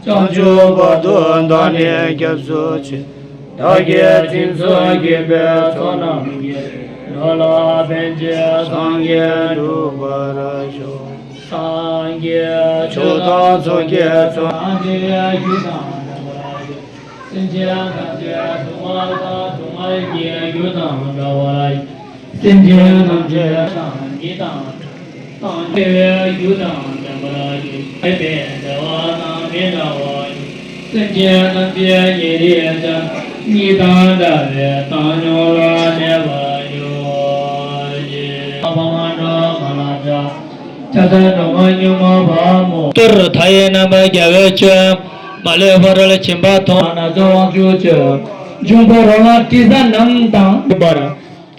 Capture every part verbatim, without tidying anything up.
བྱང་ཆུབ་བར་དུ་བདག་ནི་སྐྱབས་སུ་མཆི། བདག་གིས་སྦྱིན་སོགས་བགྱིས་པའི་ཚོགས་རྣམས་ཀྱིས། འགྲོ་ལ་ཕན་ཕྱིར་སངས་རྒྱས་འགྲུབ་པར་ཤོག། སངས་རྒྱས་ཆོས་དང་ཚོགས་ཀྱི་མཆོག། སངས་རྒྱས་རྒྱུ་དང་འབྲེལ་བར་འབྱུང་། སེམས་ཅན་ཐམས་ཅད་སྡུག་བསྔལ་དང་སྡུག་བསྔལ་གྱི་རྒྱུ་དང་བྲལ་བར། སེམས་ཅན་ཐམས་ཅད་དང་ཉིད་དང་། སངས་རྒྱས་པའི་རྒྱུ་དང་ལྡན་པར་འགྱུར། ཡོད་པའི་བདེ་བ་དང་མི་འབྲལ་བར་འགྱུར། སེམས་ཅན་ཐམས་ཅད་ཉིད་རིག་ཅིང་། ཉིད་དང་འདྲ་བའི་བཏང་སྙོམས་ལ་གནས་པར་འགྱུར། ཞེས་ཕ་མ་འགྲོ་མ་ལ་སྐྲག། ཕྱག་འཚལ་སྒྲོལ་མ་མྱུར་མ་བ་མོ། ཏུར་མཐའ་ཡས་རྣམ་པར་རྒྱལ་བའི་སྤྱོད། མ་ལུས་པ་རོ་ལ་ཁྱིམ་པ་མཐོང་། སྣ་ཚོགས་དབང་ཕྱུག་སྤྱོད། འབྱུང་པོ་རོ་ལངས་དྲི་ཟ་རྣམས་དང་། པར།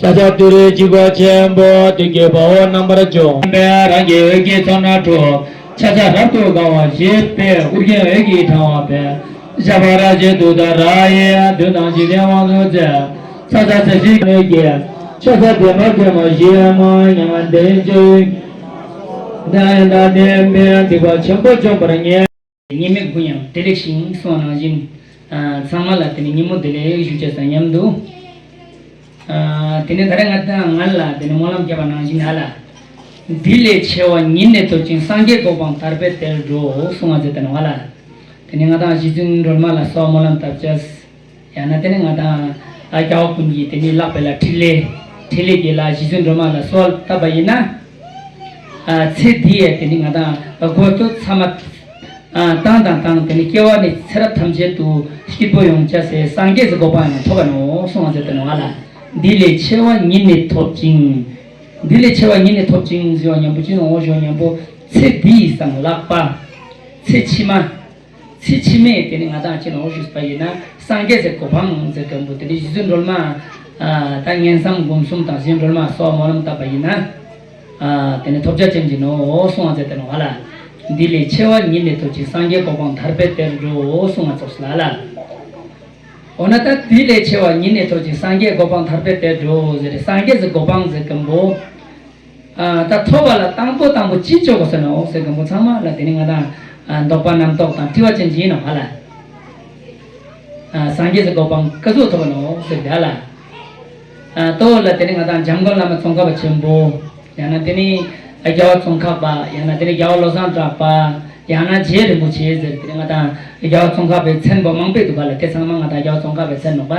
ཤཱཀྱ་ཏུ་རེ་འཇིགས་པ་ཆེན་པོ། བདུད་ཀྱི་དཔའ་བོ་རྣམ་པར་འཇོམས། པའི་རང་གི་འོད་ཀྱི་ཚོགས་རྣམས་འཁྲུགས། ཕྱག་རྒྱ་རབ་ཏུ་དགའ་བ་བཞི་པའི། ཨོ་རྒྱན་འོད་ཀྱི་ཕྲེང་བ་འཕེན། ཞབས་པད་རལ་གྲི་ཏུཏྟཱ་ར་ཡིས། བདུད་དང་འཇིག་རྟེན་དབང་དུ་མཛད། ཚ་ཚ་ཚ་ཞིག་གནོད་ཀྱི། ཕྱག་རྒྱ་བདེ་བ་ཅན་མ་ཞི་མ་ཉམས་ལྡན་ཅིག །ད་ཡང་དག་ལྡན་པའི་སྡིག་པ་ཆེན་པོ་འཇོམས་པར་ངེས། ཉེས་མེད་ཀུན་ཡང་བདེ་ལེགས་ཤིང་གསུངས་པ་ནང་བཞིན། ཨ། ཚང་མ་ལ་དེ་ནི་ཉིན་མོ་བདེ་ལེགས་ཞུ་བྱས་སམ་སྙམ་འདུག །ཨ། དེ་ནི་ད་རེས་ང་དང་ང་ལ་དེ་ནི་སྨོན་ལམ་བརྒྱབ་པ་ནང་བཞིན་ཨ་ལ། འདི་ལས་ཆེ་བ་ཉིད་ནི་ཐོབ་ཅིང་། སངས་རྒྱས་གོ་འཕང་དར་བའི་དེར་འགྲོ་གསུང་བ་མཛད་དེ་ནོ་ཨ་ལ། དེ་ནི་ང་དང་རྗེ་བཙུན་སྒྲོལ་མ་ལ་གསོལ་བ་སྨོན་ལམ་བཏབ་བྱས། ཡང་ན་དེ་ནི་ང་དང་ཨ་རྒྱལ་བ་ཀུན་གྱི་དེ་ནི་ལག་པའི་ལ་ཕྲིན་ལས། ཕྲིན་ལས་ཀྱི་ལ་རྗེ་བཙུན་སྒྲོལ་མ་ལ་གསོལ་བ་བཏབ་པ་ཡིན་ན། ཨ། ཚེ་འདི་ཡི་དེ་ནི་ང་དང་དགོས་འདོད་ཚང་མ། ཨ། བཏང་དང་བཏང་དེ་ནི་སྐྱེ་བ་ནས་ཚེ་རབས་ཐམས་ཅད་དུ་སྐྱིད་པོ་ཡོང་བྱ་སའི་སངས་རྒྱས་སུ་གོ་འཕང་ཡང་ཐོབ་པ་ནོ་གསུང་བ་མཛད་དེ་ནོ་ཨ་ལ། འདི་ལས་ཆེ་བ་ཉིད་ནི་ཐོབ་ཅིང་། འདི་ལས་ཆེ་བ་ཉིད་ནི་ཐོབ་ཅིང་ཟེར་བ་མཉམ་པོ་ཅི་ནོ་ཞུ་བ་མཉམ་པོ་ཚེ་འདི་ཡི་སང་ལྷག་པ། ཚེ་ཕྱི་མ། ཚེ་ཕྱི་མའི་དེ་ནི་ང་དང་ཅི་ནོ་ཞུས་པ་ཡིན་ན་སངས་རྒྱས་སུ་གོ་འཕང་ཟེར་མཁན་པོ་དེ་ནི་རྗེ་བཙུན་སྒྲོལ་མ། ཨ། ད་མངོན་སུམ་སྒོམ་གསུམ་དང་རྗེ་བཙུན་སྒྲོལ་མ་གསོལ་བ་སྨོན་ལམ་བཏབ་པ་ཡིན་ན། ཨ། དེ་ནི་ཐོབ་བྱ་ཅན་གྱི་ནོ་གསུང་བ་མཛད་དེ་ནོ་ཨ་ལ། འདི་ལས་ཆེ་བ་ཉིད་ནི་ཐོབ་ཅིང་། སངས་རྒྱས་གོ་འཕང་དར་བའི་དེར་འགྲོ་གསུང་བ་ཙོགས་ལ་ལ། འོ་ན་ད་འདི་ལས་ཆེ་བ་ཉིད་ནི་ཐོབ་ཅིང་། སངས་རྒྱས་གོ་འཕང་དར་བའི་དེར་འགྲོ་ཟེར་ཏེ་སངས་རྒྱས་སུ་གོ་འཕང་ཟེར་མཁན་པོ། ཨ། ད་ཐོབ་པ་ལ་དང་པོ་དང་པོ་ཅི་ཆོག་གོ་ཟེར་ནོ་ཟེར་མཁན་པོ་ཚང་མ་ལ་དེ་ནི་ང་དང་། ཨ། འདོད་པ་རྣམ་རྟོག་དང་དྲི་བ་ཅན་གྱི་ནོ་ཨ་ལ། ཨ། སངས་རྒྱས་སུ་གོ་འཕང་ཀ་ཟུག་ཐོབ་ནོ་ཟེར་ཏེ་ཨ་ལ། ཨ། ཏོ་ལ་དེ་ནི་ང་དང་འཇམ་མགོན་བླ་མ་ཙོང་ཁ་པ་ཆེན་པོ། ཡང་ན་དེ་ནི་རྒྱལ་བ་ཙོང་ཁ་པ། ཡང་ན་དེ་ནི་རྒྱལ་བ་བློ་བཟང་གྲགས་པ། ཡང་ན་རྗེ་རིན་པོ་ཆེ་ཟེར་དེ་ནི་ང་དང་རྒྱལ་བ་ཙོང་ཁ་པའི་མཚན་པོ་མང་པོ་འདུག་ག་ལ། དེ་ཚང་མ་ང་དང་རྒྱལ་བ་ཙོང་ཁ་པའི་མཚན་ནོག་པ།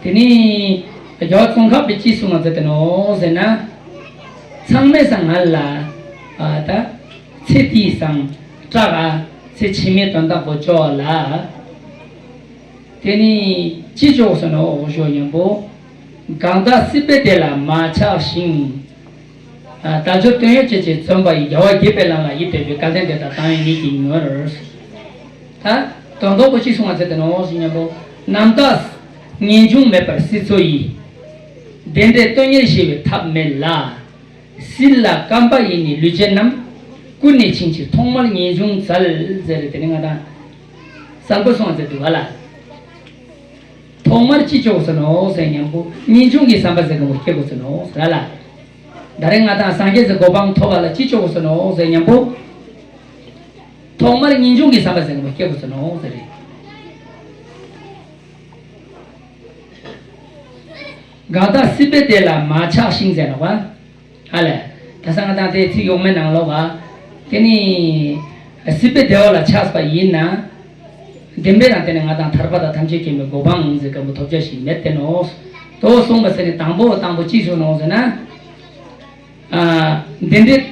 དེ་ནི་རྒྱལ་བ་ཙོང་ཁ་པས་ཅི་གསུང་བ་མཛད་དེ་ནོ་ཟེར་ན། ཚང་མའི་སང་ང་ལ། ཨ། ད་ཚེ་འདིའི་སང་སྐྲག་ག །ཚེ་ཕྱི་མའི་དོན་དག་པོ་ཅོག་ལ། དེ་ནི་ཅི་ཆོག་ཟེར་ནོ་ཞུ་བ་མཉམ་པོ། གང་དག་སྲིད་པའི་བདེ་ལ་མ་ཆགས་ཤིང་། ཨ། དལ་འབྱོར་དོན་ཡོད་ཅན་ཞིག་བརྩོན་པ་ཡིས། རྒྱལ་བ་དགྱེས་པའི་ལམ་ལ་ཡིད་གཏད་པའི། དགའ་ལྡན་འདས་དག་དང་ཡང་ཉིད་ཀྱིས་མྱུར། ད་དོན་དག་པོ་ཅི་གསུང་བ་མཛད་དེ་ནོ་ཞུ་མཉམ་པོ། རྣམ་དག་ངེས་འབྱུང་མེད་པར་སྲིད་མཚོ་ཡི། བདེ་འབྲས་དོན་གཉེར་ཞི་བའི་ཐབས་མེད་ལ། སྲིད་ལ་བརྐམ་པ་ཡི་ནི་ལུས་ཅན་རྣམས། ཀུན་ནས་འཆིང་ཕྱིར་ཐོག་མར་ངེས་འབྱུང་བཙལ་ཟེར་ཏེ་དེ་ནི་ང་དང་གསལ་པོ་གསུང་བ་མཛད་འདུག་ག་ལ། ཐོག་མར་ཅི་ཆོག་ཟེར་ནོ་ཟེར་མཉམ་པོ་ངེས་འབྱུང་གི་བསམ་པ་ཟེར་མཁན་པོ་སྐྱེ་དགོས་ཟེར་ནོ་ཟེར་ལ། ད་རེས་ང་དང་སངས་རྒྱས་སུ་གོ་འཕང་ཐོབ་པ་ལ་ཅི་ཆོག་ཟེར་ནོ་ཟེར་མཉམ་པོ། ཐོག་མར་ངེས་འབྱུང་གི་བསམ་པ་ཟེར་མཁན་པོ་སྐྱེ་དགོས་ཟེར་ནོ་ཟེར་རེད། གང་དག་སྲིད་པའི་བདེ་ལ་མ་ཆགས་ཤིང་ཟེར་ནོ་བ། ཨ་ལས། ད་ས་ང་དང་དེ་ཚིག་ཡོག་མའི་ནང་ལོགས་ག། དེ་ནི་སྲིད་པའི་བདེ་བ་ལ་ཆགས་པ་ཡིན་ན། བདེན་པའི་རང་དེ་ནི་ང་དང་ཐར་པ་དང་ཐམས་ཅད་མཁྱེན་པའི་གོ་འཕང་ཟེར་མཁན་པོ་ཐོབ་བྱ་ཞིག་མེད་དེ་ནོ། དོ་གསུངས་པ་ཟེར་ནི་དང་པོ་དང་པོ་ཅི་གསུངས་ནོ་ཟེར་ན། ཨ། བདེ་འབྲས་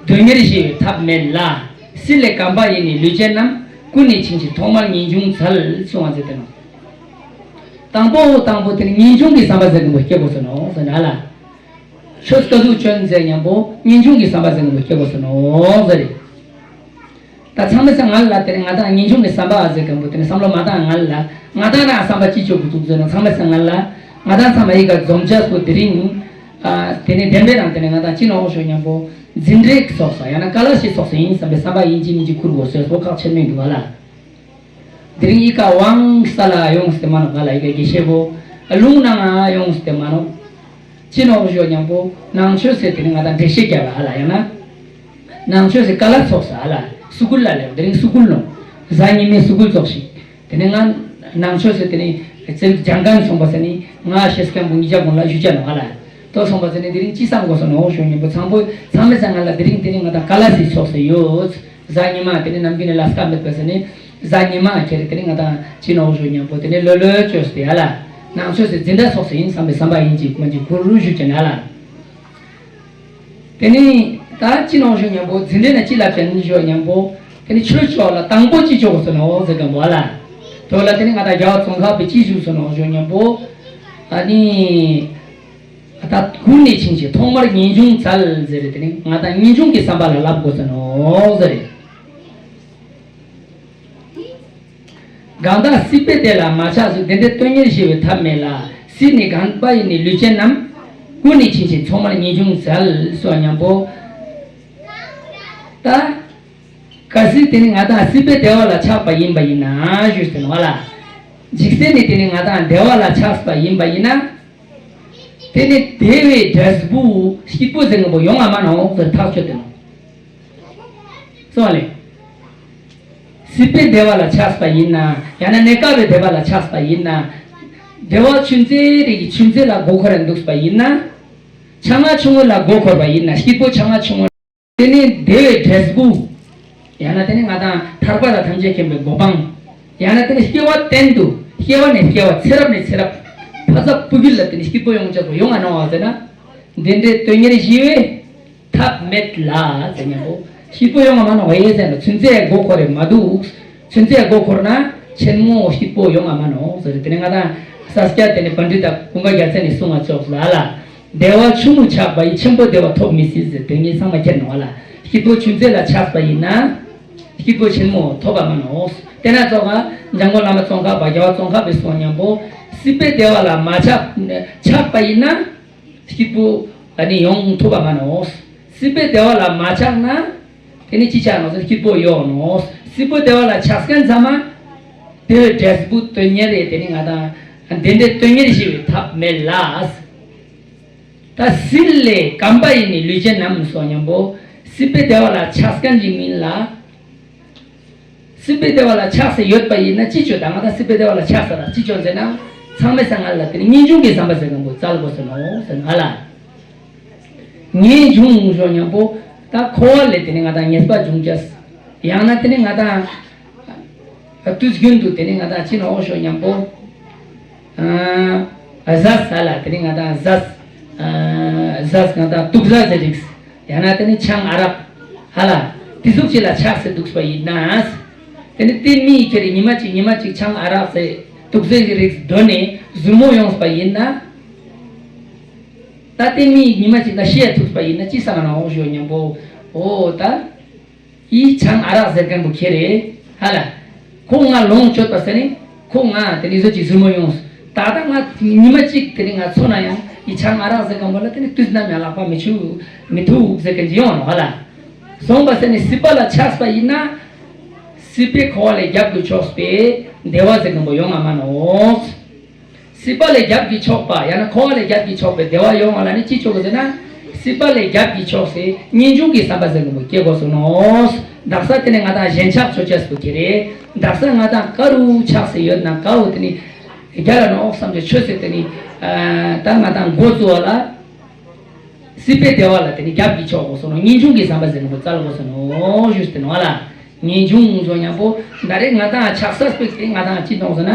དོན་གཉེར་ཞི་བའི་ཐབས་མེད་ལ། སྲིད་ལས་བརྐམ་པ་ཡི་ནི་ལུས་ཅན་རྣམས། ཀུན་ནས་འཆིང་ཕྱིར་ཐོག་མར་ངེས་འབྱུང་བཙལ་གསུངས་པ་ཟེར་དེ་ནོ། དང་པོ་དང་པོ་དེ་ནི་ངེས་འབྱུང་གི་བསམ་པ་ཟེར་མཁན་པོ་སྐྱེ་དགོས་ཟེར་ནོ་ཟེར་ན་ལ། ཆོས་ཀ་ཟུག་ཅོན་ཟེར་མཉམ་པོ་ངེས་འབྱུང་གི་བསམ་པ་ཟེར་མཁན་པོ་སྐྱེ་དགོས་ཟེར་ནོ་ཟེར་རེད། ད་ཚང་མའི་སང་ང་ལ་དེ་ནི་ང་དང་ངེས་འབྱུང་གི་བསམ་པ་ཨ་ཟེར་མཁན་པོ་དེ་ནི་བསམ་བློ་མ་བཏང་ང་ལ། ང་དང་རང་བསམ་པ་ཅི་ཆོག་གི་འདུག་ཟེར་ན་ཚང་མའི་སང་ང་ལ། ང་དང་ཚང་མ་ཡི་ག་འཛོམས་ཆགས་སུ་དེ་རིང་། ཨ། དེ་ནི་བདེན་པའི་རང་དེ་ནི་ང་དང་ཅི་ནོ་ཞུ་མཉམ་པོ། འཛིན་གྲྭའི་ཚོགས་ས་ཡང་ན་ཀ་ལ་ཤི་ཚོགས་ས་ཡིན་བསམ་པའི་བསམ་པ་ཡིན་གཅིག་མིན་གཅིག་ཁུར་དགོས་ཟེར་སོ་ཁག་ཆེན་མོ་འདུག་ག་ལ། དེ་རིང་ཡི་ག་དབང་ས་ལ་ཡོངས་ཏེ་མ་ནོ་ག་ལ་ཡི་ག་དགེ་བཤེས་པོ། ལུང་ནང་ཡོངས་ཏེ་མ་ནོ། ཅི་ནོ་ཞུ་མཉམ་པོ་ནང་ཆོས་ཟེར་དེ་ནི་ང་དང་འགྲེལ་བཤད་རྒྱབ་པ་ཧ་ལ་ཡང་ན། ནང་ཆོས་སུ་ཀ་ལ་ཚོགས་ས་ལ་སུ་ཀུལ་ལ་ལེ་དེ་རིང་སུ་ཀུལ་ལོ། གཟའ་ཉི་མའི་སུ་ཀུལ་ཚོགས་ཤིག་དེ་ནས་ང་ནང་ཆོས་སུ་དེ་ནས་བཙན་ལྗང་ཁང་སོང་པ་ས་ནི་ང་ཤེས་སྐམ་པོ་ཉིས་བརྒྱ་གོང་ལ་བཞུགས་ཅ་ནོ་ཧ་ལ། ཏོ་སོང་པ་ས་ནི་དེ་རིང་ཅི་བསམ་དགོས་སོ་ནོ་ཞུ་ཉིན་པོ་ཚང་པོ་ཚང་མའི་ས་ང་ལ་དེ་རིང་དེ་རིང་ང་དང་ཀ་ལ་སི་ཚོགས་སུ་ཡོད། གཟའ་ཉི་མ་དེ་ནི་ནམ་རྒྱུན་ནས་ལ་སྐམ་མེད་པ་ས་ནི་གཟའ་ཉི་མ་ཁྱེར་དེ་ནི་ང་དང་ཅི་ནོ་ཞུ་ཉིན་པོ་དེ་ནི་ལོ་ལོ་བཅོས་ཏེ་ཧ་ལ། ནང་ཆོས་སུ་འཛིན་གྲྭ་ཚོགས་སུ་ཡིན་བསམ་པའི་བསམ་པ་ཡིན་གཅིག་མ་གཅིག་གུ་རུ་ཞུ་ཅ་ནི་ཧ་ལ། དེ་ནས་ད་ཅི་ནང་ཞུ་མཉམ་པོ་འཛིན་གྲྭ་ནས་ཅི་ལབ་ཀྱང་ཞུ་མཉམ་པོ། དེ་ནས་ཆོས་ཕྱོགས་ལ་དང་པོ་ཅི་ཆོག་གོ་ཟེར་ནོ་ཟེར་གམ་བ་ལ། དོ་ལ་དེ་ནས་ང་དང་རྒྱལ་བ་ཙོང་ཁ་པའི་ཅི་ཞུ་ཟེར་ནོ་ཞུ་མཉམ་པོ། ཨ་ནི། ད་ཀུན་ནས་འཆིང་ཞིང་ཐོག་མར་ངེས་འབྱུང་བཙལ་ཟེར་རེད། དེ་ནས་ང་དང་ངེས་འབྱུང་གི་བསམ་པ་ལ་ལབ་དགོས་ཟེར་ནོ་ཟེར་རེད། གང་དག་སྲིད་པའི་བདེ་ལ་མ་ཆགས་སུ། བདེ་འབྲས་དོན་གཉེར་ཞི་བའི་ཐབས་མེད་ལ། སྲིད་ནི་རྒན་པ་ཡི་ནི་ལུས་ཅན་རྣམས། ཀུན་ནས་འཆིང་ཞིང་ཐོག་མར་ངེས་འབྱུང་བཙལ་སོགས་མཉམ་པོ། ད། གལ་སྲིད་དེ་ནི་ང་དང་སྲིད་པའི་བདེ་བ་ལ་ཆགས་པ་ཡིན་པ་ཡིན་ན་ཞུས་ཟིན་བ་ལ། འཇིག་རྟེན་ནི་དེ་ནི་ང་དང་བདེ་བ་ལ་ཆགས་པ་ཡིན་པ་ཡིན་ན། དེ་ནི་བདེ་བའི་འབྲས་བུ་སྐྱིད་པོ་ཟེར་མཁན་པོ་ཡོང་ང་མ་ནོ་ཟེར་ཐག་ཆོད་དེ་ནོ། སོང་ལེ། སྲིད་པའི་བདེ་བ་ལ་ཆགས་པ་ཡིན་ན། ཡང་ན་གནས་སྐབས་པའི་བདེ་བ་ལ་ཆགས་པ་ཡིན་ན། བདེ་བ་ཆུ་མཛོད་རིགས་ཀྱི་ཆུ་མཛོད་ལ་མགོ་འཁོར་ར་འདུག་པ་ཡིན་ན། ཆང་ང་ཆུང་ངུ་ལ་མགོ་འཁོར་བ་ཡིན་ན་སྐྱིད་པོ་ཆང་ང་ཆུང་ངུ། དེ་ནི་བདེ་བའི་འབྲས་བུ། ཡང་ན་དེ་ནི་ང་དང་ཐར་པ་དང་ཐམས་ཅད་མཁྱེན་པའི་གོ་འཕང་། ཡང་ན་དེ་ནི་སྐྱེ་བ་གཏན་དུ་སྐྱེ་བ་ནས་སྐྱེ་བ་ཚེ་རབས་ནས་ཚེ་རབས། ཕ་ཚབ་བུ་རྒྱུད་ལ་དེ་ནི་སྐྱིད་པོ་ཡོང་ཆ་པོ་ཡོང་ང་ནོ་བ་ཟེར་ན། འདི་འདྲའི་དོན་གཉེར་ཞི་བའི་ཐབས་མེད་ལ་ཟེར་མཉམ་པོ། སྐྱིད་པོ་ཡོང་ང་མ་ནོ་བ་ཡེ་ཟེར་ན་ཚུན་ཚོད་མགོ་འཁོར་རེ་མ་འདུག་ཚུན་ཚོད་མགོ་འཁོར་ན་ཆེན་མོ་སྐྱིད་པོ་ཡོང་ང་མ་ནོ་ཟེར། དེ་ནི་ང་དང་ས་སྐྱ་དེ་ནི་པཎ་ཌི་ཏ་ཀུན་དགའ་རྒྱལ་མཚན་ནས་གསུང་བ་ཆོག་ལ་ལ། བདེ་བ་ཆུང་ངུ་ཆགས་པ་ཡིས། ཆེན་པོ་བདེ་བ་ཐོབ་མི་སྲིད་ཟེར། དེ་ངས་ཚང་མ་ཁྱེར་ནོ་ལ། སྐྱིད་པོ་ཆུ་མཛོད་ལ་ཆགས་པ་ཡིན་ན། སྐྱིད་པོ་ཆེན་མོ་ཐོབ་པ་མ་ནོ། དེ་ན་ཙོག་ག་འཇམ་མགོན་བླ་མ་ཙོང་ཁ་པ་རྒྱལ་བ་ཙོང་ཁ་པའི་གསུང་མཉམ་པོ། སྲིད་པའི་བདེ་བ་ལ་མ་ཆགས་ཆགས་པ་ཡིན་ན། སྐྱིད་པོ་ཨ་ནི་ཡོང་ཐུབ་པ་མ་ནོ། སྲིད་པའི་བདེ་བ་ལ་མ་ཆགས་ན། དེ་ནི་ཅི་ཆགས་ནོ་ཟེར་སྐྱིད་པོ་ཡོང་ནོ། སྲིད་པའི་བདེ་བ་ལ་ཆགས་མཁན་ཚང་མ། བདེ་བའི་འབྲས་བུ་དོན་གཉེར་རེད། དེ་ནི་ང་དང་བདེ་འབྲས་དོན་གཉེར་ཞི་བའི་ཐབས་མེད་ལ། ད་སྲིད་ལས་རྒན་པ་ཡི་ནི་ལུས་ཅན་རྣམས་སོགས་མཉམ་པོ། སྲིད་པའི་བདེ་བ་ལ་ཆགས་མཁན་ཞིག་མིན་ལ། སྲིད་པའི་བདེ་བ་ལ་ཆགས་སེ་ཡོད་པ་ཡིན་ན་ཅི་བྱོས། ད་ང་དང་སྲིད་པའི་བདེ་བ་ལ་ཆགས་ས་ལ་ཅི་བྱོས་ཟེར་ན། ཚང་མའི་སང་ང་ལ་དེ་ནི་ངེས་འབྱུང་གི་བསམ་པ་ཟེར་མཁན་པོ་བཙལ་དགོས་ཟེར་ནོ་ཟེར་ང་ལ། ངེས་འབྱུང་ཞུ་མཉམ་པོ། ད་འཁོར་བ་ལས་དེ་ནི་ང་དང་ཉེས་པ་འབྱུང་ཅས། ཡང་ན་དེ་ནི་ང་དང་། དུས་རྒྱུན་དུ་དེ་ནི་ང་དང་ཅི་ནོ་ཞུ་མཉམ་པོ། ཨ། ཟས་ཟ་ལ་དེ་ནི་ང་དང་ཟས། ཨ། ཟས་ང་དང་དུག་ཟས་ཟེར་རིགས། ཡང་ན་དེ་ནི་ཆང་ཨ་རག་ཧ་ལ། དེ་ཟུག་ཅིག་ལ་ཆགས་སེ་འདུག་པ་ཡིན་ན། དེ་ནི་དེ་མི་ཁྱེར་ཉི་མ་གཅིག་ཉི་མ་གཅིག་ཆང་ཨ་རག་ཟེར་དུག་ཟས་ཀྱི་རིགས་འདོན་ནས་ཟུར་མོ་ཡོངས་པ་ཡིན་ན། ད་དེ་མི་ཉི་མ་གཅིག་ལ་ཤི་ཡ་ཐུག་པ་ཡིན་ན་ཅི་ས་ང་ནོ་ཞུ་མཉམ་པོ། འོ་ད། ཡིས་ཆང་ཨ་རག་ཟེར་མཁན་པོ་ཁྱེར་རེ། ཧ་ལ། ཁོ་ང་ལོངས་སྤྱོད་པ་ཟེར་ནས་ཁོ་ང་དེ་ནི་བཟོ་ཅིག་ཟུར་མོ་ཡོངས། ད་ལྟ་ང་ཉི་མ་གཅིག་དེ་ནི་ང་འཚོ་ན་ཡང་ཡིས་ཆང་ཨ་རག་ཟེར་མཁན་པོ་ལ་དེ་ནི་དུས་ནམ་ཡང་ལག་པ་མི་ཆུ་མི་ཐུག་ཟེར་མཁན་ཅིག་ཡོང་ནོ་ཧ་ལ། སོང་པ་ཟེར་ནས་སྲིད་པ་ལ་ཆགས་པ་ཡིན་ན། སྲིད་པའི་འཁོར་བ་ལས་རྒྱབ་ཏུ་ཕྱོགས་པའི་བདེ་བ་ཟེར་མཁན་པོ་ཡོང་ང་མ་ནོ། སྲིད་པ་ལས་རྒྱབ་ཀྱིས་ཕྱོགས་པ་ཡང་ན་འཁོར་བ་ལས་རྒྱབ་ཀྱིས་ཕྱོགས་པའི་བདེ་བ་ཡོང་བ་ལ་ནི་ཅི་ཆོག་གི་ཟེར་ན། སྲིད་པ་ལས་རྒྱབ་ཀྱིས་ཕྱོགས་སའི་ངེས་འབྱུང་གི་བསམ་པ་ཟེར་མཁན་པོ་སྐྱེ་དགོས་སོ་ནོ། དག་ས་དེ་ནས་ང་དང་ཞེན་ཆགས་ཆོག་ཆགས་པོ་ཁྱེར་རེ། དག་ས་ང་དང་ཀ་རུ་ཆགས་སེ་ཡོད་ན་ཀ་བོ་དེ་ནི་རྒྱ་ལ་ནོ་ཨོག་བསམ་གྱི་ཆོས་ཟེར་དེ་ནི། ད་ང་དང་མགོ་བཙུགས་པ་ལ། སྲིད་པའི་བདེ་བ་ལ་དེ་ནི་རྒྱབ་ཀྱིས་ཕྱོགས་དགོས་སོ་ནོ། ངེས་འབྱུང་གི་བསམ་པ་ཟེར་མཁན་པོ་བཙལ་དགོས་སོ་ནོ་ཞུས་ཏེ་ནོ་ལ། ངེས་འབྱུང་བཟོ་མཉམ་པོ་ད་རེས་ང་དང་ཆགས་ས་སྤེག་སྟེ་ང་དང་ཅི་གཏོང་ཟེར་ན།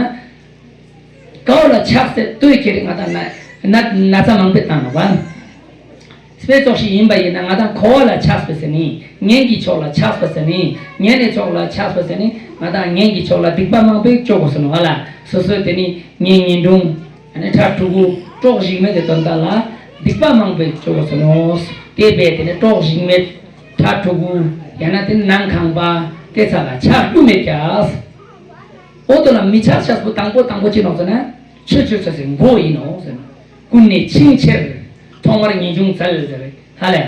ཀའོ་ལ་ཆགས་སེ་ལྟོས་ཁྱེར་རེ་ང་དང་ན་ན་ན་ཚ་མང་པོས་བཏང་བ། སྤེ་ཙོགས་ཤིག་ཡིན་པ་ཡིན་ན་ང་དང་འཁོར་བ་ལ་ཆགས་པ་ཟེར་ནི། གཉེན་གྱི་ཕྱོགས་ལ་ཆགས་པ་ཟེར་ནི། གཉེན་གྱི་ཕྱོགས་ལ་ཆགས་པ་ཟེར་ནི། ང་དང་གཉེན་གྱི་ཕྱོགས་ལ་སྡིག་པ་མང་པོས་སྤྱོད་དགོས་སོ་ནོ་ཧ་ལ། སོ་སོའི་དེ་ནི་གཉེན་ཉེ་འབྲུང་། ཨ་ནི་ཕྲུ་གུ་གྲོགས་ཞིག་མེད་དེ་དོན་དག་ལ་སྡིག་པ་མང་པོས་སྤྱོད་དགོས་སོ་ནོ། དེ་བས་དེ་ནི་གྲོགས་ཞིག་མེད་ཕྲུ་གུ་ཡང་ན་དེ་ནང་ཁང་པ་དེ་ཚ་ལ་ཆགས་རྒྱུ་མེད་ཀྱག། འོ་དོ་ལ་མི་ཆགས་ཆགས་པོ་དང་པོ་དང་པོ་ཅི་ནོག་ཟེར་ན། ཆོས་ཆོས་ཆོས་སེ་མགོ་ཡིན་ནོ་ཟེར་ན། ཀུན་ནས་འཆིང་ཕྱིར། ཐོག་མར་ངེས་འབྱུང་བཙལ་ཟེར་ཧ་ལས།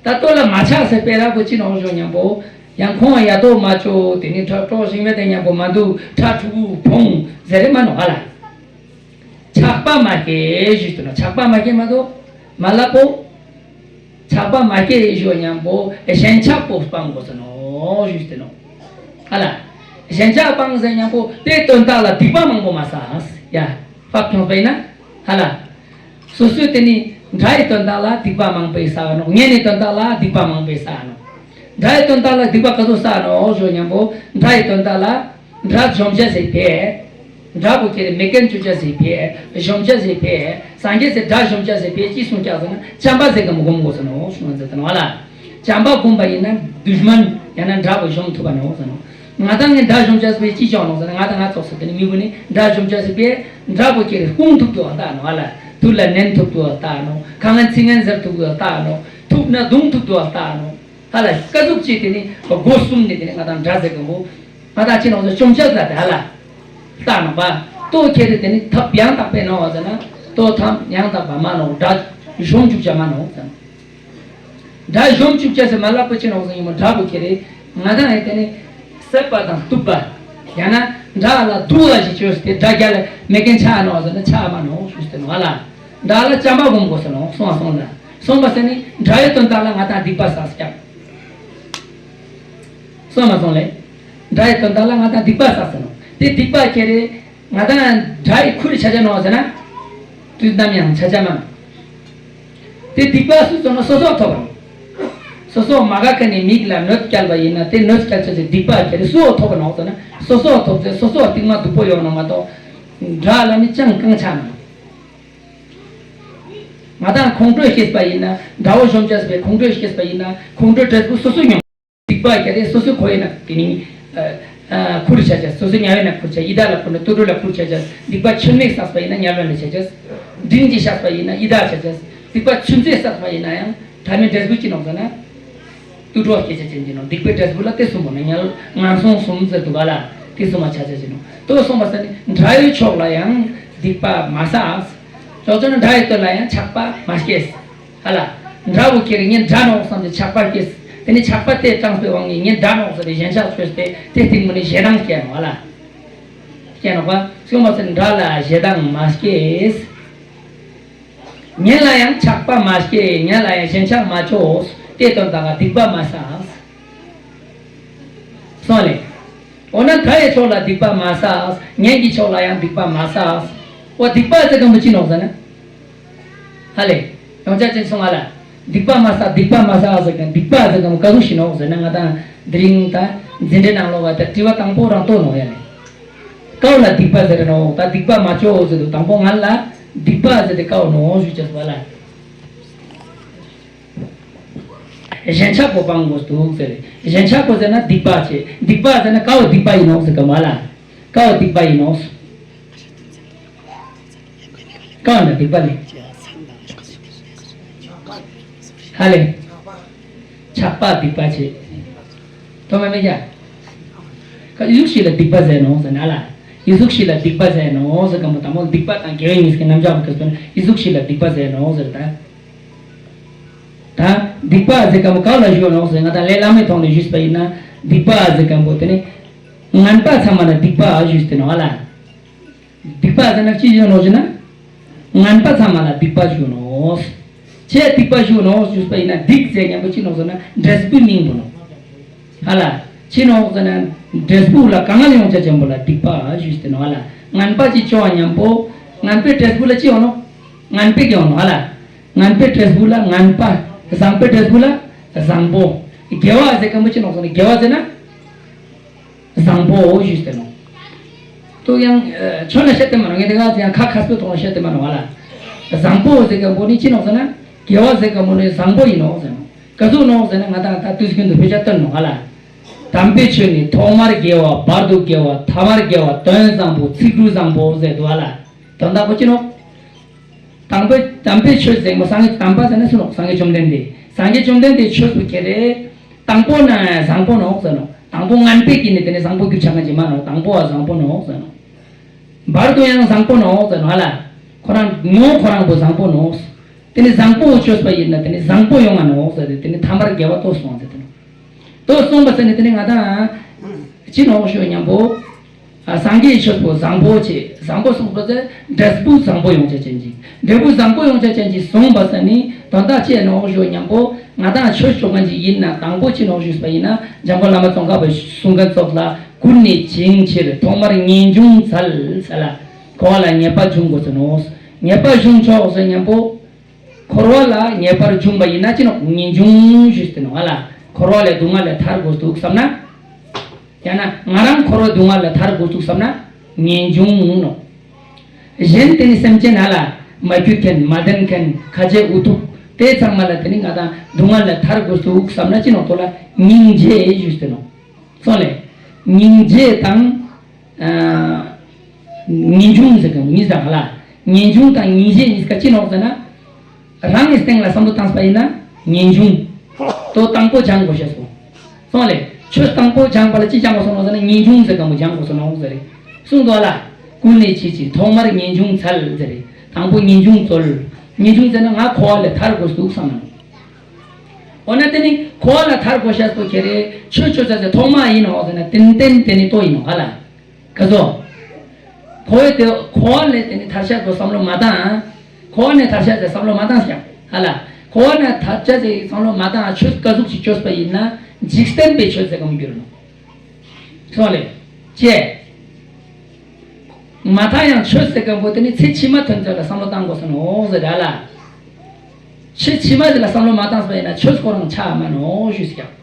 ད་ལྟོ་ལ་མ་ཆགས་སེ་སྤེ་ར་གོ་ཅི་ནོག་ཞོ་མཉམ་པོ། ཡང་ཁོང་ཡ་དོ་མ་ཅོ་དེ་ནི་ཁྲ་གྲོགས་ཤིག་མེད་དེ་མཉམ་པོ་མ་འདུག་ཁྲ་ཕྲུ་གུ་ཕོང་ཟེར་རེ་མ་ནོ་ཧ་ལ། ཆགས་པ་མ་སྐྱེས་ཞུས་དུ་ན་ཆགས་པ་མ་སྐྱེས་མ་འདུག་མ་ལ་པོ། ཆགས་པ་མ་སྐྱེས་ཞུ་མཉམ་པོ་ཞེན་ཆགས་པོ་སྤང་དགོས་ཟེར་ནོ་ཞུས་ཏེ་ནོ། ཧ་ལ། ཞེན་ཆགས་སྤང་ཟེར་མཉམ་པོ་དེ་དོན་དག་ལ་སྡིག་པ་མང་པོ་མ་བསགས། ཡ། བབ་ཁྱོངས་པས་ན། ཧ་ལ། སོ་སོའི་དེ་ནི་དགྲ་ཡི་དོན་དག་ལ་སྡིག་པ་མང་པོ་བསགས་ནོ། གཉེན་ནི་དོན་དག་ལ་སྡིག་པ་མང་པོ་བསགས་ནོ། དགྲ་ཡི་དོན་དག་ལ་སྡིག་པ་ག་ཚོད་བསགས་ནོ་ཞུ་མཉམ་པོ་དགྲ་ཡི་དོན་དག་ལ། དགྲ་གཞོམ་བྱ་ཟེར་བས། དགྲ་བོ་ཁྱེར་མེད་མཁན་བཅོ་བྱ་ཟེར་བས། གཞོམ་བྱ་ཟེར་བས། སངས་རྒྱས་སི་དགྲ་གཞོམ་བྱ་ཟེར་བས་ཅི་གསུང་ཀྱག་ཟེར་ན་བྱམས་པ་ཟེར་གི་མི་སྒོམ་དགོས་ཟེར་ནོ་གསུང་ཟེར་དང་བ་ལ། བྱམས་པ་སྒོམ་པ་ཡིན་ན་དུཤ་མན་ཡང་ན་དགྲ་བོ་གཞོམ་ཐུབ་པ་ནོ་ཟེར་ནོ། ང་དང་ངས་དགྲ་གཞོམ་བྱ་ཟེར་བས་ཅི་ཀྱག་ནོ་ཟེར་ན་ང་དང་ང་ཚོགས་ཟེར་དེ་ནི་མི་བུ་ནི་དགྲ་གཞོམ་བྱ་ཟེར་བས་དགྲ་བོ་ཁྱེར་སྐུང་ཐུབ་ཏུ་བ་ལྟ་ནོ་བ་ལ། དུག་ལ་ནན་ཐུབ་ཏུ་བ་ལྟ་ནོ། ཁ་ངན་ཚིག་ངན་ཟེར་ཐུབ་ཏུ་བ་ལྟ་ནོ། ཐུབ་ན་རྡུང་ཐུབ་ཏུ་བ་ལྟ་ནོ། ཧ་ལ་ཀ་ཟུག་ཅིག་དེ་ནི་སྒོ་གསུམ་ནས་དེ་ནི་ང་དང་དགྲ་ཟེར་གི་མོ། ང་དང་ཅི་ནོ་ཟེར་བཅོམ་བྱ་ཟེར་དེ་ཧ་ལ། ལྟ་ནོ་པ། ལྟོ་ཁྱེར་དེ་ནི་ཐབས་ཡང་དག་པས་ནོ་བ་ཟེར་ན། ལྟོ་ཐབས་ཡང་དག་པ་མ་ནོ་དགྲ་གཞོམ་བཅུག་བྱ་མ་ནོ་ཟེར། དགྲ་གཞོམ་བཅུག་བྱ་ཟེར་མ་ལབ་པ་ཅི་ནོ་ཟེར་ཡིན་མོ་དགྲ་བོ་ཁྱེར་རེ། ང་དང་ཨེ་དེ་ནི་བསད་པ་དང་གཏུབ་པ། ཡང་ན་དགྲ་ལ་སྡུག་པ་ཞིག་བཅོས་ཏེ་དགྲ་རྒྱལ་མེད་མཁན་ཆགས་ནོ་ཟེར་ན་ཆགས་མ་ནོ་ཞུས་ཏེ་ནོ་ཧ་ལ། དགྲ་ལ་བྱམས་པ་སྒོམ་དགོས་ཟེར་ནོ་གསུངས་པ་སོང་ལ། གསུངས་པ་ཟེར་ནི་དགྲ་ཡི་དོན་དག་ལ་ང་དང་སྡིག་པ་བསགས་ཀྱང་། སོང་མ་སོང་ལེ། དགྲ་ཡི་དོན་དག་ལ་ང་དང་སྡིག་པ་བསགས་ཟེར་ནོ། དེ་སྡིག་པ་ཁྱེར་རེ། ང་དང་དགྲ་ཡི་ཁུར་ཆ་ཆ་ནོ་ཟེར་ན། དུས་ནམ་ཡང་ཆ་ཆ་མ་ནོ། དེ་སྡིག་པ་སུ་ཚོ་ནོ་སོ་སོ་ཐོབ་པ་ནོ། སོ་སོ་མ་ག་ཁ་ནས་མིག་ལ་གནོད་སྐྱལ་བ་ཡིན་ན་དེ་གནོད་སྐྱལ་ཆ་ཆ་སྡིག་པ་ཁྱེར་རེ་སུ་ཐོབ་པ་ནོ་ཟེར་ན་སོ་སོ་ཐོབ་ཚེ་སོ་སོ་སྟིང་མ་སྡུག་པོ་ཡོང་ནོ་མ་གཏོགས། དགྲ་ལ་ནི་ཅང་གང་ཆ་མ་ནོ། ང་དང་ཁོང་ཁྲོས་སྐྱེས་པ་ཡིན་ན་དགྲ་བོ་གཞོམ་བྱས་པའི་ཁོང་ཁྲོས་སྐྱེས་པ་ཡིན་ན་ཁོང་ཁྲོའི་འབྲས་བུ་སོ་སོ་མྱོང་། སྡིག་པ་གལ་ཏེ་སོ་སོའི་ཁོ་ཡིན་ན་དེ་ནི་ཁུར་བྱ་བྱ་སོ་སོའི་དམྱལ་བའི་ནང་ཁུར་བྱ་ཡི་དྭགས་ལ་ཁུར་ན་དུད་འགྲོ་ལ་ཁུར་བྱ་བྱ། སྡིག་པ་ཆུད་མེད་བསགས་པ་ཡིན་ན་དམྱལ་བ་ལ་བྱ་བྱ། འབྲིང་གིས་བསགས་པ་ཡིན་ན་ཡི་དྭགས་བྱ་བྱ། སྡིག་པ་ཆུད་ཟོས་བསགས་པ་ཡིན་ན་ཡང་དྲ་མའི་འབྲས་བུ་ཅི་ནོག་ཟེར་ན། དུད་འགྲོ་སྐྱེ་བྱ་ཅན་གྱི་ནོ། སྡིག་པའི་འབྲས་བུ་ལ་དེ་གསུམ་པོ་ནི་དམྱལ་ངན་སོང་གསུམ་ཟེར་འདུག་ག་ལ། དེ་གསུམ་པ་ཆ་བྱ་ཅན་ནོ། དོ་གསུངས་པ་ཟེར་ནི་དགྲ་ཡི་ཕྱོགས་ལ་ཡང་སྡིག་པ་མ་བསགས། ཅོག་ཅོག་ནི་དགྲ་ཡི་དོན་ལ་ཡང་ཆགས་པ་མ་སྐྱེས། ཧ་ལ། དགྲ་བོ་ཁྱེར་ངས་དགྲ་ནོག་བསམ་སྟེ་ཆགས་པ་སྐྱེས། དེ་ནི་ཆགས་པ་དེ་དྲངས་པའི་དབང་གིས་ངས་དགྲ་ནོག་ཟེར་ཏེ་ཞེན་ཆགས་ཆོས་ཏེ་དེ་སྟེང་མོ་ནི་ཞེ་སྡང་སྐྱེ་ནོག་ཧ་ལ། སྐྱེ་ནོག་པ། གསུངས་པ་ཟེར་ནི་དགྲ་ལ་ཞེ་སྡང་མ་སྐྱེས། གཉེན་ལ་ཡང་ཆགས་པ་མ་སྐྱེས། གཉེན་ལ་ཡང་ཞེན་ཆགས་མ་བཅོས། དེ་དོན་དག་ག་སྡིག་པ་མ་བསགས། སོང་ལེ། འོ་ན་དགྲ་ཡི་ཕྱོགས་ལ་སྡིག་པ་མ་བསགས། གཉེན་གྱི་ཕྱོགས་ལ་ཡང་སྡིག་པ་མ་བསགས། འོ་སྡིག་པ་ཟེར་གམ་པོ་ཅི་ནོག་ཟེར་ན། ཧ་ལེ། ཡོངས་ཆ་ཅན་སོང་ང་ལ། སྡིག་པ་མ་བསགས་སྡིག་པ་མ་བསགས་ཟེར་གམ་སྡིག་པ་ཟེར་གམ་པོ་ག་ཟུག་ཞིག་ནོག་ཟེར་ན་ང་དང་དེ་རིང་ད་འཛིན་གྲྭའི་ནང་ལོགས་པ་ད་དྲི་བ་དང་པོ་རང་ལྟོས་ནོག་ཡ་ལེ། ཀའོ་ལ་སྡིག་པ་ཟེར་ནོག་ད་སྡིག་པ་མ་བཅོས་ཟེར་དུས་དང་པོ་ང་ལ་སྡིག་པ་ཟེར་ཏེ་ཀའོ་ནོག་ཞུ་ཅེས་པ་ལ། ཞེན་ཆགས་པོ་སྤང་དགོས་འདུག་ཟེར། ཞེན་ཆགས་པོ་ཟེར་ན་སྡིག་པ་བྱེད། སྡིག་པ་ཟེར་ན་ཀའོ་སྡིག་པ་ཡིན་ནོག་ཟེར་གམ་པ་ལ། ཀའོ་སྡིག་པ་ཡིན་ནོག་ཀའོ་ན་སྡིག་པ་ལེ། ཧ་ལེ། ཆགས་པ་སྡིག་པ་བྱེད། ཐོ་མ་མེད་ཀྱ། ཀ་ཡུག་ཤི་ལ་སྡིག་པ་ཟེར་ནོག་ཟེར་ན་ལ། ཡི་ཟུག་ཤི་ལ་སྡིག་པ་ཟེར་ནོག་ཟེར་གམ་པོ་དང་པོ་སྡིག་པ་དང་དགེ་བའི་ཉེས་ཀྱི་རྣམ་གཞག་པོ་ཁེ་སོ་ན་ཡི་ཟུག་ཤི་ལ་སྡིག་པ་ཟེར་ནོག་ཟེར་ད། ད་སྡིག་པ་ཟེར་གམ་པོ་ག་ལ་ཞུ་ནོག་ཟེར་ང་དང་ལས་བླ་མའི་ཐོག་ནས་ཞུས་པ་ཡིན་ན་སྡིག་པ་ཟེར་གམ་པོ་དེ་ནི་ངན་པ་ཚང་མ་ལ་སྡིག་པ་ཞུས་ཏེ་ནོག་ཨ་ལ། སྡིག་པ་ཟེར་ན་ཅི་ཞུ་ནོག་ཟེར་ན། ངན་པ་ཚང་མ་ལ་སྡིག་པ་ཞུ་ནོག་ཅི་སྡིག་པ་ཞུ་ནོག་ཞུས་པ་ཡིན་ན་སྡིག་ཟེར་མཉམ་པོ་ཅི་ནོག་ཟེར་ན་འབྲས་བུའི་མིང་བོ་ནོག་ཧ་ལ། ཅི་ནོག་ཟེར་ན་འབྲས་བུ་ལ་དཀའ་ངལ་ཡོང་ཆ་ཅན་པོ་ལ་སྡིག་པ་ཞུས་ཏེ་ནོག་ཧ་ལ། ངན་པ་ཅིག་བཅོ་བ་མཉམ་པོ་ངན་པའི་འབྲས་བུ་ལ་ཅི་ཡོང་ནོག་ངན་པའི་གི་ཡོང་ནོག་ཧ་ལ། ངན་པའི་འབྲས་བུ་ལ་ངན་པ། བཟང་པོའི་འབྲས་བུ་ལ་བཟང་པོ། དགེ་བ་ཟེར་མཁན་པོ་ཅི་ནོག་ཟེར་ན་དགེ་བ་ཟེར་ན། བཟང་པོའོ་ཞུས་ཏེ་ནོག་ཏོ་ཡང་ཆོས་ལ་བཤད་དེ་མ་ནོག་ངས་དེ་ག་ཚོད་ཡང་ཁ་ཁ་སྤོ་ཐོག་ལ་བཤད་དེ་མ་ནོག་ཧ་ལ། བཟང་པོ་ཟེར་མཁན་པོ་ནི་ཅི་ནོག་ཟེར་ན། དགེ་བ་ཟེར་མཁན་པོ་ནི་བཟང་པོ་ཡིན་ནོག་ཟེར་ནོག་ག་ཚོད་ནོག་ཟེར་ན་ང་དང་ད་དུས་རྒྱུན་དུ་དཔེ་ཆ་སྟོན་ནོག་ཧ་ལ། དམ་པའི་ཆོས་ནི་ཐོག་མར་དགེ་བ། བར་དུ་དགེ་བ། ཐ་མར་དགེ་བ། དོན་བཟང་པོ། ཚིག་འབྲུ་བཟང་པོ་ཟེར་འདུག་ཧ་ལ། དོན་དག་པོ་ཅི་ནོག་དང་པོ་དམ་པའི་ཆོས་ཟེར་མཁན་པོ་སངས་རྒྱས་དམ་པ་ཟེར་ན་སུ་ནོག་སངས་རྒྱས་བཅོམ་ལྡན་འདས། སངས་རྒྱས་བཅོམ་ལྡན་འདས་ཆོས་སུ་ཁྱེར་རེ། དང་པོ་ན་བཟང་པོ་ནོག་ཟེར་ནོག་དང་པོ་ངན་པའི་གི་ནི་དེ་ནི་བཟང་པོ་གྱུར་ཆ་མཁན་ཅིག་མ་ནོག་དང་པོ་བ་བཟང་པོ་ནོག་ཟེར་ནོག་བར་དུ་ཡང་བཟང་པོ་ནོག་ཟེར་ནོག་ཧ་ལ། ཁོ་རང་ངོ་བོ་ཁོ་རང་པོ་བཟང་པོ་ནོག་དེ་ནི་བཟང་པོ་བཅོས་པ་ཡིན་ན་དེ་ནི་བཟང་པོ་ཡོང་ང་ནོག་ཟེར་ཏེ་དེ་ནི་ཐ་མར་དགེ་བ་ལྟོས་སོང་ཟེར་ཏེ་ནོག་ལྟོས་སོང་བ་ཟེར་ནི་དེ་ནི་ང་དང་ཅི་ནོག་ཞུ་མཉམ་པོ། སངས་རྒྱས་ཆོས་པོ་བཟང་པོ་ཆེ། བཟང་པོ་གསུངས་པ་ཟེར་འབྲས་བུ་བཟང་པོ་ཡོང་བྱ་ཅན་གྱི། འབྲས་བུ་བཟང་པོ་ཡོང་བྱ་ཅན་གྱི་གསུངས་པ་ཟེར་ནི་དོན་དག་ཅི་ནོག་ཞུ་ཉམ་པོ། ང་དང་ཆོས་ཆོ་མཁན་ཅིག་ཡིན་ན་དང་པོ་ཅི་ནོག་ཞུས་པ་ཡིན་ན། འཇམ་མགོན་བླ་མ་ཙོང་ཁ་པའི་གསུང་མཁན་ཙོགས་ལ་ཀུན་ནས་བྱིང་ཕྱིར་ཐོག་མར་ངེས་འབྱུང་འཚལ་ཟེར་ལ། འཁོར་བ་ལ་ངེས་པ་འབྱུང་དགོས་ཟེར་ནོག། ངེས་པ་འབྱུང་ཆོག་ཟེར་ཉམ་པོ། འཁོར་བ་ལ་ངེས་པར་འབྱུང་བ་ཡིན་ན་ཅི་ནོག། ངེས་འབྱུང་ཞུས་ཏེ་ནོག་ཨ་ལ། འཁོར་བ་ལས་སྡུག་བསྔལ་ལས་ཐར་དགོས་འདུག་བསམ་ན། ཡང་ན་ང་རང་འཁོར་བ་སྡུག་བསྔལ་ལས་ཐར་དགོས་འདུག་བསམ་ན་ངེས་འབྱུང་ནོག། གཞན་དེ་ནི་སེམས་ཅན་ཨ་ལ་མ་གྱུར་མཁན་མ་ལྡན་མཁན་ཁ་ཆེ་འུ་ཐུག་དེ་ཚང་མ་ལ་དེ་ནི་ང་དང་སྡུག་བསྔལ་ལས་ཐར་དགོས་འདུག་བསམ་ན་ཅི་ནོག་ཏོ་ལ་སྙིང་རྗེ་ཞུས་ཏེ་ནོག། སོང་ལེ། སྙིང་རྗེ་དང་། ཨ། ངེས་འབྱུང་ཟེར་གི་གཉིས་དང་ཧ་ལ། ངེས་འབྱུང་དང་སྙིང་རྗེ་གཉིས་ཀ་ཅི་ནོག་ཟེར་ན། རང་གི་སྟེང་ལ་བསམ་བློ་བཏང་པ་ཡིན་ན་ངེས་འབྱུང་། དོ་དང་པོ་སྦྱང་དགོས་ཤེས་སོང་། སོང་ལེ། ཆོས་དང་པོ་སྦྱང་པ་ལ་ཅི་སྦྱང་དགོས་སོང་ནོག་ཟེར་ན་ངེས་འབྱུང་ཟེར་གི་མོ་སྦྱང་དགོས་སོང་ནོག་ཟེར་རེད། གསུངས་འདུག་ཨ་ལ། ཀུན་ནས་བྱིང་ཕྱིར་ཐོག་མར་ངེས་འབྱུང་འཚལ་ཟེར་རེད། དང་པོ་ངེས་འབྱུང་འཚོལ། ངེས་འབྱུང་ཟེར་ན་ང་འཁོར་བ་ལས་ཐར་དགོས་འདུག་བསམ་ན། འོ་ན་དེ་ནི་འཁོར་བ་ལས་ཐར་དགོས་ཤེས་སོ་ཁྱེད་རེ་ཆོས་ཆོས་ཟེར་ཟེར་ཐོག་མ་ཡིན་ནོག་ཟེར་ན་ཏན་ཏན་དེ་ནི་ལྟོ་ཡིན་ནོག་ཨ་ལ། ག་ཚོད། འཁོར་བའི་དེ་འཁོར་བ་ལས་དེ་ནི་ཐར་ཤག་གོ་བསམ་བློ་མ་བཏང་། འཁོར་བ་ནས་ཐར་ཤག་ཟེར་བསམ་བློ་མ་བཏང་ཤག་ཧ་ལ། འཁོར་བ་ནས་ཐར་ཤག་ཟེར་བསམ་བློ་མ་བཏང་ཆོས་ག་ཟུག་ཅིག་བཅོས་པ་ཡིན་ན་འཇིག་རྟེན་པའི་ཆོས་ཟེར་གམ་འགྱུར་ནོ། སོང་ལེ། ཅེ། མ་མཐའ་ཡང་ཆོས་ཟེར་གམ་པོ་དེ་ནི་ཚེ་ཕྱི་མ་ཐོན་ཚོད་ལ་བསམ་བློ་བཏང་དགོས་སོ་ནོ་ཟེར་ར་ལ། ཚེ་ཕྱི་མ་ཟེར་ལ་བསམ་བློ་མ་བཏང་པ་ཡིན་ན་ཆོས་ཁོ་རང་ཆགས་མ་ནོ་ཞུས་ཀྱང་།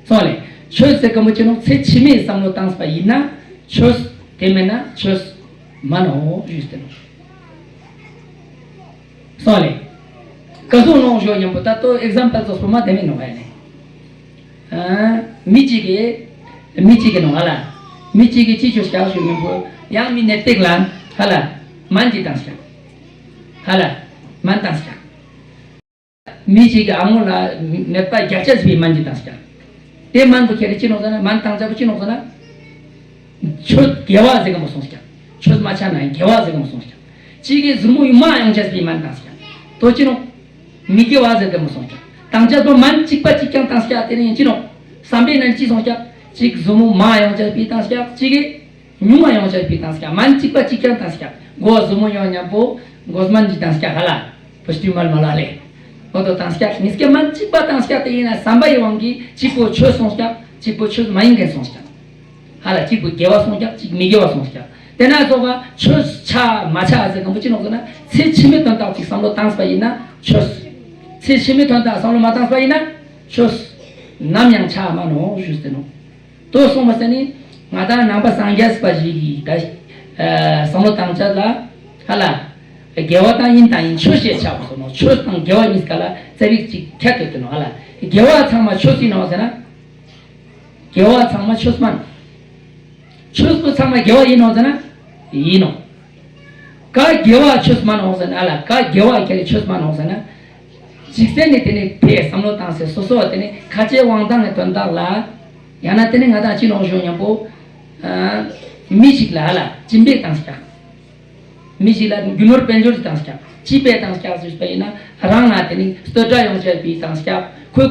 སོང་ལེ། ཆོས་ཟེར་ག་མོ་ཅི་ནོ་ཚེ་ཕྱི་མའི་བསམ་བློ་བཏང་པ་ཡིན་ན་ཆོས། དེ་མེད་ན་ཆོས་མ་ནོ་ཞུས་ཏེ་ནོ། སོང་ལེ། ག་སོང་ནོ་ཞོ་ཉམ་པོ་ད་ལྟོ་ཨེག་ཛམ་པལ་ཙོ་སོ་མ་དེ་མེད་ནོ་བ་ཡ་ལེ། ཨ། མི་གཅིག་གིས། མི་གཅིག་གི་ནོ་ཧ་ལ། མི་གཅིག་གིས་ཅི་ཆོས་བྱ་ཞུ་ཉམ་པོ་ཡང་མི་ནད་སྟེགས་ལ་ཧ་ལ། སྨན་གཅིག་བཏང་ཤག་ཧ་ལ། སྨན་བཏང་ཤག་མི་གཅིག་གི་ཨ་མོ་ལ་ནད་པ་རྒྱག་ཆ་ཟིག་པའི་སྨན་གཅིག་བཏང་ཤག་དེ་སྨན་པོ་ཁྱེར་ཅི་ནོག་ཟེར་ན་སྨན་བཏང་ཆ་པོ་ཅི་ནོག་ཟེར་ན། ཆོས་དགེ་བ་ཟེར་གི་མོ་སོང་ཤག་ཆོས་མ་ཆ་ན་དགེ་བ་ཟེར་གི་མོ་སོང་ཤག་གཅིག་གིས་ཟུར་མོ་ཡུ་མ་ཡོང་ཆ་ཟིག་པའི་སྨན་བཏང་ཤག་དོ་ཅི་ནོག་མི་དགེ་བ་ཟེར་གི་མོ་སོང་ཤག་བཏང་ཆ་དོ་སྨན་གཅིག་པ་གཅིག་རྐྱང་བཏང་ཤག་དེ་ནས་ཅི་ནོག་བསམ་པའི་ནང་ཅི་སོང་ཤག་གཅིག་ཟུར་མོ་མ་ཡོང་ཆ་ཟིག་པའི་བཏང་ཤག་གཅིག་གིས། ཉུང་བ་ཡོང་ཆ་པའི་བཏང་སྐྱག་སྨན་གཅིག་པ་གཅིག་རྐྱང་བཏང་སྐྱག་མགོ་ཟུར་མོ་ཡོང་ཉམ་པོ་མགོ་སྨན་གཅིག་བཏང་སྐྱག་ཧ་ལ། པོ་ཤི་ཊིབ་མལ་མ་ལ་ལེ། འོ་དོ་བཏང་སྐྱག་ཉིས་ཀའི་སྨན་གཅིག་པ་བཏང་སྐྱག་དེ་ཡིན་ན་བསམ་པ་ཡི་དབང་གིས་གཅིག་པོ་ཆོས་སོང་སྐྱག་གཅིག་པོ་ཆོས་མ་ཡིན་མཁན་སོང་སྐྱག་ཧ་ལ་གཅིག་པོ་དགེ་བ་སོང་སྐྱག་གཅིག་མི་དགེ་བ་སོང་སྐྱག་དེ་ན་སོགས་པ་ཆོས་ཆ་མ་ཆ་ཟེར་གང་པོ་ཅི་ནོག་ཟེར་ན་ཚེ་ཕྱི་མའི་དོན་དག་ཅིག་བསམ་བློ་བཏང་པ་ཡིན་ན་ཆོས། ཚེ་ཕྱི་མའི་དོན་དག་བསམ་བློ་མ་བཏང་པ་ཡིན་ན་ཆོས། ནམ་ཡང་ཆ་མ་ནོག་ཞུས་ཟེར་ནོག་དོ་གསུངས་པ་ཟེར་ནི། ང་དང་ནང་པ་སངས་རྒྱས་པ་ཞིག་གིས་ད་བསམ་བློ་བཏང་ཆ་ལ་ཧ་ལ། དགེ་བ་དང་དབྱིན་དང་དབྱིན་ཆོས་ཞེས་བྱ་བ་སོགས་ནོ་ཆོས་དང་དགེ་བ་གཉིས་ཀ་ལ་རྩ་བིག་ཅིག་ཁྱད་ཐོད་དེ་ནོ་ཧ་ལ། དགེ་བ་ཚང་མ་ཆོས་ཡིན་ནོ་ཟེར་ན། དགེ་བ་ཚང་མ་ཆོས་མ་ནོ། ཆོས་པོ་ཚང་མ་དགེ་བ་ཡིན་ནོ་ཟེར་ན། ཡིན་ནོ། ག་དགེ་བ་ཆོས་མ་ནོག་ཟེར་ན་ཨ་ལ་ག་དགེ་བ་ཁྱེད་ཆོས་མ་ནོག་ཟེར་ན། འཇིག་རྟེན་ནི་དེ་ནི་ཕའི་བསམ་བློ་བཏང་སའི་སོ་སོ་བ་དེ་ནི་ཁ་ཆེ་དབང་ཐང་གི་དོན་དག་ལ། ཡང་ན་དེ་ནི་ང་དང་ཅི་ནོག་ཞུ་ཉམ་པོ། མི་ཞིག་ལ་ཨ་ལ་སྦྱིན་པའི་བཏང་སྐྱག་མི་ཞིག་ལ་རྒྱུ་ནོར་དཔལ་འབྱོར་གྱི་བཏང་སྐྱག་ཅི་པའི་བཏང་སྐྱག་ཟེར་བ་ཡིན་ན་རང་ང་དེ་ནི་བསྟོད་སྒྲ་ཡོང་ཆ་པའི་བཏང་སྐྱག་ཁོས་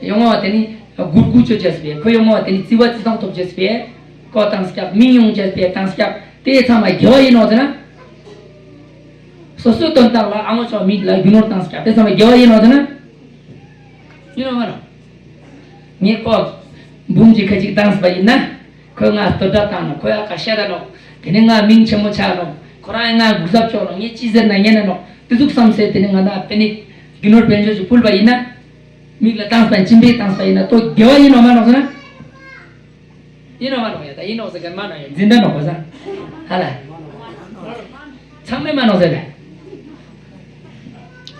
ཡོང་བ་དེ་ནི་གུར་གུ་ཆོ་ཆ་པའི་ཁོས་ཡོང་བ་དེ་ནི་བརྩི་བ་བརྩི་སྟངས་ཐོབ་ཆ་པའི་ཀོ་བཏང་སྐྱག་མིང་ཡོང་ཆ་པའི་བཏང་སྐྱག་དེ་ཚང་མ་དགེ་བ་ཡིན་ནོག་ཟེར་ན། སོ་སོའི་དོན་དག་ལ་ཨ་མོ་ཆོག་མིག་ལ་རྒྱུ་ནོར་བཏང་སྐྱག་དེ་ཚང་མ་དགེ་བ་ཡིན་ནོག་ཟེར་ན། ཡིན་ནོག་མ་ནོག་ངས་ཀོ། འབུམ་གཅིག་ཁ་གཅིག་བཏང་པ་ཡིན་ན། ཁོས་ང་བསྟོད་སྒྲ་བཏང་ནོག་ཁོས་ཨ་ཁ་བཤད་ད་ནོག་དེ་ནས་ང་མིང་ཆེན་མོ་ཆགས་ནོག་ཁོ་རང་ང་གུག་གཟབ་ཆོག་ནོག་ངས་ཅི་ཟེར་ན་ཉན་ན་ནོག་དེ་ཟུག་བསམ་སེ་དེ་ནས་ང་དང་དཔེ་ནི་རྒྱུ་ནོར་དཔལ་འབྱོར་ཅིག་ཕུལ་བ་ཡིན་ན། མིག་ལ་བཏང་པ་སྦྱིན་པའི་བཏང་པ་ཡིན་ན་ལྟོ་དགེ་བ་ཡིན་ནོག་མ་ནོག་ཟེར་ན། ཡིན་ནོག་མ་ནོག་ཡ་ད་ཡིན་ནོག་ཟེར་གན་མ་ནོག་ཡ་འཛིན་གྲྭ་ནོག་གོ་ས། ཧ་ལ། ཚང་མས་མ་ནོག་ཟེར་གན།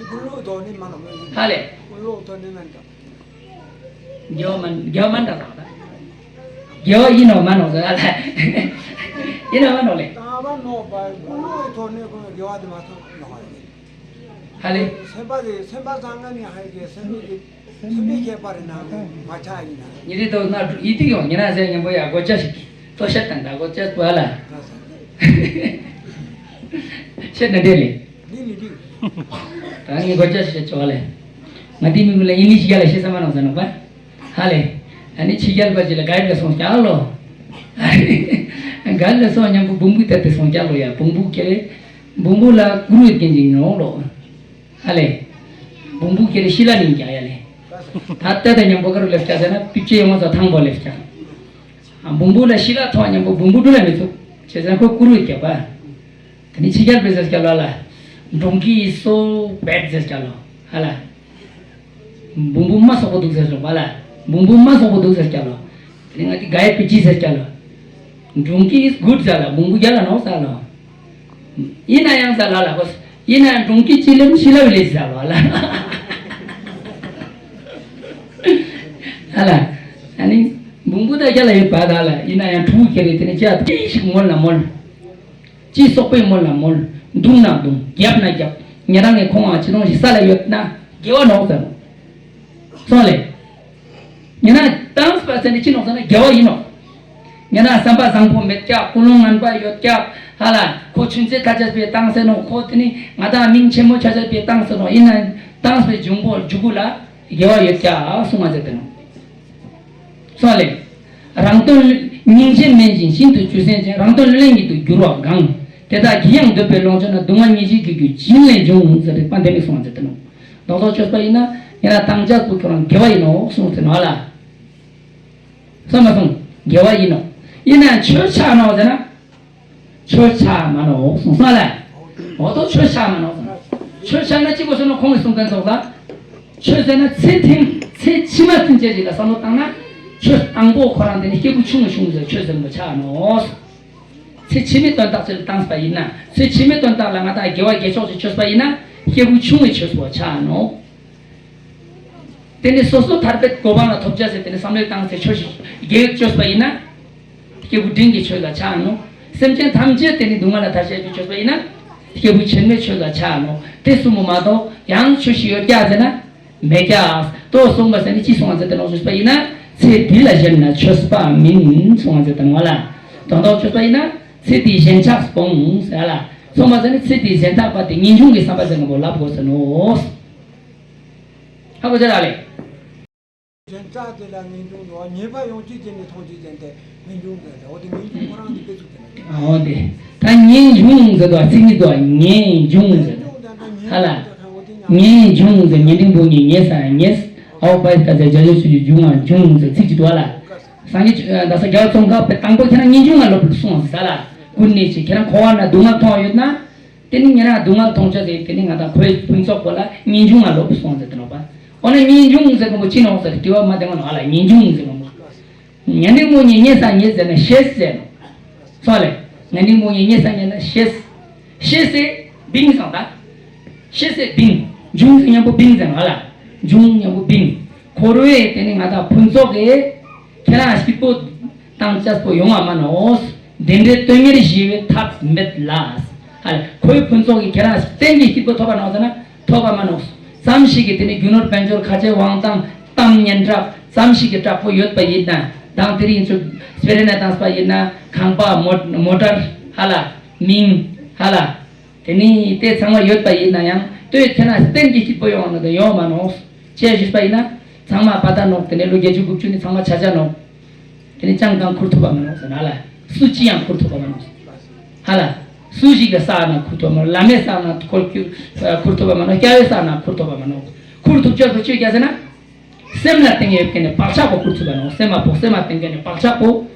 ཀུན་སློང་དོ་ནི་མ་ནོག་མ་ཡིན། ཧ་ལེ། ཀུན་སློང་དོ་ནི་མ་ནོག་དགེ་བ་མ་དགེ་བ་མ་འདྲ་ནོག་ད། དགེ་བ་ཡིན་ནོག་མ་ནོག་ཟེར་ཧ་ལེ། ཡིན་ནོག་མ་ནོག་ལེ། ད་མ་ནོག་པ་ཀུན་སློང་དོ་ནི་ཀུན་དགེ་བ་དེ་མ་ཐོབ་ནོག་ཧ་ལེ། ཧ་ལེ། སེམས་པ་དེ་སེམས་པ་བཟང་ང་ནི་ཧ་ཡི་སེམས་པའི་སེམས་པའི་ཁྱད་པར་ན་མ་ཆགས་ཡིན་ན། ཉི་རི་དོ་ན་ཡི་ཏི་ཡོང་ཉི་ན་ཟེར་ཉན་པོ་ཡ་གོ་ཅ་ཞིག་གི་ལྟོ་ཤ་དང་ད་གོ་ཅ་པོ་ཧ་ལ། ཤེས་ན་འདྲེ་ལེ། འདི་མི་འདི། ད་ངས་གོ་ཅ་ཞིག་ཆོག་ལེ། ང་དེ་མི་གུ་ལ་ཨིན་ལིཤ་རྒྱ་ལ་ཤེས་ས་མ་ནོག་ཟེར་ནོག་པ། ཧ་ལེ། ཨ་ནི་ཕྱི་རྒྱལ་པ་ཅིག་ལ་ག་ཡི་ལ་སོང་ཀྱང་ལོ། ག་ཡི་ལ་སོང་མཉམ་པོ་བུམ་བུ་དེ་དེ་སོང་ཀྱང་ལོ་ཡ། བུམ་བུ་ཁྱེར་རེ། བུམ་བུ་ལ་ཀུ་རུ་ཡོད་མཁན་ཅིག་ནོ་ལོ། ཨ་ལེ། བུམ་བུ་ཁྱེར་རེ་ཤི་ལ་ནིང་ཀྱང་ཡ་ལེ། ད་ལྟ་དེ་མཉམ་པོ་ཀ་རུ་ལེབ་ཀྱང་ཟེར་ན་པི་ཅེ་ཡོང་བ་ཚོ་ཐང་པོ་ལེབ་ཀྱང་། བུམ་བུ་ལ་ཤི་ལ་ཐོག་མཉམ་པོ་བུམ་བུ་འགྲུལ་ལ་མི་ཚུགས། བྱས་ཙང་ཁོ་ཀུ་རུ་ཡོད་ཀྱང་པ། དེ་ནི་ཕྱི་རྒྱལ་པས་ཟེར་སྐྱ་ལོ་ལ། འབྲོང་ཁྱི་is so bad ཟེར་སྐྱ་ལོ། ཧ་ལ། བུམ་བུ་མ་སོག་པོ་འདུག་ཟེར་སོང་བ་ལ། བུམ་བུ་མ་སོག་པོ་འདུག་ཟེར་སྐྱ་ལོ། དེ་ནི་ང་དེ་ག་ཡི་པི་ཅི་ཟེར་སྐྱ་ལོ། འབྲོང་ཁྱི་is good ཟེར་ལ། བུམ་བུ་རྒྱ་ལ་ནོག་ཟེར་ལོ། ཡིན་ན་ཡང་ཟེར་ལ་ལ་གོ། ཡིན་ན་ཡང་འབྲོང་ཁྱི་ཅི་ལེམ་ཤི་ལ་བི་ལེ་ཟེར་ལོ་ལ། ཧ་ལ། ཨ་ནི། བུམ་བུ་ད་རྒྱ་ལ་ཡོད་པ་ད་ལ། ཡིན་ན་ཡང་ཕྲུ་གུ་ཁྱེར་རེ་དེ་ནི་ཅི་ཡ་ཏི་ཞིག་མོལ་ན་མོལ། ཅི་སོག་པོའི་མོལ་ན་མོལ། རྡུང་ན་རྡུང་། རྒྱབ་ན་རྒྱབ། ཉེ་རང་ངས་ཁོང་ང་ཅི་དོང་ཞིག་ས་ལ་ཡོད་ན་དགེ་བ་ནོག་ཟེར་ནོ། སོང་ལེ། ཉེ་རང་བཏང་པ་ཟེར་ནི་ཅི་ནོག་ཟེར་ན་དགེ་བ་ཡིན་ནོག། ཉེ་རང་བསམ་པ་བཟང་པོ་མེད་ཀྱག། ཀུན་སློང་ངན་པ་ཡོད་ཀྱག། ཧ་ལ། ཁོ་ཆུན་ཚེ་ཐ་ཆད་པའི་བཏང་ཟེར་ནོ། ཁོ་དེ་ནི་ང་དང་མིང་ཆེན་མོ་ཆ་ཆད་པའི་བཏང་ཟེར་ནོ། ཡིན་ན་བཏང་པའི་འབྱུང་པོ་འཇུག་གུ་ལ་དགེ་བ་ཡོད་ཀྱག་གསུང་བ་ཟེར་ཏེ་ནོ། སོང་ལེ། རང་དོན་སྙིང་རྗེ་དམན་ཞིང་ཤིན་ཏུ་ཆུད་ཟོས་ཅན། རང་དོན་ལས་ཉིད་དུ་འགྱུར་བ་གང་། དེ་དག་གིས་ཡང་འདོད་པའི་ལོངས་སྤྱོད་ན། སྡུག་བསྔལ་ཉེས་བྱས་ཀྱི་རྒྱུ་སྦྱིན་ལས་འབྱུང་ཟེར་ཏེ་དཔལ་ལྡན་མས་གསུངས་པ་མཛད་དེ་ནོ། རྡོག་རྡོག་བཅོས་པ་ཡིན་ན་ཡང་ན་བཏང་བྱ་པོ་ཁྱོད་རང་དགེ་བ་ཡིན་ནོ་གསུངས་ཟེར་ནོ་ལ། སོང་མ་སོང་། དགེ་བ་ཡིན་ནོ། ཡིན་ན་ཆོས་ཆགས་ནོ་ཟེར་ན། ཆོས་ཆགས་མ་ནོག་གསུངས་སོང་ལ། འོ་དོ་ཆོས་ཆགས་མ་ནོག་གསུངས། ཆོས་ཆགས་ན་གཅིག་པོ་སོང་ན་ཁོང་གིས་གསུངས་མཁན་ཚོགས་ལ། ཆོས་ཟེར་ན་ཚེ་ཐིམ་ཚེ་ཕྱི་མ་ཐིམ་བྱེད་ཅིག་ལ་བསམ་བློ་བཏང་ན། ཆོས་དང་པོ་ཁོ་རང་དེ་ནི་སྐྱེས་བུ་ཆུང་ངུ་ཆུང་ངུ་ཟེར་ཆོས་ཟེར་མོ་ཆགས་ནོག། ཚེ་ཕྱི་མའི་དོན་དག་ཅིག་ལ་བཏང་པ་ཡིན་ན། ཚེ་ཕྱི་མའི་དོན་དག་ལ་ང་དང་དགེ་བ་དགེ་ཕྱོགས་ཅིག་ཆོས་པ་ཡིན་ན་སྐྱེས་བུ་ཆུང་ངུའི་ཆོས་སུ་ཆགས་ནོག། དེ་ནི་སོ་སོ་ཐར་པའི་གོ་འཕང་ལ་ཐོབ་བྱ་ཟེར་དེ་ནི་བསམ་བློའི་བཏང་ཚེ་ཆོས་ཤིག་དགེ་བའི་ཆོས་པ་ཡིན་ན། སྐྱེས་བུ་འབྲིང་གི་ཆོས་ལ་ཆགས་ནོག། སེམས་ཅན་ཐམས་ཅད་དེ་ནི་སྡུག་བསྔལ་ལ་ཐར་བྱ་ཡི་ཆོས་པ་ཡིན་ན། སྐྱེས་བུ་ཆེན་མོའི་ཆོས་ལ་ཆགས་ནོག། དེ་གསུམ་མོ་མ་གཏོགས་ཡང་ཆོས་ཤིག་ཡོད་ཀྱག་ཟེར་ན། མེད་ཀྱག། དོ་གསུངས་པ་ཟེར་ནི་ཅི་གསུང་བ་མཛད་དེ་ནོག་ཆོས་པ་ཡིན་ན། ཚེ་འདི་ལ་གཞན་ན་ཆོས་པ་མིན་གསུང་བ་མཛད་དེ་ནོག་ལ། དོན་དག་ཆོས་པ་ཡིན་ན་ཚེ་འདིའི་ཞེན་ཆགས་སྤོང་ཟེར་ལ། གསུངས་པ་ཟེར་ནི་ཚེ་འདིའི་ཞེན་ཆགས་པ་དེ་ངེས་འབྱུང་གི་བསམ་པ་ཟེར་ནོ་ལབ་དགོས་ཟེར་ནོ། ཧ་གོ་ཆ་ར་ལེ། ཞེན་ཆགས་དེ་ལ་ངེས་འབྱུང་ཡོད། ཉེས་པ་ཡོང་ཅི་བྱས་ནས་མཐོང་ཅི་བྱས་ཏེ་ངེས་འབྱུང་ཟེར་ཏེ། འོ་དེ་ངེས་འབྱུང་ཁོ་རང་དེ་དཔེ་ཚུགས་ཏེ་ན། འོ་དེ་ད་ངེས་འབྱུང་ཟེར་དོ་ཚིག་གཉིས་དོ་ངེས་འབྱུང་ཟེར་དོ། ཧ་ལ། ངེས་འབྱུང་ཟེར་ཉེ་འབྲིང་པོ་ཉིད་ངེས་ས་ངེས། ཨའོ་པའི་ཀ་ཟེར་བྱ་བྱེད་ཆོས་ཀྱི་འབྱུང་བ་འབྱུང་ཟེར་ཚིག་གཅིག་དོ་ལ། སངས་རྒྱས་ཆོས་ད་ས་རྒྱལ་བ་ཙོང་ཁ་པའི་དང་པོ་ཁྱེད་རང་ངེས་འབྱུང་ང་ལོ་བུར་སོང་ཟེར་ལ། ཀུན་ནས་ཆེ་ཁྱེད་རང་འཁོར་བ་ན་སྡུག་བསྔལ་མཐོང་ཡོད་ན། དེ་ནི་ཉེ་རང་སྡུག་བསྔལ་མཐོང་ཆ་ཟེར་དེ་ནི་ང་དང་ཁོའི་ཕུན་ཚོགས་པོ་ལ་ངེས་འབྱུང་ང་ལོ་བུར་སོང་ཟེར་དེ་ནོག་པ། འོ་ན་ངེས་འབྱུང་ཟེར་གོ་མོ་ཅི་ནོག་ཟེར་དྲི་བ་མ་དེ་མ་ནོག་ཨ་ལ། ངེས་འབྱུང་ཟེར་གོ་མོ། ཉེ་འབྲིང་པོ་ཉིད་ངེས་ས་ངེས་ཟེར་ན་ཤེས་ཟེར་ནོ། སོང་ལེ། ངེས་འབྲིང་པོ་ཉིད་ངེས་ས་ངེས་ན་ཤེས། ཤེས་སེ་བིང་སང་ད། ཤེས་སེ་བིང་། འབྱུང་ཟེར་མཉམ་པོ་བིང་ཟེར་ནོ་ཧ་ལ། འབྱུང་མཉམ་པོ་བིང་། འཁོར་བའི་དེ་ནི་ང་དང་ཕུན་ཚོགས་ཀྱི་ཁྱེད་རང་སྐྱིད་པོ་དང་ཅག་པོ་ཡོང་བ་མ་ནོག། དེ་འདྲའི་དོན་གཉེར་ཞི་བའི་ཐབས་མེད་ལ། ཧ་ལ་ཁོའི་ཕུན་ཚོགས་ཀྱི་ཁྱེད་རང་གཏན་གྱི་སྐྱིད་པོ་ཐོབ་པ་ནོག་ཟེར་ན། ཐོབ་པ་མ་ནོག། ཙམ་ཞིག་གིས་དེ་ནི་རྒྱུ་ནོར་དཔལ་འབྱོར་ཁ་ཆེ་དབང་ཐང་གཏམ་སྙན་གྲགས་ཙམ་ཞིག་གིས་དྲག་པོ་ཡོད་པ་ཡིན་ན། དང་དེ་རིང་ཚོ་སྤེ་ར་ནས་བཏང་པ་ཡིན་ན་ཁང་པ་མོ་མོ་ཊར་ཧ་ལ་མིང་ཧ་ལ། དེ་ནི་དེ་ཚང་མ་ཡོད་པ་ཡིན་ན་ཡང་ལྟོས་ཁྱེད་རང་གཏན་གྱི་སྐྱིད་པོ་ཡོང་ནི་དང་ཡོང་མ་ནོག། ཅེས་ཞུས་པ་ཡིན་ན་ཚང་མ་པ་ད་ནོག། དེ་ནི་ལོ་བརྒྱད་ཅུ་དགུ་བཅུ་ནི་ཚང་མ་ཆ་ཆ་ནོག། དེ་ནི་ཅང་གང་ཁུར་ཐུབ་པ་མ་ནོག་ཟེར་ན་ལ། སུ་ཅི་ཡང་ཁུར་ཐུབ་པ་མ་ནོག་ཟེར། ཧ་ལ། སུ་ཞིག་གི་ས་ན་ཁུར་ཐུབ་པ་མ་ནོག། བླ་མའི་ས་ན་ཁུར་ཁུར་ཐུབ་པ་མ་ནོག། སྐྱ་བོའི་ས་ན་ཁུར་ཐུབ་པ་མ་ནོག། ཁུར་ཐུབ་ཅོག་པོ་ཅོ་རྒྱ་ཟེར་ན། སེམས་ལ་བརྟེན་ཡོད་མཁན་ནི་བག་ཆགས་པོ་ཁུར་ཐུབ་པ་ནོག། སེམས་མ་བོ་སེམས་མ་བརྟེན་མཁན་ནི་བག་ཆགས་པོ་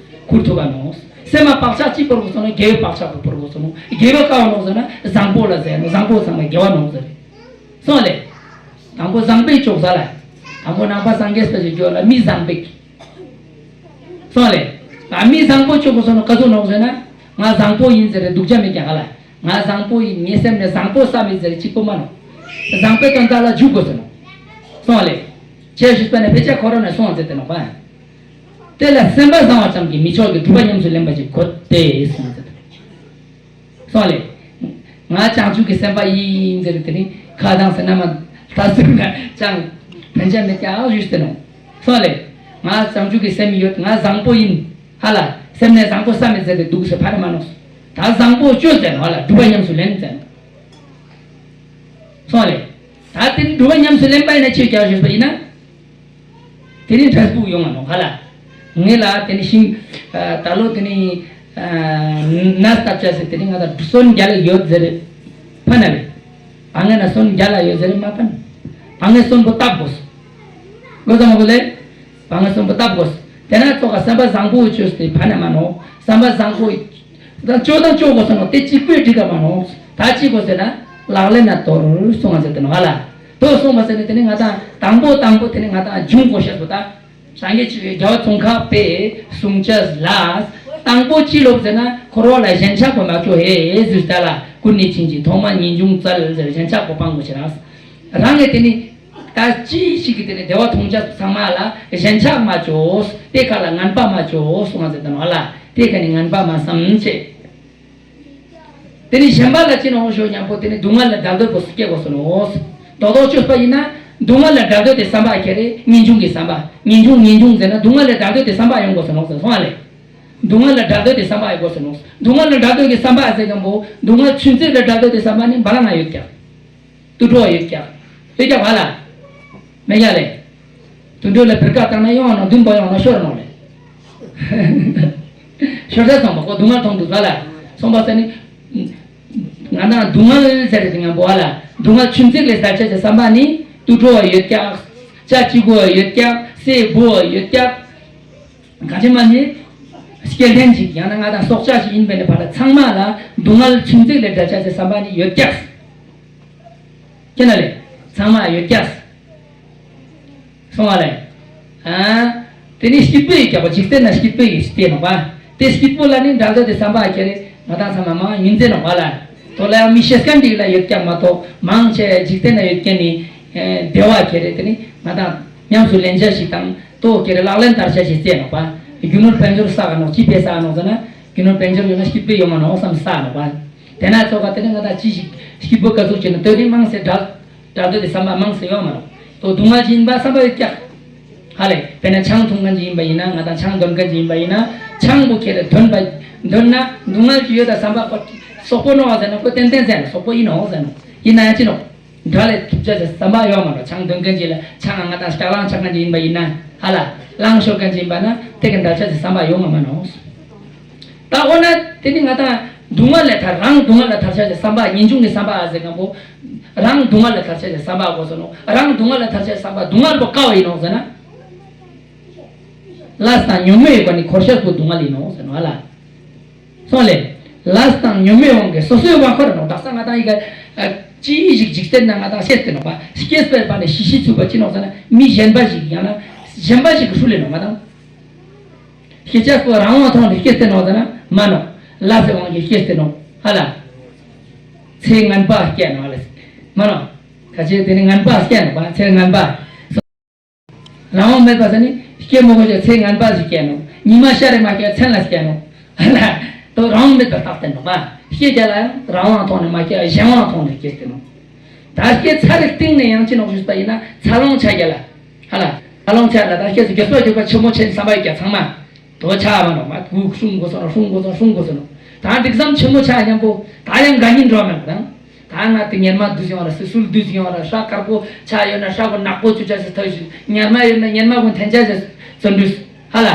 ཁུར་ཐུབ་པ་ནོག། སེམས་མ་བག་ཆགས་ཅི་བོར་དགོས་སོང་ན་དགེ་བའི་བག་ཆགས་པོ་བོར་དགོས་སོང་ནོག། དགེ་བའི་ཀ་བ་ནོག་ཟེར་ན་བཟང་པོ་ལ་ཟེར་ནོག། བཟང་པོ་ཚང་མ་དགེ་བ་ནོག་ཟེར། སོང་ལེ། དང་པོ་བཟང་པོའི་ཅོག་ས་ལ། དང་པོ་ནང་པ་སངས་རྒྱས་པ་ཞིག་འགྱོ་ལ་མི་བཟང་པོའི། སོང་ལེ། ང་མི་བཟང་པོ་ཅོག་གོ་སོང་ན་ཀ་ཟུག་ནོག་ཟེར་ན། ང་བཟང་པོ་ཡིན་ཟེར་རེ་སྡུག་ཅག་མེད་ཀྱང་ཧ་ལ། ང་བཟང་པོ་ཡིན། ངའི་སེམས་ནས་བཟང་པོ་བསམ་མེད་ཟེར་གཅིག་པོ་མ་ནོག། བཟང་པོའི་དོན་དག་ལ་འཇུག་དགོས་ཟེར་ནོག། སོང་ལེ། ཅེས་ཞུས་པ་ནས་དཔེ་ཆ་ཁོ་རང་ནས་སོང་ཟེར་ཏེ་ནོག་པ། དེ་ལ་སེམས་པ་བཟང་བ་ཙམ་གྱིས་མི་ཆོག་གི་སྒྲུབ་པ་ཉམས་སུ་ལེན་པ་ཞིག་དགོས་ཏེ་གསུངས་ཟེར་ཏེ། སོང་ལེ། ང་བྱང་ཆུབ་ཀྱི་སེམས་དཔའ་ཡིན་ཟེར་ཏེ་ནི་ཁ་གདངས་ཟེར་ན་མ་ད་ཟེར་ན་ཅང་ཕན་ཆད་མེད་ཀྱང་ཞུས་ཏེ་ནོག། སོང་ལེ། ང་བྱང་ཆུབ་ཀྱི་སེམས་ཡོད། ང་བཟང་པོ་ཡིན། ཧ་ལ། སེམས་ནས་བཟང་པོ་བསམ་མེད་ཟེར་ཏེ་འདུག་ཟེར་ཕ་ར་མ་ནོག། ད་བཟང་པོ་ཅོ་ཟེར་ནོག་ཧ་ལ། སྒྲུབ་པ་ཉམས་སུ་ལེན་ཟེར་ནོག། སོང་ལེ། ད་དེ་ནི་སྒྲུབ་པ་ཉམས་སུ་ལེན་པ་ཡིན་ན་ཆོས་ཀྱང་ཞུས་པ་ཡིན་ན། དེ་ནི་འབྲས་བུ་ཡོང་བ་ནོག་ཧ་ལ། ངེད་ལ་དེ་ནི་ཤིང་། ད་ལོ་དེ་ནི་ནས་བཏབ་བྱ་ཟེར་དེ་ནི་ང་ད་སོན་རྒྱ་ལ་ཡོད་ཟེར་རེད། ཕ་ན་རེད། ཨ་ངེ་ན་སོན་རྒྱ་ལ་ཡོད་ཟེར་རེད་མ་ཕན། ཨ་ངེ་སོན་པོ་བཏབ་དགོས། དགོས་དང་མ་དགོས་ལེ། ཨ་ངེ་སོན་པོ་བཏབ་དགོས། དེ་ན་ཙོག་ག་བསམ་པ་བཟང་པོ་བཅོས་ཏེ་ཕ་ན་མ་ནོ། བསམ་པ་བཟང་པོ། ད་བཅོ་དང་བཅོ་དགོས་ཟེར་ནོ་དེ་གཅིག་པོས་འགྲིག་ག་མ་ནོ། ད་གཅིག་དགོས་ཟེར་ན། ལག་ལེན་ན་དོར་གསུང་བ་ཟེར་དེ་ནོ་ཧ་ལ། དོར་གསུང་བ་ཟེར་ནི་དེ་ནི་ང་ད་དང་པོ་དང་པོ་དེ་ནི་ང་ད་འབྱུང་དགོས་ཤེས་པོ་ད། སངས་རྒྱས་ཆོས་ཀྱི་རྒྱལ་བ་ཙོང་ཁ་པས་གསུང་བྱ་ལ། དང་པོ་ཅི་ལོབ་ཟེར་ན་འཁོར་བ་ལ་ཞེན་ཆགས་པོ་མ་བཅོ་ཧེ་ཟུར་ལྟ་ལ་ཀུན་ནས་འཆིང་ཅིང་ཐོག་མར་ངེས་འབྱུང་བཙལ་ཟེར་ཞེན་ཆགས་པོ་སྤང་དགོས་ཤེ་ན། རང་ངས་དེ་ནི་ད་ཅི་ཞིག་གི་དེ་ནི་བདེ་བ་མཐོང་བྱ་ཚང་མ་ལ་ཞེན་ཆགས་མ་བཅོ། དེ་ཁ་ལ་ངན་པ་མ་བཅོ་གསུང་བ་ཟེར་དེ་ནོ་ཧ་ལ། དེ་ཁ་ནི་ངན་པ་མ་བསམ་བྱེད། དེ་ནི་གཞན་པ་ལ་ཅི་ནོ་ཞོ་མཉམ་པོ་དེ་ནི་སྡུག་བསྔལ་ལ་བདག་འདོད་པོ་སུ་སྐྱེ་དགོས་སོ་ནོ། རྡོག་རྡོག་གཅོད་པ་ཡིན་ན་སྡུག་བསྔལ་ལ་བདག་འདོད་དེ་བསམ་པ་ཁྱེར་རེ་ངེས་འབྱུང་གི་བསམ་པ་ངེས་འབྱུང་ངེས་འབྱུང་ཟེར་ན་སྡུག་བསྔལ་ལ་བདག་འདོད་དེ་བསམ་པ་ཡོང་དགོས་སོ་ནོ་ཟེར་སོང་ཨ་ལེ། སྡུག་བསྔལ་ལ་བདག་འདོད་དེ་བསམ་པ་ཡོང་དགོས་སོ་ནོ། སྡུག་བསྔལ་ལ་བདག་འདོད་ཀྱི་བསམ་པ་ཟེར་གམ་པོ་སྡུག་བསྔལ་ཆུན་ཚེག་ལ་བདག་འདོད་དེ་བསམ་པ་ནི་བ་ལ་ང་ཡོད་ཀྱག་དུད་འགྲོ་ཡོད་ཀྱག་ཡོད་ཀྱག་བ་ལ། མེ་རྒྱ་ལས། དུད་འགྲོ་ལ་བེར་ཀ་བཏང་ན་གཡོང་བ་ནང་བདུན་པ་ཡོང་ན་ཤོར་ནོ་ལེ། ཤོར་ས་སོང་པ་ཁོ་སྡུག་བསྔལ་མཐོང་འདུག་ཟ་ལ། སོང་པ་ས་ནི། ང་དང་སྡུག་བསྔལ་ཟེར་དེ་ང་བོ་ལ། སྡུག་བསྔལ་ཆུན་ཚེག་ལས་ཟ་ཆ་ཟེར་བསམ་པ་ནི། དུད་འགྲོ་བ་ཡོད་ཀྱག་ཅ་གཅིག་པོ་བ་ཡོད་ཀྱག་སེ་བོ་བ་ཡོད་ཀྱག་ག་ཅི་མ་ནི། སྐྱེ་ལྡན་ཅིག་ཡང་ན་ང་དང་སྲོག་ཆགས་ཤིག་ཡིན་པས་ནི་བ་ལ་ཚང་མ་ལ་སྡུག་བསྔལ་ཆུན་ཚེག་ལས་ཟ་ཆ་ཟེར་བསམ་པ་ནི་ཡོད་ཀྱག་ཁྱེད་ན་ལེ། ཚང་མ་ཡོད་ཀྱག་སོང་བ་ལེ། ཨ། དེ་ནི་སྐྱིད་པོ་ཡོད་ཀྱག་པ་འཇིག་རྟེན་ན་སྐྱིད་པོ་ཡོད་ཀྱག་ནོག་པ། དེ་སྐྱིད་པོ་ལ་ནི་འདྲ་འདོད་དེ་བསམ་པ་ཁྱེར་རེ་ང་དང་ཚང་མ་མང་ཡིན་ཚེ་ནོག་པ་ལ། དོ་ལ་ཡང་མི་ཤེས་མཁན་འདི་ལ་ཡོད་ཀྱག་མ་གཏོགས་མང་ཆེ་འཇིག་རྟེན་ན་ཡོད་མཁན་ནི། བདེ་བ་ཁྱེར་རེ་དེ་ནི་ང་དང་ཉམས་སུ་ལེན་བྱ་ཞིག་དང་ལྟོ་ཁྱེར་རེ་ལག་ལེན་བསྟར་བྱ་ཞིག་ཚེ་ནོག་པ། རྒྱུ་ནོར་དཔལ་འབྱོར་བསགས་ནོག་ཅི་ཕེ་བསགས་ནོག་ཟེར་ན་རྒྱུ་ནོར་དཔལ་འབྱོར་ཡོད་ན་སྐྱིད་པོ་ཡོང་མ་ནོག་བསམ་བསགས་ནོག་པ། དེ་ན་ཚོ་ག་དེ་ནི་ང་དང་ཅི་ཞིག་སྐྱིད་པོ་ག་ཚོད་བྱེད་ན་དོ་དེ་མང་སེ་འདྲ། འདྲ་འདོད་དེ་བསམ་པ་མང་སེ་ཡོང་མ་རུང་། དོ་སྡུག་བསྔལ་ཅིག་ཡིན་པ་བསམ་པ་ཡོད་ཀྱག་ཧ་ལས་དཔེར་ན་ཆང་འཐུང་མཁན་ཅིག་ཡིན་པ་ཡིན་ན་ང་དང་ཆང་འདོན་མཁན་ཅིག་ཡིན་པ་ཡིན་ན་ཆང་པོ་ཁྱེར་རེ་འདོན་པ་འདོན་ན་སྡུག་བསྔལ་ཅིག་ཡོད་ད་བསམ་པ་ཁོ་སོག་པོ་ནོ་ཟེར་ན་ཁོ་ཏན་ཏན་ཟེར་ན་སོག་པོ་ཡིན་ནོ་ཟེར་ནོ་ཡིན་ན་ཡང་ཅི་ནོ། འདྲ་ལས་ཐུབ་ཆ་ཟེར་བསམ་པ་ཡོང་མ་རུང་། ཆང་འདོན་མཁན་ཅིག་ལ་ཆང་ང་དང་སྐྱག་ལང་ཆགས་མཁན་ཅིག་ཡིན་པ་ཡིན་ན་ཧ་ལ་ལང་ཤོར་མཁན་ཅིག་ཡིན་པ་ན་དེ་གི་འདྲ་ཆ་ཟེར་བསམ་པ་ཡོང་ང་མ་ནོ། ད་འོ་ན་དེ་ནི་ང་དང་སྡུག་བསྔལ་ལས་ཐར་རང་སྡུག་བསྔལ་ལས་ཐར་བྱ་ཞེས་བསམ་པ་ངེས་འབྱུང་གི་བསམ་པ་ཨ་ཟེར་གང་པོ། རང་སྡུག་བསྔལ་ལས་ཐར་བྱ་ཞེས་བསམ་པ་དགོས་སོ་ནོ། རང་སྡུག་བསྔལ་ལས་ཐར་བྱ་ཞེས་བསམ་པ་སྡུག་བསྔལ་པོ་ཀ་བ་ཡིན་ནོ་ཟེར་ན། ལས་དང་ཉོན་མོངས་ཡོད་པ་ནི་འཁོར་བྱ་པོ་སྡུག་བསྔལ་ཡིན་ནོ་ཟེར་ནོ་ཨ་ལ། སོང་ལེ། ལས་དང་ཉོན་མོངས་དབང་གིས་སོ་སོའི་དབང་ཁོ་རེ་ནོ། དག་ས་ང་དང་ཡི་ག་ཅི་ཞིག་འཇིག་རྟེན་ན་ང་དང་སྐྱེས་ཏེ་ནོ་པ། སྐྱེས་པའི་བར་ནས་ཤི་ཤི་ཚུགས་པ་ཅི་ནོ་ཟེར་ན་མི་གཞན་པ་ཞིག་ཡང་ན་གཞན་པ་ཞིག་གི་ཧྲུལ་ལེ་ནོ་ང་དང་། ཤེས་བྱ་སོགས་རང་དབང་ཐོག་ནས་སྐྱེས་ཏེ་ནོ་ཟེར་ན་མ་ནོ། ལས་ཀྱི་དབང་གིས་སྐྱེས་ཏེ་ནོ། ཧ་ལ། ཚེ་ངན་པ་སྐྱེས་ནོ་ལ། མ་ནོ། ཁ་ཆེ་དེ་ནི་ངན་པ་སྐྱེས་ནོ་པ་ཚེ་ངན་པ། རང་དབང་མེད་པ་ཟེར་ནི་སྐྱེ་མོ་གོ་ཆེ་ཚེ་ངན་པ་ཞིག་སྐྱེས་ནོ། ཉི་མ་ཤར་རེ་མ་སྐྱེས་མཚན་ལ་སྐྱེས་ནོ། ཧ་ལ། དོ་རང་དབང་མེད་པར་བརྟགས་ཏེ་ནོ་པ། སྐྱེ་རྒྱ་ལ་ཡང་རང་དབང་ཐོག་ནས་མ་སྐྱེས་གཞན་དབང་ཐོག་ནས་སྐྱེས་ཏེ་ནོ། ད་སྐྱེ་ཚར་རེ་སྟེང་ནས་ཡང་ཅི་ནོག་ཞུས་པ་ཡིན་ན་འཚར་ལོངས་ཆ་རྒྱ་ལ། ཧ་ལ། འཚར་ལོངས་ཆ་ལ་ད་སྐྱེ་སུ་རྒྱུ་སོགས་རྒྱུ་པ་ཆེན་མོ་ཆེན་བསམ་པ་ཡོད་ཀྱང་ཚང་མ། དོ་ཆ་བ་ནོ་མ་གུ་སྲུང་དགོས་སོ་ནོ་སྲུང་དགོས་སོ་སྲུང་དགོས་སོ་ནོ། ད་འདི་ཙམ་ཆེན་མོ་ཆ་མཉམ་པོ་ད་ཡང་དགའ་ཉིན་འགྲོ་མེད་དང་། ད་ང་དེ་ཉེར་མ་བསྡུས་ཡོང་ར་སི་སུལ་བསྡུས་ཡོང་ར་ཧྲ་དཀར་པོ་ཆ་ཡོད་ན་ཧྲ་གོ་ནག་པོ་བཅུ་ཆ་སི་ཐོས་ཤིག་ཉེར་མ་ཡོད་ན་ཉེར་མ་གོ་འཐེན་ཆ་སི་བརྩོན་འགྲུས་ཧ་ལ།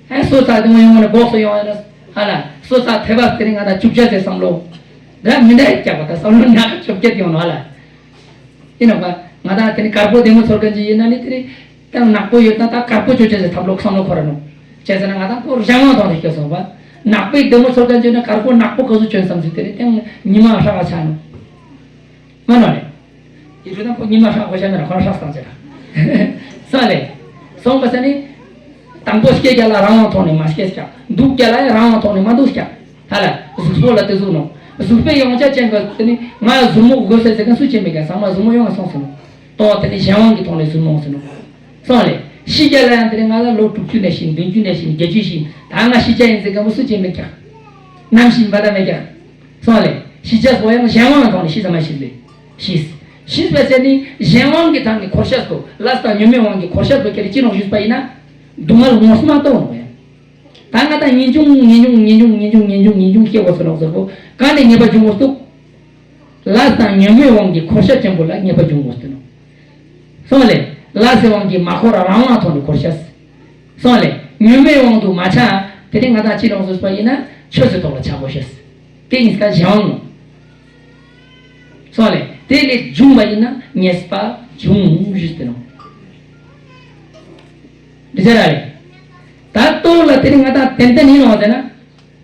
ཨེ་སོ་ས་དེ་མོ་ཡོང་བ་ན་གོག་སོ་ཡོང་ཡོད་ན་ཧ་ལ། སོ་ས་ཐེ་བ་དེ་རིང་ང་ད་བཅུ་ཆ་སི་བསམ་བློ། ད་མི་འདྲ་ཡི་ཀྱག་པ་ད་བསམ་བློ་ཉག་བཅོ་བརྒྱད་ཡོང་ནོ་ཧ་ལ། ཡིན་ནོ་པ། ང་དང་དེ་ནི་དཀར་པོ་བདེ་མོ་ཚོར་མཁན་ཅིག་ཡིན་ན་ནི་དེ་ནི་ད་ནག་པོ་ཡོད་ན་ད་དཀར་པོ་བཅོ་བྱ་ཟེར་ཐབས་ལོག་བསམ་བློ་འཁོར་ར་ནོ། བྱས་ཟེར་ན་ང་དང་ཁོ་གཞན་དབང་ཐོག་ནས་སྐྱོན་སོང་པ། ནག་པོའི་བདེ་མོ་ཚོར་མཁན་ཅིག་ཡོད་ན་དཀར་པོ་ནག་པོ་ག་ཚོད་བཅོན་བསམ་ཟེར་དེ་ནི་ཏན་ཉི་མ་ཧྲ་བ་ཆ་ནོ། མ་ནོ་རེད། ཡིད་རུ་དང་ཁོ་ཉི་མ་ཧྲ་གོ་ཆ་མེད་ན་ཁོ་ར་ཧྲ་སང་ཅེ་ར། སོང་ལེ། སོང་པ་ས་ནི། དང་པོ་སྐྱེ་རྒྱ་ལ་རང་དབང་ཐོག་ནས་མ་སྐྱེས་ཀྱང་། འདུག་རྒྱ་ལ་ཡང་རང་དབང་ཐོག་ནས་མ་འདུག་ཀྱང་། ཧ་ལ། གཟུགས་པོ་ལ་དེ་གཟུགས་ནོ། གཟུགས་པོའི་ཡོང་ཆ་ཅན་གྱི་དེ་ནི་ང་གཟུགས་མོ་དགོས་ཟེར་ཟེར་མཁན་སུ་ཅི་མེད་ཀྱང་ཚང་མ་གཟུགས་མོ་ཡོང་བ་སོང་ཟེར་ནོ། ཏོ་དེ་ནི་གཞན་དབང་གི་ཐོག་ནས་གཟུགས་མོ་ཟེར་ནོ། སོང་ལེ། ཤི་རྒྱ་ལ་ཡང་དེ་ནི་ང་ལ་ལོ་དྲུག་ཅུ་ནས་ཤི་བདུན་ཅུ་ནས་ཤི་བརྒྱད་ཅུ་ཤི་ད་ང་ཤི་རྒྱ་ཡིན་ཟེར་མཁན་པོ་སུ་ཅི་མེད་ཀྱང་། ནམ་ཤི་བ་ད་མེད་ཀྱང་། སོང་ལེ། ཤི་རྒྱ་སོ་ཡང་གཞན་དབང་ཐོག་ནས་ཤི་ཙམ་མ་ཤི་ལེ། ཤི། ཤི་བ་ཟེར་ནི་གཞན་དབང་གི་ཐོག་ནས་འཁོར་བྱ་སོ་ལས་དང་ཉོན་མོངས་དབང་གིས་འཁོར་བྱ་སོ་ཁྱེར་ཅི་ནོག་ཞུས་པ་ཡིན་ན། སྡུག་བསྔལ་ངོ་སུ་མ་གཏོང་ནོ་ཡང་། ད་ང་ད་ངེས་འབྱུང་ངེས་འབྱུང་ངེས་འབྱུང་ངེས་འབྱུང་ངེས་འབྱུང་ངེས་འབྱུང་ཤེས་དགོས་སོ་ནོག་ཟེར་གོ། ག་ནས་ཉེས་པ་འབྱུང་དགོས་སུ། ལས་དང་ཉོན་མོངས་དབང་གིས་འཁོར་བྱ་ཆེན་པོ་ལ་ཉེས་པ་འབྱུང་དགོས་སུ་ནོ། སོང་ལེ། ལས་དབང་གིས་མ་འཁོར་རང་དབང་ཐོག་ནས་འཁོར་བྱ། སོང་ལེ། ཉོན་མོངས་དབང་དུ་མ་ཆགས། དེ་ནི་ང་དང་ཅི་ལོང་སོང་པ་ཡིན་ན་ཆོས་སུ་རྟོགས་ལ་ཆགས་པོ་ཤེས། དེ་ཉིས་ཀ་གཞན་དབང་ངོ་། སོང་ལེ། དེ་ལས་བྱུང་བ་ཡིན་ན་ངེས་པ་འབྱུང་ཞུས་ཏེ་ནོ། འདི་ཟེར་ར་རེད། ད་ལྟོ་ལ་དེ་ནི་ང་དང་ཏན་ཏན་ཡིན་ནོ་ཟེར་ན།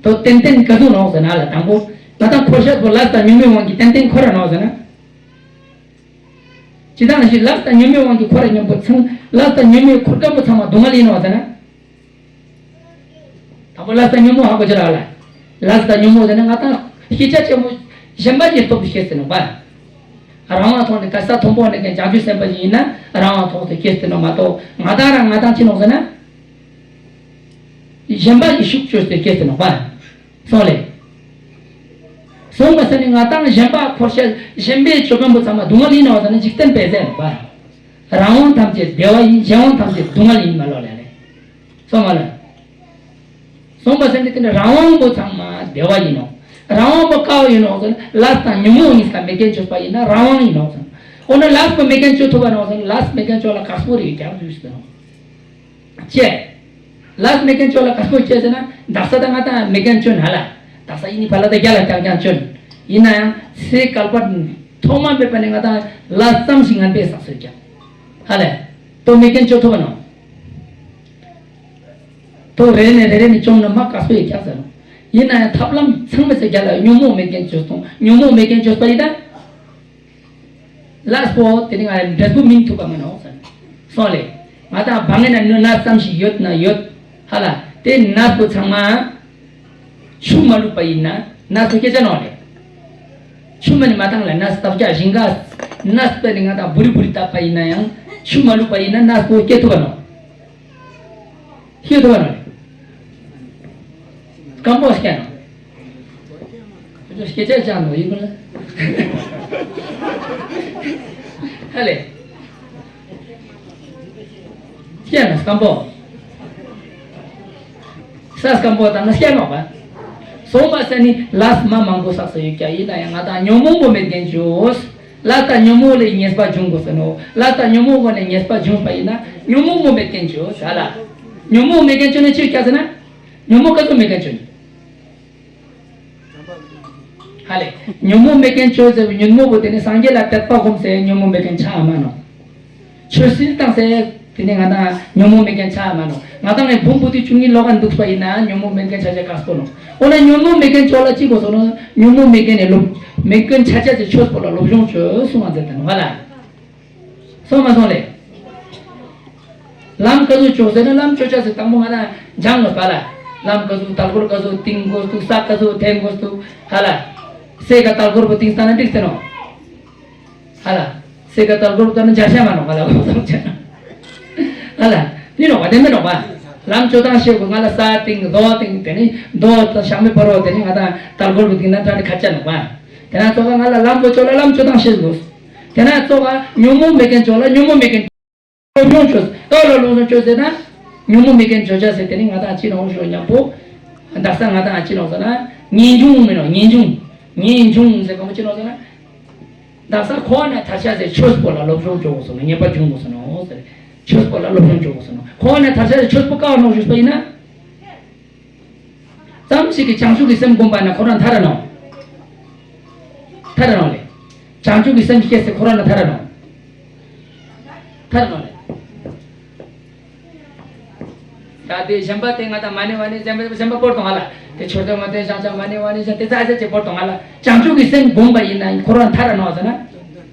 དོ་ཏན་ཏན་ག་ཟུག་ནོ་ཟེར་ན་ལ་དང་པོ་ང་དང་འཁོར་ཤེས་པོ་ལས་དང་ཉོན་མོངས་དབང་གིས་ཏན་ཏན་འཁོར་ར་ནོ་ཟེར་ན། ཇི་ལྟར་ཞིག་ལས་དང་ཉོན་མོངས་དབང་གིས་འཁོར་བ་མཉམ་པོ་ཚང་། ལས་དང་ཉོན་མོངས་འཁོར་སྐམ་པོ་ཚང་མ་སྡུག་བསྔལ་ཡིན་ནོ་ཟེར་ན། དང་པོ་ལས་དང་ཉོན་མོངས་ཧ་གོ་ཅི་ར་ལ། ལས་དང་ཉོན་མོངས་ཟེར་ན་ང་དང་ཤེས་བྱ་ཆེན་པོ་གཞན་པ་ཅིག་སྟོབས་ཤེས་ཟེར་ནོ་པ། རང་དབང་ཐོག་ནས་ག་ས་མཐོན་པོ་ནས་ཀྱང་བྱང་ཆུབ་སེམས་དཔའ་ཞིག་ཡིན་ན་རང་དབང་ཐོག་ཏུ་སྐྱེས་ཟེར་ནོ་མ་གཏོགས་ང་དང་རང་ང་དང་ཅི་ནོ་ཟེར་ན། གཞན་པ་ཡི་ཤུགས་བཅོས་ཏེ་སྐྱེས་ཟེར་ནོ་པ། སོང་ལེ། སོང་བ་ཟེར་ནི་ང་དང་གཞན་པ་འཁོར་ཤེས་གཞན་པའི་ཆོས་སྐམ་པོ་ཚང་མ་སྡུག་བསྔལ་ཡིན་ནོ་ཟེར་ན་འཇིག་རྟེན་པས་ཟེར་ནོ་པ། རང་དབང་ཐམས་ཅད་བདེ་བ་ཡིན། གཞན་དབང་ཐམས་ཅད་སྡུག་བསྔལ་ཡིན་མ་ལོ་ལེ་ལེ། སོང་བ་ལ། སོང་བ་ཟེར་ནི་དེ་ནི་རང་དབང་པོ་ཚང་མ་བདེ་བ་ཡིན་ནོ། རང་དབང་པོ་དཀའ་བ་ཡིན་ནོ་ཟེར་ན་ལས་དང་ཉོན་མོངས་གཉིས་ཀ་མེད་མཁན་བཅོས་པ་ཡིན་ན་རང་དབང་ཡིན་ནོ་ཟེར། འོ་ན་ལས་པོ་མེད་མཁན་བཅོས་ཐུབ་པ་ནོ་ཟེར་ན་ལས་མེད་མཁན་བཅོས་ལ་དཀའ་སྤོ་རེ་རྒྱག་དུས་ཟེར་ནོ། ཅེ། ལས་མེད་མཁན་བཅོས་ལ་དཀའ་སྤོ་ཅེ་ཟེར་ན་དག་ས་ད་ང་དང་མེད་མཁན་བཅོས་ན་ལ། དག་ས་ཡིན་ནི་ཕ་ལ་ད་རྒྱ་ལ་རྐྱང་རྐྱང་བཅོས། ཡིན་ན་ཡང་ཚེ་བསྐལ་པ་ཐོག་མ་མེད་པ་ནས་ང་དང་ལས་ཙམ་ཞིག་ངན་པས་བསགས་སོ་རྒྱག་ཧ་ལས། དོ་མེད་མཁན་བཅོས་ཐུབ་པ་ནོ། ཐོག་རེ་ནས་རེ་རེ་ནས་བཅོམ་ན་མ་དཀའ་སྤོས་རྒྱག་ཟེར་ནོ། ཡིན་ན་ཡང་ཐབས་ལམ་ཚང་མ་ཟེར་རྒྱ་ལ་ཉོན་མོངས་མེད་མཁན་བཅོས་སོང་། ཉོན་མོངས་མེད་མཁན་བཅོས་པ་ཡིན་ད། ལས་པོ་དེ་ནི་ང་ལ་འབྲས་བུ་སྨིན་ཐུབ་པ་མ་ནོ་ཟེར། སོང་ལེ། ང་དང་བ་ངན་ན་ནུ་ན་ཙམ་ཞིག་ཡོད་ན་ཡོད། ཧ་ལ། དེ་ནས་པོ་ཚང་མ་ཆུ་མ་བླུགས་པ་ཡིན་ན་ནས་པོ་སྐྱེ་ཆ་ནོ་ལེ། ཆུ་མ་ནི་མ་བཏང་ལ་ནས་སྟབས་ཀྱ་ཞིང་ག་ནས་པ་ནི་ང་དང་བུ་རི་བུ་རི་བཏབ་པ་ཡིན་ན་ཡང་ཆུ་མ་བླུགས་པ་ཡིན་ན་ནས་པོ་སྐྱེ་ཐུབ་པ་ནོ། ཤེས་ཐུབ་པ་ནོ། སྐམ་པོ་སྐྱེ་ནོ། སྐྱེ་ཆ་ཅང་ནོ་ཡིན་པ་ལ། ཧ་ལེ། སྐྱེ་ནོ་སྐམ་པོ། ས་སྐམ་པོ་དང་ན་སྐྱེ་ནོ་བ། སོང་བ་ཟེར་ནི་ལས་མ་མང་པོ་བསགས་སོ་ཡོད་ཀྱ་ཡིན་ན་ཡང་ང་དང་ཉོན་མོངས་པོ་མེད་མཁན་བཅོས། ལས་དང་ཉོན་མོངས་ལས་ངེས་པ་འབྱུང་དགོས་ཟེར་ནོ། ལས་དང་ཉོན་མོངས་པོ་ནས་ངེས་པ་འབྱུང་བ་ཡིན་ན་ཉོན་མོངས་པོ་མེད་མཁན་བཅོས་ཧ་ལ། ཉོན་མོངས་མེད་མཁན་བཅོས་ནས་ཅི་ཡོད་ཀྱ་ཟེར་ན། ཉོན་མོངས་ག་ཚོད་མེད་མཁན་བཅོས་ནི། ཧ་ལེ། ཉོན་མོངས་མེད་མཁན་བཅོས་ཟེར་བའི་ཉོན་མོངས་པོ་དེ་ནི་སངས་རྒྱས་ལ་དད་པ་སྒོམ་ཟེར་ཉོན་མོངས་མེད་མཁན་ཆགས་མ་ནོ། ཆོས་སྲིད་བཏང་ཟེར་དེ་ནི་ང་དང་ཉོན་མོངས་མེད་མཁན་ཆགས་མ་ནོ། ང་དང་ངའི་བུམ་པོ་དེ་བཅུ་གཉིས་ལོག་ག་འདུག་པ་ཡིན་ན་ཉོན་མོངས་མེད་མཁན་ཆགས་ཆགས་དཀའ་སྤོ་ནོ། འོ་ན་ཉོན་མོངས་མེད་མཁན་བཅོས་ལ་ཅི་དགོས་སོ་ནོ། ཉོན་མོངས་མེད་མཁན་ནས་སློབ་མེད་མཁན་ཆགས་ཆགས་ཟེར་ཆོས་པོ་ལ་སློབ་སྦྱོང་བཅོས་གསུང་བ་མཛད་དེ་ནོ་ཧ་ལ། སོང་མ་སོང་ལེ། ལམ་ག་ཚོད་ཆོག་ཟེར་ན་ལམ་ཆོག་ཆ་ཟེར་དང་པོ་ང་རང་སྦྱང་དགོས་པ་ལ། ལམ་ག་ཚོད་དལ་འཁོར་ག་ཚོད་བཏིང་དགོས་འདུག་ས་ག་ཚོད་འཐེན་དགོས་འདུག་ཧ་ལ། སེ་ག་དལ་འཁོར་པོ་བཏིང་ས་ན་འགྲིག་ཟེར་ནོ། ཧ་ལ། སེ་ག་དལ་འཁོར་པོ་ད་ནི་འཇར་ཤ་མ་ནོ་ང་ལ་གོ་སོང་ཆ། ཧ་ལ། ནི་ནོ་བ་དེ་མི་ནོ་བ། ལམ་ཆོག་དང་ཤེས་དགོས་ང་ལ་ས་བཏིང་རྡོ་བཏིང་དེ་ནི་རྡོ་དང་ཤ་མི་བར་བ་དེ་ནི་ང་དང་དལ་འཁོར་པོ་བཏིང་ན་ད་ནི་ཁ་ཆ་ནོ་བ། དེ་ན་ཚོ་ག་ང་ལ་ལམ་པོ་ཆོག་ལ་ལམ་ཆོག་དང་ཤེས་དགོས། དེ་ན་གཙོ་བོ་ཉོན་མོངས་མེད་མཁན་ཆོག་ལ་ཉོན་མོངས་མེད་མཁན་སློབ་སྦྱོང་བཅོས། ཨོ་ལ་སློབ་སྦྱོང་བཅོས་ཟེར་ན། ཉོན་མོངས་མེད་མཁན་བཅོ་བྱ་ཟེར་དེ་ནི་ང་དང་ཅི་ནོ་ཞོ་ཉམ་པོ། དག་ས་ང་དང་ཅི་ནོ་ཟེར་ན། ངེས་འབྱུང་མིན་ནོ་ངེས་འབྱུང་། ངེས་འབྱུང་ཟེར་གོ་མོ་ཅི་ནོ་ཟེར་ན། དག་ས་འཁོར་བ་ནས་ཐར་བྱ་ཟེར་ཆོས་པོ་ལ་སློབ་སྦྱོང་བཅོ་དགོས་སོ་ནོ་ངེས་པ་འབྱུང་དགོས་སོ་ནོ་ཟེར། ཆོས་པོ་ལ་སློབ་སྦྱོང་བཅོ་དགོས་སོ་ནོ་འཁོར་བ་ནས་ཐར་བྱ་ཟེར་ཆོས་པོ་ཀ་བ་ནོ་ཞུས་པ་ཡིན་ན། ཙམ་ཞིག་གིས་བྱང་ཆུབ་ཀྱི་སེམས་བསྒོམས་པ་ན་ཁོ་རང་ཐར་ར་ནོ། ཐར་ར་ནོ་ལེ། བྱང་ཆུབ་ཀྱི་སེམས་སྐྱེས་སེ་ཁོ་རང་ན་ཐར་ར་ནོ། ཐར་ར་ནོ་ལེ། ད་དེ་གཞན་པ་དེ་ང་དང་མ་ཎི་བ་ཎི་གཞན་པ་གཞན་པ་བོར་དང་ང་ལ། དེ་མཆོད་རྟེན་མ་དེ་བཞེངས་བཞེངས་མ་ཎི་བ་ཎི་བཞེངས་དེ་ཚ་ཚ་ཅེ་བོར་དང་ང་ལ། བྱང་ཆུབ་ཀྱི་སེམས་བསྒོམས་པ་ཡིན་ན་ཁོ་རང་ཐར་ར་ནོ་ཟེར་ན།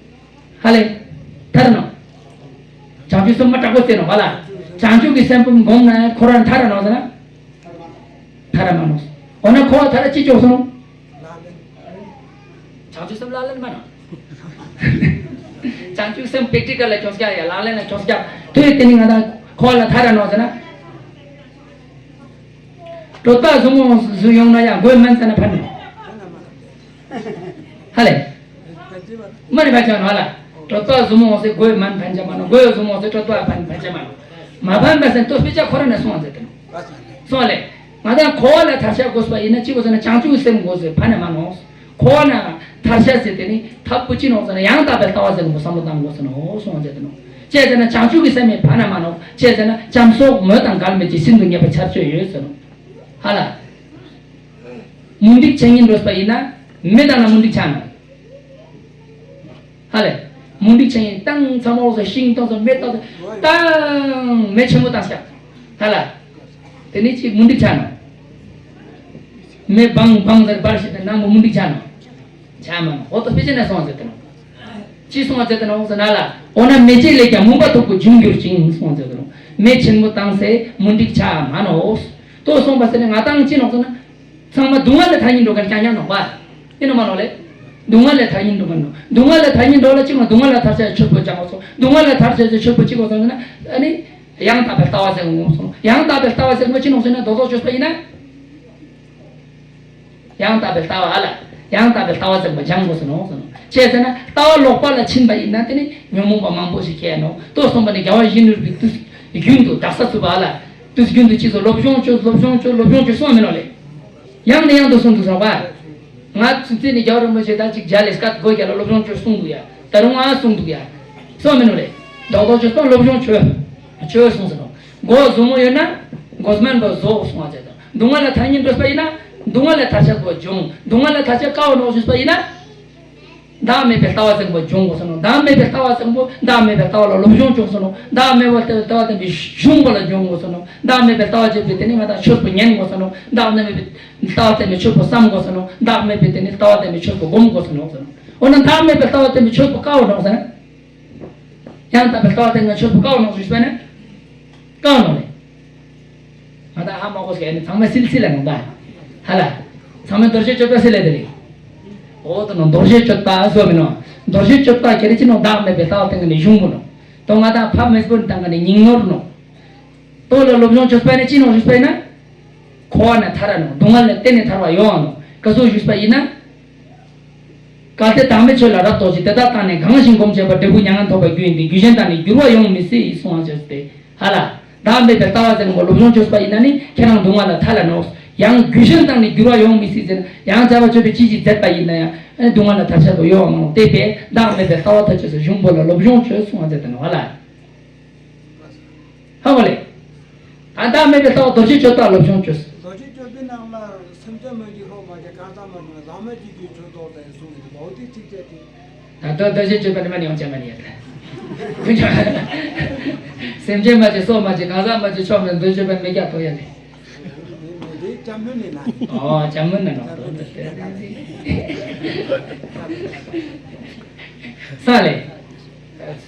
ཧ་ལེ། ཐར་ནོ། བྱང་ཆུབ་སེམས་མ་དྲག་པོ་བརྩེ་ནོ་བ་ལ། བྱང་ཆུབ་ཀྱི་སེམས་བསྒོམས་ན་ཁོ་རང་ཐར་ར་ནོ་ཟེར་ན། ཐར་མ་ནོ། འོ་ན་ཁོ་ཐར་ཅི་ཅོག་སོང་། བྱང་ཆུབ་སེམས་ལག་ལེན་མ་ནོ། བྱང་ཆུབ་སེམས་པེ་ཏི་ཀ་ལ་ཅོག་སྐྱ་ཡ་ལག་ལེན་ལ་ཅོག་སྐྱ། དུས་དེ་ནི་ང་དང་ཁོ་ལ་ཐར་ར་ནོ་ཟེར་ན། གྲོད་པ་ཟུག་མོ་ཟུག་ཡོང་ན་ཡང་གོས་མན་ཙ་ན་ཕན་ནོ། ཧ་ལེ། མ་ནི་ཕན་ཆ་ནོ་ལ། གྲོད་པ་ཟུག་མོ་ཟེར་གོས་མན་ཕན་ཆ་མ་ནོ། གོས་ཟུག་མོ་ཟེར་གྲོད་པ་ཕན་ཕན་ཆ་མ་ནོ། མ་ཕན་པ་སེམས་ཏོ་སྤེ་ཆ་ཁོ་ར་ན་སོང་ཟེར་ཏེ་ནོ། སོང་ལེ། ང་དང་ཁོ་ལ་ཐར་ཆ་དགོས་པ་ཡིན་ན་ཅི་དགོས་ཟེར་ན་བྱང་ཆུབ་སེམས་དགོས་ཟེར་ཕན་ན་མ་ནོ། ཁོ་ན་ ཐར་ཤ་ཟེར་དེ་ནི་ཐབས་པོ་ཅི་ནོག་ཟེར་ན་ཡང་དག་པའི་ལྟ་བ་ཟེར་གོ་བསམ་བློ་བཏང་དགོས་ཟེར་ནོ་གསུངས་ཟེར་དེ་ནོ། ཅེས་ཟེར་ན་བྱང་ཆུབ་ཀྱི་སེམས་མེད་བར་ན་མ་ནོག་ཅེས་ཟེར་ན་བྱམས་སོགས་མོས་དང་འགལ་མེད་ཀྱི་ཤིན་ཏུ་ཉེས་པ་ཆར་ཆོད་ཡོད་ཟེར་ནོ། ཧ་ལ། མུན་དིག་ཆེན་ཡིན་འགྲོ་པ་ཡིན་ན་མེ་བཏང་ན་མུན་དིག་ཆགས་ནོ། ཧ་ལས། མུན་དིག་ཆེན་ཡིན་བཏང་ཚང་མ་འོག་སོ་ཤིང་བཏང་སོ་མེ་བཏང་སོ་བཏང་མེ་ཆེན་མོ་བཏང་ཤག་ཧ་ལ། དེ་ནི་ཅིག་མུན་དིག་ཆགས་ནོ། མེ་བང་བང་ཟེར་འབར་ཞིག་དང་ནང་མོ་མུན་དིག་ཆགས་ནོ། ཆགས་མ་ནོ། འོ་ཏོ་དཔེ་ཆ་ནས་སོང་ཟེར་དེ་ནོ། ཅི་སོང་ཟེར་དེ་ནོ་ཟེར་ན་ལ། འོ་ན་མེ་ལྕེ་ལས་ཀྱང་མུན་པ་འཐུག་པོ་འབྱུང་འགྱུར་ཅིང་སོང་ཟེར་དེ་ནོ། མེ་ཆེན་མོ་བཏང་སེ་མུན་དིག་ཆགས་མ་ནོ། ཏོ་སོང་པ་ཟེར་ནས་ང་ཏང་ཅི་ནོ་ཟེར་ན། ཚང་མ་སྡུག་བསྔལ་ལས་ཐར་སྙིང་འདོད་མཁན་རྐྱང་རྐྱང་ནོག་པ། ཡིན་ནོ་མ་ནོག་ལེ། སྡུག་བསྔལ་ལས་ཐར་སྙིང་འདོད་མཁན་ནོག་སྡུག་བསྔལ་ལས་ཐར་སྙིང་འདོད་ལ་གཅིག་ནོ་སྡུག་བསྔལ་ལས་ཐར་ཆ་ཆོས་པོ་སྦྱང་དགོས་སོ། སྡུག་བསྔལ་ལས་ཐར་ཆ་ཆོས་པོ་གཅིག་དགོས་སོང་ཟེར་ན། ཨ་ནི། ཡང་དག་པའི་ལྟ་བ་ཟེར་དགོས་སོང་། ཡང་དག་པའི་ལྟ་བ་ཟེར་དགོས་གཅིག་ནོ་ཟེར་ན་རྡོག་རྡོག་བཅོས་པ་ཡིན་ན། ཡང་དག་པའི་ལྟ་བ་ཨ་ལ། ཡང་དག་པའི་ལྟ་བ་ཟེར་དགོས་སྦྱང་དགོས་སོ་ནོ་ཟེར་ནོ། ཅེས་ཟེར་ན་ལྟ་བ་ལོག་པ་ལ་ཕྱིན་པ་ཡིན་ན་དེ་ནི་ཉོན་མོངས་པ་མང་པོ་ཞིག་སྐྱེ་ནོ། ཏོ་སོང་པ་ནི་རྒྱལ་བ་ཡིད་བཞིན་ནོར་བུའི་དུས་རྒྱུན་དུ་དག་ས་ཚུད་པ་ཨ་ལ། དུས་རྒྱུན་དུ་གཅིག་སོ་སློབ་སྦྱོང་བཅོས་སློབ་སྦྱོང་བཅོས་སློབ་སྦྱོང་བཅོས་སོང་མིན་ནོ་ལེ། ཡང་ནས་ཡང་དུ་གསུངས་འདུག་སོང་པ། ང་ཚུན་ཚོད་ནས་རྒྱལ་བ་རིན་པོ་ཆེ་ད་ཅིག་རྒྱ་ལས་སྐད་དགོས་རྒྱ་ལ་སློབ་སྦྱོང་བཅོས་གསུངས་འདུག་ཡ། ད་རུང་ཨ་གསུངས་འདུག་ཡ། སོང་མིན་ནོ་ལེ། རྡོག་རྡོག་བཅོས་སོང་སློབ་སྦྱོང་བཅོས། བཅོས་གསུངས་ཟེར་ནོ། མགོ་ཟུར་མོ་ཡོད་ན། མགོ་སྨན་པ་བཟོ་གསུངས་པ་ཟེར་དང་། སྡུག་བསྔལ་ལ་ཐར་སྙིང་འདོད་པ་ཡིན་ན། སྡུག་བསྔལ་ལ་ཐར་ཆ་དགོས་སྦྱོང་། སྡུག་བསྔལ་ལ་ཐར་ཆ་དཀའ་བ་ནོག་ཞུས་པ་ཡིན་ན། བདག་མེད་པའི་ལྟ་བ་བཙན་པོ་སྦྱོང་དགོས་སོ་ནོ། བདག་མེད་པའི་ལྟ་བ་བཙན་པོ་བདག་མེད་པའི་ལྟ་བ་ལ་སློབ་སྦྱོང་བཅོས་སོ་ནོ། བདག་མེད་པའི་ལྟ་བ་བསྟན་པའི་གཞུང་པོ་ལ་སྦྱོང་དགོས་སོ་ནོ། བདག་མེད་པའི་ལྟ་བ་བྱས་པའི་དེ་ནི་ང་དང་ཆོས་པོ་ཉན་དགོས་སོ་ནོ། བདག་མེད་པའི་ལྟ་བ་བསྟན་པའི་ཆོས་པོ་བསམ་དགོས་སོ་ནོ། བདག་མེད་པའི་དེ་ནི་ལྟ་བ་བསྟན་པའི་ཆོས་པོ་སྒོམ་དགོས་སོ་ནོ་ཟེར་ནོ། འོ་ན་བདག་མེད་པའི་ལྟ་བ་བསྟན་པའི་ཆོས་པོ་དཀའ་བ་ནོག་ཟེར་ན། ཡང་དག་པའི་ལྟ་བ་བསྟན་ན་ཆོས་པོ་དཀའ་བ་ནོག་ཞུས་པ་ན། དཀའ་བ་ནོག་ལེ། ང་དང་ཧ་མ་གོ་སྐད་ནི་ཚང་མ་སིལ་སིལ་ལ་ནོག་ད། ཧ་ལ། ཚང་མ་རྡོ་རྗེ་གཅོད་པ་སིལ་ལ་དེ་རེད། འོ་ད་ནོ་རྡོ་རྗེ་གཅོད་པ་སོ་མི་ནོ། རྡོ་རྗེ་གཅོད་པ་ཁྱེད་རེ་ཅི་ནོ། བདག་མེད་པའི་ལྟ་བ་བསྟན་ནི་གཞུང་པོ་ནོ། དོ་ང་དང་ཕ་མེས་པོ་ནི་བཏང་ག་ནི་སྙིང་ནོར་ནོ། དོ་ལ་སློབ་སྦྱོང་བཅོས་པ་ནི་ཅི་ནོ་ཞུས་པ་ཡིན་ན། འཁོར་བ་ནས་ཐར་ར་ནོ། སྡུག་བསྔལ་ལས་གཏན་ནས་ཐར་བ་ཡོང་བ་ནོ། ག་ཚོད་ཞུས་པ་ཡིན་ན། གལ་ཏེ་བདག་མེད་ཆོས་ལ་རབ་རྟོག་ཅིང་། དེ་དག་བཏང་ནས་གང་ཞིག་སྒོམ་བྱས་པ། འབྲས་བུ་མྱ་ངན་ཐོབ་པའི་རྒྱུ་ཡིན་ཏེ། རྒྱུ་གཞན་དག་ནི་འགྱུར་བ་ཡོང་མི་སྲིད་གསུངས་པ་བྱས་ཏེ། ཧ་ལ། བདག་མེད་པའི་ལྟ་བ་ཟེར་ནས་སློབ་སྦྱོང་བཅོས་པ་ཡིན་ན་ནི་ཁྱེད་རང་སྡུག་བསྔལ་ལ་ཐར་ལ་ནོག་ཡང་རྒྱུ་གཞན་དག་ནི་འགྱུར་བ་ཡོང་མི་སྲིད་ཟེར་ན། ཡང་བྱ་བ་སྤྱོད་པའི་ཅི་ཞིག་མཛད་པ་ཡིན་ན་ཡང་ཨ་ནི་སྡུག་བསྔལ་ལ་ཐར་ཆ་དགོས་ཡོད་མ་ནོག་དེ་བས་བདག་མེད་པའི་ལྟ་བ་ཐོབ་ཆོག་ཟེར་གཞུང་པོ་ལ་སློབ་སྦྱོང་བཅོས་གསུངས་པ་མཛད་དེ་ནོ། ཧ་ལ། ཧ་གོ་ལེ། ད་བདག་མེད་པའི་ལྟ་བ་རྡོ་རྗེ་གཅོད་པ་སློབ་སྦྱོང་བཅོས། རྡོ་རྗེ་གཅོད་པའི་ནང་ལ་སེམས་ཅན་མ་གྱུར་སྲོག་མ་བཅད་གང་ཟག་མ་བྱུང་བཟང་མ་གཅིག་གྱུར་ཆོས་རྟོགས་ཏེ་གསུངས་ཡོད་པའོ། དེ་ཚིགས་བཅད་དེ། ད་རྡོ་རྡོ་རྗེ་གཅོད་པ་ནི་མ་ནི་ཡོང་ཆ་མ་ནི་ཡོད་ད། སེམས་ཅན་མ་བཅད་སྲོག་མ་བཅད་གང་ཟག་མ་བཅད་ཆོག་མེད་རྡོ་རྗེ་གཅོད་པ་མི་རྒྱག་ཐོག་ཡ་ནི། འདི་ལྕམ་མོ་ནི་ན། ཨོ་ལྕམ་མོ་ནི་ན། ས་ལེ།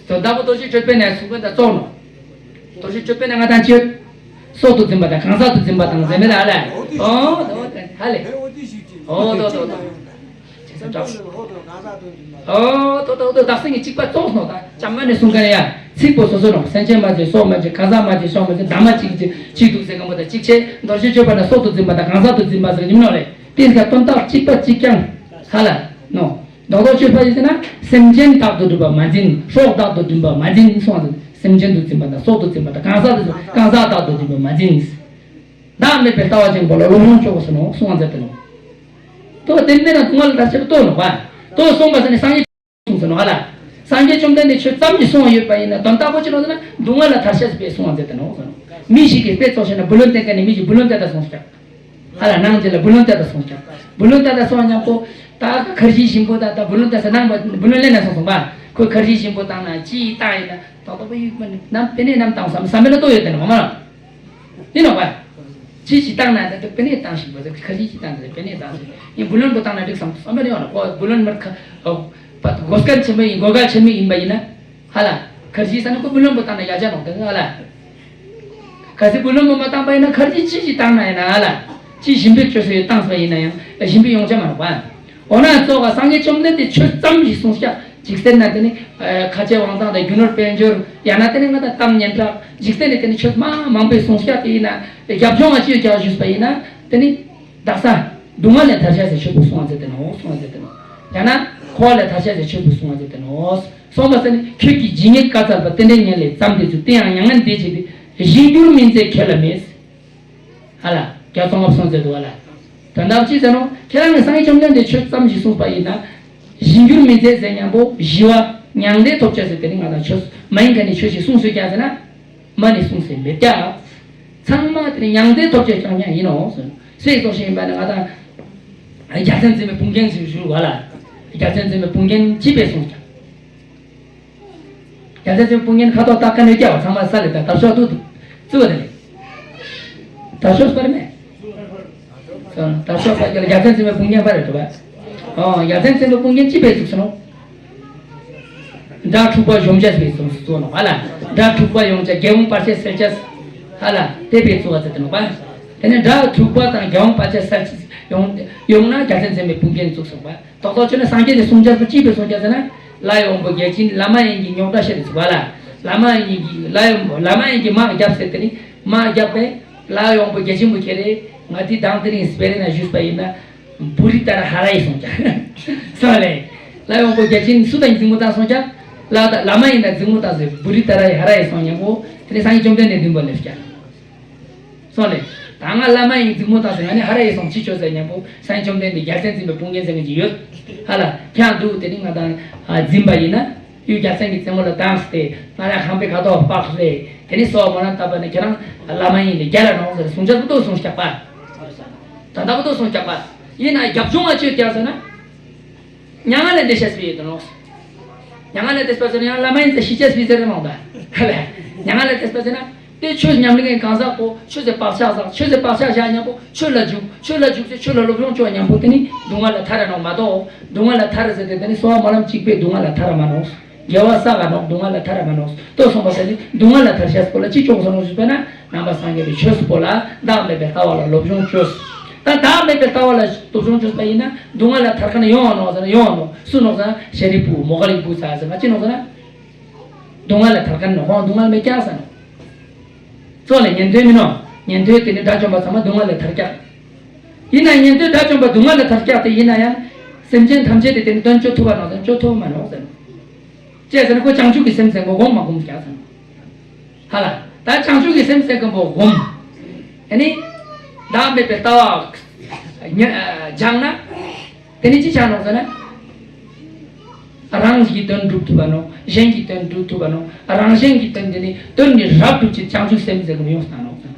དོན་དག་པོ་རྡོ་རྗེ་གཅོད་པའི་ནང་གསུངས་པ་དང་ཙོག་ནོ། རྡོ་རྗེ་གཅོད་པའི་ནང་ང་དང་ཅི། སྲོག་ཏུ་འཛིན་པ་དང་གང་ཟག་ཏུ་འཛིན་པ་དང་ཟེར་མེད་ལ་ཨ་ལ། ཨོ་ཏོ་ཧ་ལེ། ཨོ་ཏོ་ཏོ་ཏོ། ཨོ་ཏོ་ཏོ་ཏོ་བདག་སེམས་ཀྱི་གཅིག་པ་ཙོག་ནོ་ད་ལྕམ་མོ་ནས་གསུང་མཁན་ཡ། ཚིག་པོ་སོ་སོ་ནོ། སེམས་ཅན་མ་བཅད་སྲོག་མ་བཅད་གང་ཟག་མ་བཅད་ཆོག་མ་བཅད་བདག་མ་གཅིག་གཅིག་གཅིག་འདུག་ཟེར་མཁན་པོ་དང་གཅིག་བྱས་རྡོ་རྗེ་གཅོད་པ་ན་སྲོག་ཏུ་འཛིན་པ་དང་གང་ཟག་ཏུ་འཛིན་པ་ཟེར་གྱི་མིན་ནོ་ལེ། དེ་ནི་དོན་དག་གཅིག་པ་གཅིག་རྐྱང་ཧ་ལ་ནོ། རྡོག་རྡོག་གཅོད་པ་ཡིན་ཟེར་ན། སེམས་ཅན་བདག་ཏུ་གྲུབ་པ་མ་འཛིན། སྲོག་བདག་ཏུ་འཛིན་པ་མ་འཛིན་གསུངས་པ་དང་། སེམས་ཅན་དུ་འཛིན་པ་དང་སྲོག་ཏུ་འཛིན་པ་དང་གང་ཟག་ཏུ་གང་ཟག་བདག་ཏུ་འཛིན་པ་མ་འཛིན། བདག་མེད་པའི་ལྟ་བ་ཅན་པོ་ལ་སློབ་སྦྱོང་བཅོས་དགོས་སོ་ནོ་གསུངས་པ་མཛད་དེ་ནོ། དོ་དེ་མེད་ན་སྡུག་བསྔལ་ལ་ཐར་ཆ་ལྟོས་ནོ་བ། དོ་གསུངས་པ་ཟེར་ནས་སངས་རྒྱས་གསུངས་སོ་ནོ་ཧ་ལ། སངས་རྒྱས་བཅོམ་ལྡན་འདས་ཆོས་ཙམ་ཞིག་གསུངས་ཡོད་པ་ཡིན་ན་དོན་དག་པོ་ཅི་ནོ་ཟེར་ན་སྡུག་བསྔལ་ལ་ཐར་ཆ་ཟེར་བའི་གསུངས་པ་མཛད་དེ་ནོ་གསུངས་ནོ། མི་ཞིག་གིས་དཔེ་ཙོག་བཤད་ན་བུ་ལོན་སྟེར་མཁན་ནི་མི་ཞིག་བུ་ལོན་སྟེར་ད་སོང་ཟེར། ཧ་ལ་ནང་ཅི་ལ་བུ་ལོན་སྟེར་ད་སོང་ཀྱང་། བུ་ལོན་སྟེར་ད་སོང་ཉམ་པོ། ད་ཁར་ཇི་ཞིམ་པོ་ད་ད་བུ་ལོན་སྟེར་ས་ནང་བུ་ལོན་ལེན་ན་སོང་སོང་པ། ཁོས་ཁར་ཇི་ཞིམ་པོ་བཏང་ན་ཅི་ཡིས་བཏང་ཡིན་ན་ད་ད་པ་ཡིག་མ་ནི་ནམ་པེ་ནེ་ནམ་བཏང་བསམ་བསམ་པེ་ན་ལྟོ་ཡོད་དེ་ནི་མ་མ། ཡིན་ནོ་པ། ཅི་ཞིག་བཏང་ན་ད་ད་པེ་ནེ་བཏང་ཞིམ་པོ་ད་ཁར་ཇི་ཞིག་བཏང་ད་པེ་ནེ་བཏང་ཞིམ་ཡིན་བུ་ལོན་པོ་བཏང་ན་འགྲིག་བསམ་བསམ་པེ་ནི་ཡོང་ན་ཁོ་བུ་ལོན་མར་ཁ་པ་གོ་སྐལ་ཆེན་པོ་ཡིན་གོ་སྐལ་ཆེན་པོ་ཡིན་པ་ཡིན་ན། ཧ་ལ། ཁར་ཇི་ས་ནི་ཁོ་བུ་ལོན་པོ་བཏང་ན་ཡག་ཅག་ནོག་དེ་ཧ་ལ། གལ་སྲིད་བུ་ལོན་པོ་མ་བཏང་པ་ཡིན་ན་ཁར་ཇི་ཅི་ཞིག་བཏང་ན་ཡིན་ན་ཧ་ལ། ཅི་ཞིམ་པོའི་བཅོས་སུ་བཏང་སོང་ཡིན་ན་ཡང་ཞིམ་པོ་ཡོང་ཆ་མ་རུང་བ། འོ་ན་ཙོག་ག་སངས་རྒྱས་བཅོམ་ལྡན་འདས་ཆོས་ཙམ་ཞིག་གསུངས་ཤག་འཇིག་རྟེན་ན་དེ་ནི་ཁ་ཆེ་དབང་ཐང་དང་རྒྱུ་ནོར་དཔལ་འབྱོར་ཡང་ན་དེ་ནི་ང་དང་གཏམ་སྙན་གྲགས་འཇིག་རྟེན་ནི་དེ་ནི་ཆོས་མང་མང་པོས་གསུངས་ཤག་དེ་ཡིན་ན་རྒྱབ་ལྗོངས་ང་ཅི་ཡོད་ཀྱང་ཞུས་པ་ཡིན་ན་དེ་ནི་དག་ས་སྡུག་བསྔལ་ལས་ཐར་ཤ་ཟེར་ཆོས་པོ་གསུངས་པ་ཟེར་དེ་ནོ་གསུངས་པ་ཟེར་དེ་ནོ། ཡང་ན་འཁོར་བ་ལས་ཐར་ཤ་ཟེར་ཆོས་པོ་གསུངས་པ་ཟེར་དེ་ནོ། གསུངས་པ་ཟེར་ནི་ཁྱོད་ཀྱིས་ཇི་སྙེད་བཀའ་སྩལ་པ། དེ་འདྲའི་ཉན་ལས་བརྩམས་ཏེ་ཚུལ། དེ་ཡང་མྱ་ངན་འདས་བྱེད་དེ། གཞན་འགྱུར་མིན་ཚེ་ཁྱོད་ལ་མེད། ཧ་ལ། རྒྱ་ཚོང་པ་སོང་ཟེར་འདུག་ཧ་ལ། དོན་དག་ཅི་ཟེར་ནོ། ཁྱེད་རང་གི་སངས་རྒྱས་བཅོམ་ལྡན་འདས་ཆོས་ཙམ་ཞིག་གསུངས་པ་ཡིན་ན། གཞན་འགྱུར་མི་མཛད་ཟེར་མཉམ་པོ་ཞི་བ་མྱང་འདས་ཐོབ་བྱ་ཟེར་དེ་ནི་ང་དང་ཆོས་མ་ཡིན་མཁན་ནི་ཆོས་ཤིག་གསུངས་སོང་ཀྱང་ཟེར་ན། མ་ནི་གསུངས་ཟིན་མེད་ཀྱང་། ཚང་མ་དེ་ནི་མྱང་འདས་ཐོབ་བྱ་རྐྱང་རྐྱང་ཡིན་ནོ་ཟེར། སུས་གསུངས་ཤིང་ཡིན་པ་ནི་ང་དང་རྒྱལ་མཚན་འཛིན་མའི་དཔུང་རྒྱན་ཞུ་ཞུ་བ་ལ། རྒྱལ་མཚན་འཛིན་མའི་དཔུང་རྒྱན་ཅི་བས་གསུངས་ཀྱང་། རྒྱལ་མཚན་འཛིན་མའི་དཔུང་རྒྱན་ཁ་དོག་ཏག་ཀ་ནས་བསྐྱལ་བ་ཚང་མ་ས་ལས་དང་དར་ཤོག་ཏུ་བཙུགས་པ་དེ་ནི། དར་ཤོག་སྤར་མེད། དར་ཤོག་སྤར་གྱི་ལ་རྒྱལ་མཚན་འཛིན་མའི་དཔུང་རྒྱན་སྤར་རེད་འགྲོ་བ། ཨོ་རྒྱལ་མཚན་འཛིན་མའི་དཔུང་རྒྱན་ཅི་བས་བཙུགས་སོང་ནོ། དགྲ་འཁྲུག་པ་གཞོམ་བྱ་བས་བཙུགས་སོང་ནོ་བ་ལ། དགྲ་འཁྲུག་པ་ཡོང་བྱ་རྒྱལ་བོ་བར་ཆད་སེལ་བྱ། ཧ་ལ་དེ་བས་བཙུགས་པ་ཟེར་དེ་ནོ་བ། དེ་ནས་དགྲ་འཁྲུག་པ་དང་རྒྱལ་བོ་བར་ཆད་སེལ་ཡོང་ཡོང་ན་རྒྱལ་མཚན་འཛིན་མའི་དཔུང་རྒྱན་བཙུགས་སོང་བ། ཏོག་ཏོག་ཆོས་ནི་སངས་རྒྱས་ཀྱི་གསུང་རྒྱ་སུ་གཅིག་པའི་གསུང་རྒྱ་ཟེར་ན། ལྷ་ཡི་དབང་པོ་བརྒྱ་བྱིན་བླ་མ་ཡིན་གྱི་རྙོག་དྲ་བཤད་དེ་ཚུགས་པ་ལ། བླ་མ་ཡིན་གྱི་བླ་ཡི་བླ་མ་ཡིན་གྱི་དམག་བརྒྱབ་ཟེར་དེ་ནི་དམག་བརྒྱབ་པས་ལྷ་ཡི་དབང་པོ་བརྒྱ་བྱིན་པོ་ཁྱེད་རེ་ང་དེ་དང་དེ་རིང་སྤེ་རེ་ན་ཞུས་པ་ཡིན་ན། བུ་རི་ཏ་ར་ཧ་ར་ཡི་སོང་ཀྱང་། སོང་ལེ། ལྷ་ཡི་དབང་པོ་བརྒྱ་བྱིན་སུ་དང་འཛིང་མོ་བཏང་སོང་ཀྱང་། ལྷ་དང་བླ་མ་ཡིན་ན་འཛིང་མོ་བཏང་ཟེར་བུ་རི་ཏ་ར་ཡི་ཧ་ར་ཡི་སོང་སྙམ་པོ་དེ་ནི་སངས་རྒྱས་བཅོམ་ལྡན་འདས་འདུན་པ་ལེབ་ཀྱང་། སོང་ལེ། ད་ང་བླ་མ་ཡིན་འཛིང་མོ་བཏང་ཟེར་ང་ནི་ཧ་ར་ཡི་སོང་ཅི་ཆོག་ཟེར་སྙམ་པོ་སངས་རྒྱས་བཅོམ་ལྡན་འདས་རྒྱལ་མཚན་འཛིན་པའི་དཔུང་རྒྱན་ཟེར་མཁན་ཅིག་ཡོད། ཧ་ལ། ཁྱང་འདུག་དེ་ནི་ང་དང་འཛིན་པ་ཡིན་ན། ཡུལ་རྒྱལ་མཚན་གྱི་རྩེ་མོ་ལ་བཏང་སྟེ་ང་རང་ཁང་པའི་ཁ་ཐོག་སྤགས་ལས་དེ་ནི་སོགས་མོ་ན་བཏབ་པ་ནི་ཁྱེད་རང་བླ་མ་ཡིན་ནི་རྒྱལ་ལ་ནོག་ཟེར་གསུང་ཆ་བུ་ཏོ་གསུང་སྐྱག་པ། ད་ལྟ་བུ་ཏོ་གསུང་སྐྱག་པ། ཡིན་ན་རྒྱབ་ལྗོངས་ང་ཆོས་རྒྱལ་ཟེར་ན། མྱ་ངན་ལས་འདས་ཤེས་པའི་ཡོད་དོ་ནོག་མྱ་ངན་ལས་འདས་པ་ཟེར་ན་ཡང་བླ་མ་ཡིན་ཟེར་ཤི་ཆེས་པའི་ཟེར་རེ་མང་ད། ཧ་ལས། མྱ་ངན་ལས་འདས་པ་ཟེར་ན། དེ་ཆོས་ཉམས་ལེན་གང་ཟག་པོ་ཆོས་ཟེར་བག་ཆགས་བཟང་ཆོས་ཟེར་བག་ཆགས་བཞག་སྙམ་པོ་ཆོས་ལ་འཇུག་ཆོས་ལ་འཇུག་ཚེ་ཆོས་ལ་སློབ་སྦྱོང་བྱོས་སྙམ་པོ་དེ་ནི་སྡུག་བསྔལ་ལ་ཐར་ར་ནོག་མ་གཏོགས་སྡུག་བསྔལ་ལ་ཐར་ར་ཟེར་ཏེ་དེ་ནི་གསོལ་བ་སྨོན་ལམ་གཅིག་པས་སྡུག་བསྔལ་ལ་ཐར་ར་མ་ནོག་དགེ་བ་བསགས་ར་ནོག་སྡུག་བསྔལ་ལ་ཐར་ར་མ་ནོག་ལྟོས་སོང་པ་ཟེར་ནི་སྡུག་བསྔལ་ལ་ཐར་ཤེས་པོ་ལ་ཅི་ལྕོགས་སོང་ནོག་ཞུས་པ་ན་ནང་པ་སངས་རྒྱས་པའི་ཆོས་པོ་ལ་བདག་མེད་པའི་ལྟ་བ་ལ་སློབ་སྦྱོང་བྱོས། ད་བདག་མེད་པའི་ལྟ་བ་ལ་སློབ་སྦྱོང་བྱོས་པ་ཡིན་ན་སྡུག་བསྔལ་ལ་ཐར་ཁ་ན་ཡོང་བ་ནོག་ཟེར་ན་ཡོང་བ་ནོག་སུ་ནོག་ཟེར་ན་ཤཱ་རིའི་བུ་མོའུ་ཀ་ལའི་བུ་ཚ་ཟེར་ན་ཅི་ནོག་ཟེར་ན། སྡུག་བསྔལ་ལ་ཐར་མཁན་ནི་ཁོང་སྡུག་བསྔལ་མེད་ཀྱག་ཟེར་ནོག་སོང་ལེ་ཉན་ཐོས་མིན་ནོག་ཉན་ཐོས་དེ་ནི་དགྲ་བཅོམ་པ་ཚང་མ་སྡུག་བསྔལ་ལ་ཐར་ཀྱག་ཡིན་ན་ཉན་ཐོས་དགྲ་བཅོམ་པ་སྡུག་བསྔལ་ལ་ཐར་ཀྱག་དེ་ཡིན་ན་ཡང་སེམས་ཅན་ཐམས་ཅད་དེ་དེ་ནི་དོན་བཅོ་ཐུབ་པ་ནོག་ཟེར་ན་བཅོ་ཐུབ་མ་ནོག་ཟེར་ནོག་ཅི་ཟེར་ན་ཁོ་བྱང་ཆུབ་ཀྱི་སེམས་ཟེར་མགོ་སྒོམ་མ་སྒོམ་ཀྱག་ཟེར་ནོག་ཧ་ལ། ད་བྱང་ཆུབ་ཀྱི་སེམས་ཟེར་མགོ་སྒོམ། ཨ་ནི། བདག་མེད་པའི་ལྟ་བ། སྦྱངས་ན། དེ་ནི་ཅི་ཆགས་ནོག་ཟེར་ན། རང་གི་དོན་སྒྲུབ་ཐུབ་པ་ནོག་གཞན་གྱི་དོན་སྒྲུབ་ཐུབ་པ་ནོག་རང་གཞན་གྱི་དོན་དེ་ནི་དོན་ནི་རབ་སྒྲུབ་ཀྱི་བྱང་ཆུབ་སེམས་ཟེར་གི་ཡོང་སྟངས་ནོག་ཟེར།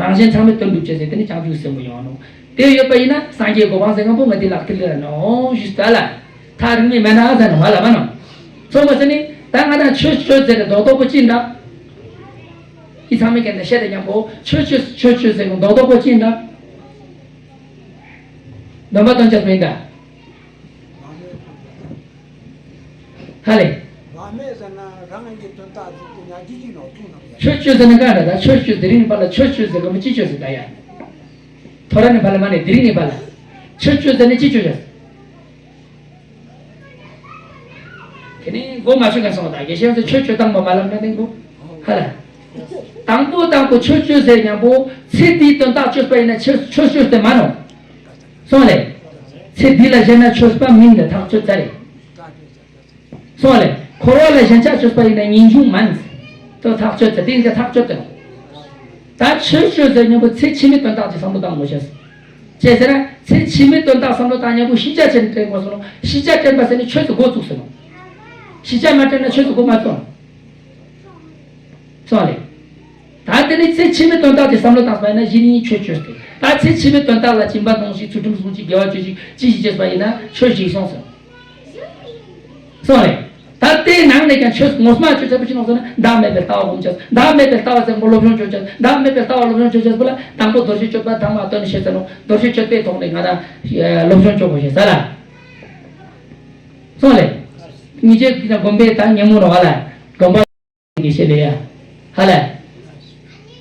རང་གཞན་ཚང་མའི་དོན་སྒྲུབ་བྱེད་ཟེར་དེ་ནི་བྱང་ཆུབ་སེམས་པོ་ཡོང་ནོག་དེ་ཡོད་པ་ཡིན་ན་སངས་རྒྱས་གོ་འཕང་ཟེར་མཁན་པོ་ང་དེ་ལག་མཐིལ་ལ་ནོག་ཞུས་ད་ལ། ཐག་རིང་ནི་མེད་ན་ཨ་ཟེར་ནོག་ང་ལ་མ་ནོག་སོང་བ་ཟེར་ནི་ད་ང་དང་ཆོས་ཆོས་ཟེར་རྡོག་རྡོག་པོ་ཅི་འདྲ། ཁྱེད་ཚང་མས་ཀྱང་ད་བཤད་དེ་མཉམ་པོ་ཆོས་ཆོས་ཆོས་ཆོས་ཟེར་གོ་རྡོག་རྡོག་པོ་ཅི་འདྲ། སྡོམ་པ་སྟོན་ཆ་མིན་ད། ཧ་ལེ། བླ་མེད་ཟེར་ན་རང་གི་དོན་དག་ཟེར་དེ་ཉག་གཅིག་གཅིག་ནོག་ཐུག་ནོག་ཡ། ཆོས་ཆོས་ཟེར་ན་ག་འདྲ་ད་ཆོས་ཆོས་དེ་རིང་ནི་པ་ལ་ཆོས་ཆོས་ཟེར་གོ་མི་ཅི་ཆོས་ཟེར་ད་ཡ། ཐོ་ར་ནི་པ་ལ་མ་ནི་དེ་རིང་ནི་པ་ལ། ཆོས་ཆོས་ཟེར་ནི་ཅི་ཆོས་ཟེར། དེ་ནི་མགོ་མ་ཆོད་མཁན་སོང་བ་དང་དགེ་བཤེས་ཚོས་ཆོས་ཆོས་བཏང་བ་མ་ལབ་ན་ནི་མགོ་ཧ་ལ། དང་པོ་དང་པོ་ཆོས་ཆོས་ཟེར་མཉམ་པོ་ཚེ་འདིའི་དོན་དག་ཆོས་པ་ཡིན་ན་ཆོས་ཆོས་ཆོས་ཟེར་མ་ནོག་སོང་ལེ། ཚེ་འདི་ལ་ཞེན་ན་ཆོས་པ་མིན་ལ་ཐག་ཆོད་ཚར་རེད། སོང་ལེ། འཁོར་བ་ལ་ཞེན་ཆགས་ཆོས་པ་ཡིན་ན་ངེས་འབྱུང་མིན། དོ་ཐག་ཆོད་ཚར་དེ་ཡིན་ཚེ་ཐག་ཆོད་དེ་ནོག་ད་ཆོས་ཆོས་ཟེར་མཉམ་པོ་ཚེ་ཕྱི་མའི་དོན་དག་ཅིག་བསམ་བློ་བཏང་དགོས་ཤེས། ཅི་ཟེར་ན་ཚེ་ཕྱི་མའི་དོན་དག་བསམ་བློ་བཏང་མཉམ་པོ་ཤེས་བྱ་ཅན་དྲན་དགོས་སོ་ནོ། ཤེས་བྱ་དྲན་པ་ཟེར་ནི་ཆོས་སུ་འགོ་བཙུགས་སོ་ནོ། ཤེས་བྱ་མ་དྲན་ན་ཆོས་སུ་འགོ་མ་བཙུགས་ནོ། སོང་ལེ། ད་དེ་ནི་ཚེ་ཕྱི་མའི་དོན་དག་དེ་བསམ་བློ་བཏང་པ་ཡིན་ན་གཞི་ནི་ཆོས་ཆོས་ཏེ། ད་ཚེ་ཕྱི་མའི་དོན་དག་ལ་སྦྱིན་པ་གཏོང་ཞིག་ཚུལ་ཁྲིམས་སྲུང་ཞིག་དགེ་བ་བྱོས་ཤིག་ཅི་ཞིག་བྱས་པ་ཡིན་ན་ཆོས་ཤིག་སོང་ཟེར། སོང་ལེ། ད་དེའི་ནང་ནས་ཀྱང་ཆོས་ངོ་མ་ཆོས་ཆེན་པོ་ཅི་ནོག་ཟེར་ན་བདག་མེད་པའི་ལྟ་བ་སྒོམ་བྱས། བདག་མེད་པའི་ལྟ་བ་ཟེར་མོ་སློབ་སྦྱོང་བྱོས་བྱས། བདག་མེད་པའི་ལྟ་བ་སློབ་སྦྱོང་བྱོས་བྱས་པོ་ལ་དང་པོ་རྡོ་རྗེ་གཅོད་པ་དང་མ་དོན་བཤད་ཟེར་ནོ། རྡོ་རྗེ་གཅོད་པའི་ཐོག་ནས་ང་དང་སློབ་སྦྱོང་བྱོས་དགོས་ཤེས་ས་ལ། སོང་ལེ། ཉིན་བྱེད་ཀྱི་དགོན་པའི་ད་ཉིན་མོ་རོ་བ་ལ་དགོན་པ་གི་ཤེས་ལེ་ཡ། ཧ་ལ།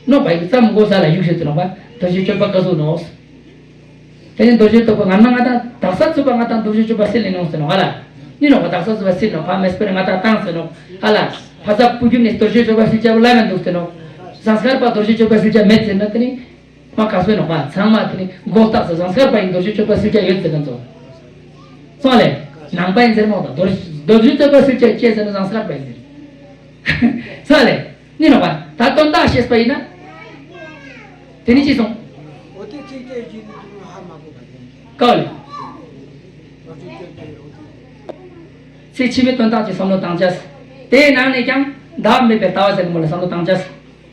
ནོག་པ་ཡི་ཙམ་མགོ་ས་ལ་བཞུགས་ཤེས་ཏེ་ནོག་པ་རྡོ་རྗེ་གཅོད་པ་བཀའ་ཟུར་ནོག་དེ་ནི་རྡོ་རྗེ་གཅོད་པ་ང་ན་ང་དང་དག་ས་ཚུད་པ་ང་དང་རྡོ་རྗེ་གཅོད་པ་སེལ་ལེ་ནོག་ཟེར་ནོག་ཧ་ལ། ནི་ནོག་པ་དག་ས་ཚུད་པ་སེལ་ནོག་ཕ་མེས་པར་ང་དང་བཏང་ཟེར་ནོག་ཧ་ལ། ཕ་ས་སྤུ་རྒྱུད་ནས་རྡོ་རྗེ་གཅོད་པ་སེལ་ཅེས་པ་ལ་མེད་འདུག་ཟེར་ནོག་ཟངས་དཀར་པ་རྡོ་རྗེ་གཅོད་པ་སེལ་ཅེས་མེད་ཟེར་ན་དེ་ནི། མ་ག་སོས་ནོག་པ་ཚང་མ་དེ་ནི་མགོ་བཏགས་ཟེར་ཟངས་དཀར་པ་ཡིན་རྡོ་རྗེ་གཅོད་པ་སེལ་ཅེས་ཡོད་ཟེར་ག་ཚོ། སོང་ལེ། ནང་པ་ཡིན་ཟེར་མོ་དང་རྡོ་རྗེ་གཅོད་པ་སེལ་ཅེས་ཅེས་ཟེར་ན་ཟངས་དཀར་པ་ཡིན་ཟེར། སོང་ལེ། ནི་ནོག་པ་ད་དོན་དག་ཤེས་པ་ཡིན་ན། དེ་ནི་ཅི་སོང་། འོ་དེ་ཚིག་བཅད་ཀྱི་ནི་དུ་ཧ་མ་གོ་བ་ཡིན། ཀའོ་ལེ། འོ་དེ་བཅད་ཀྱི་འོ་དེ། ཚེ་ཕྱི་མའི་དོན་དག་ཅིག་བསམ་བློ་བཏང་བྱས། དེའི་ནང་ནས་ཀྱང་བདག་མེད་པའི་ལྟ་བ་ཟེར་གི་མོ་ལ་བསམ་བློ་བཏང་བྱས།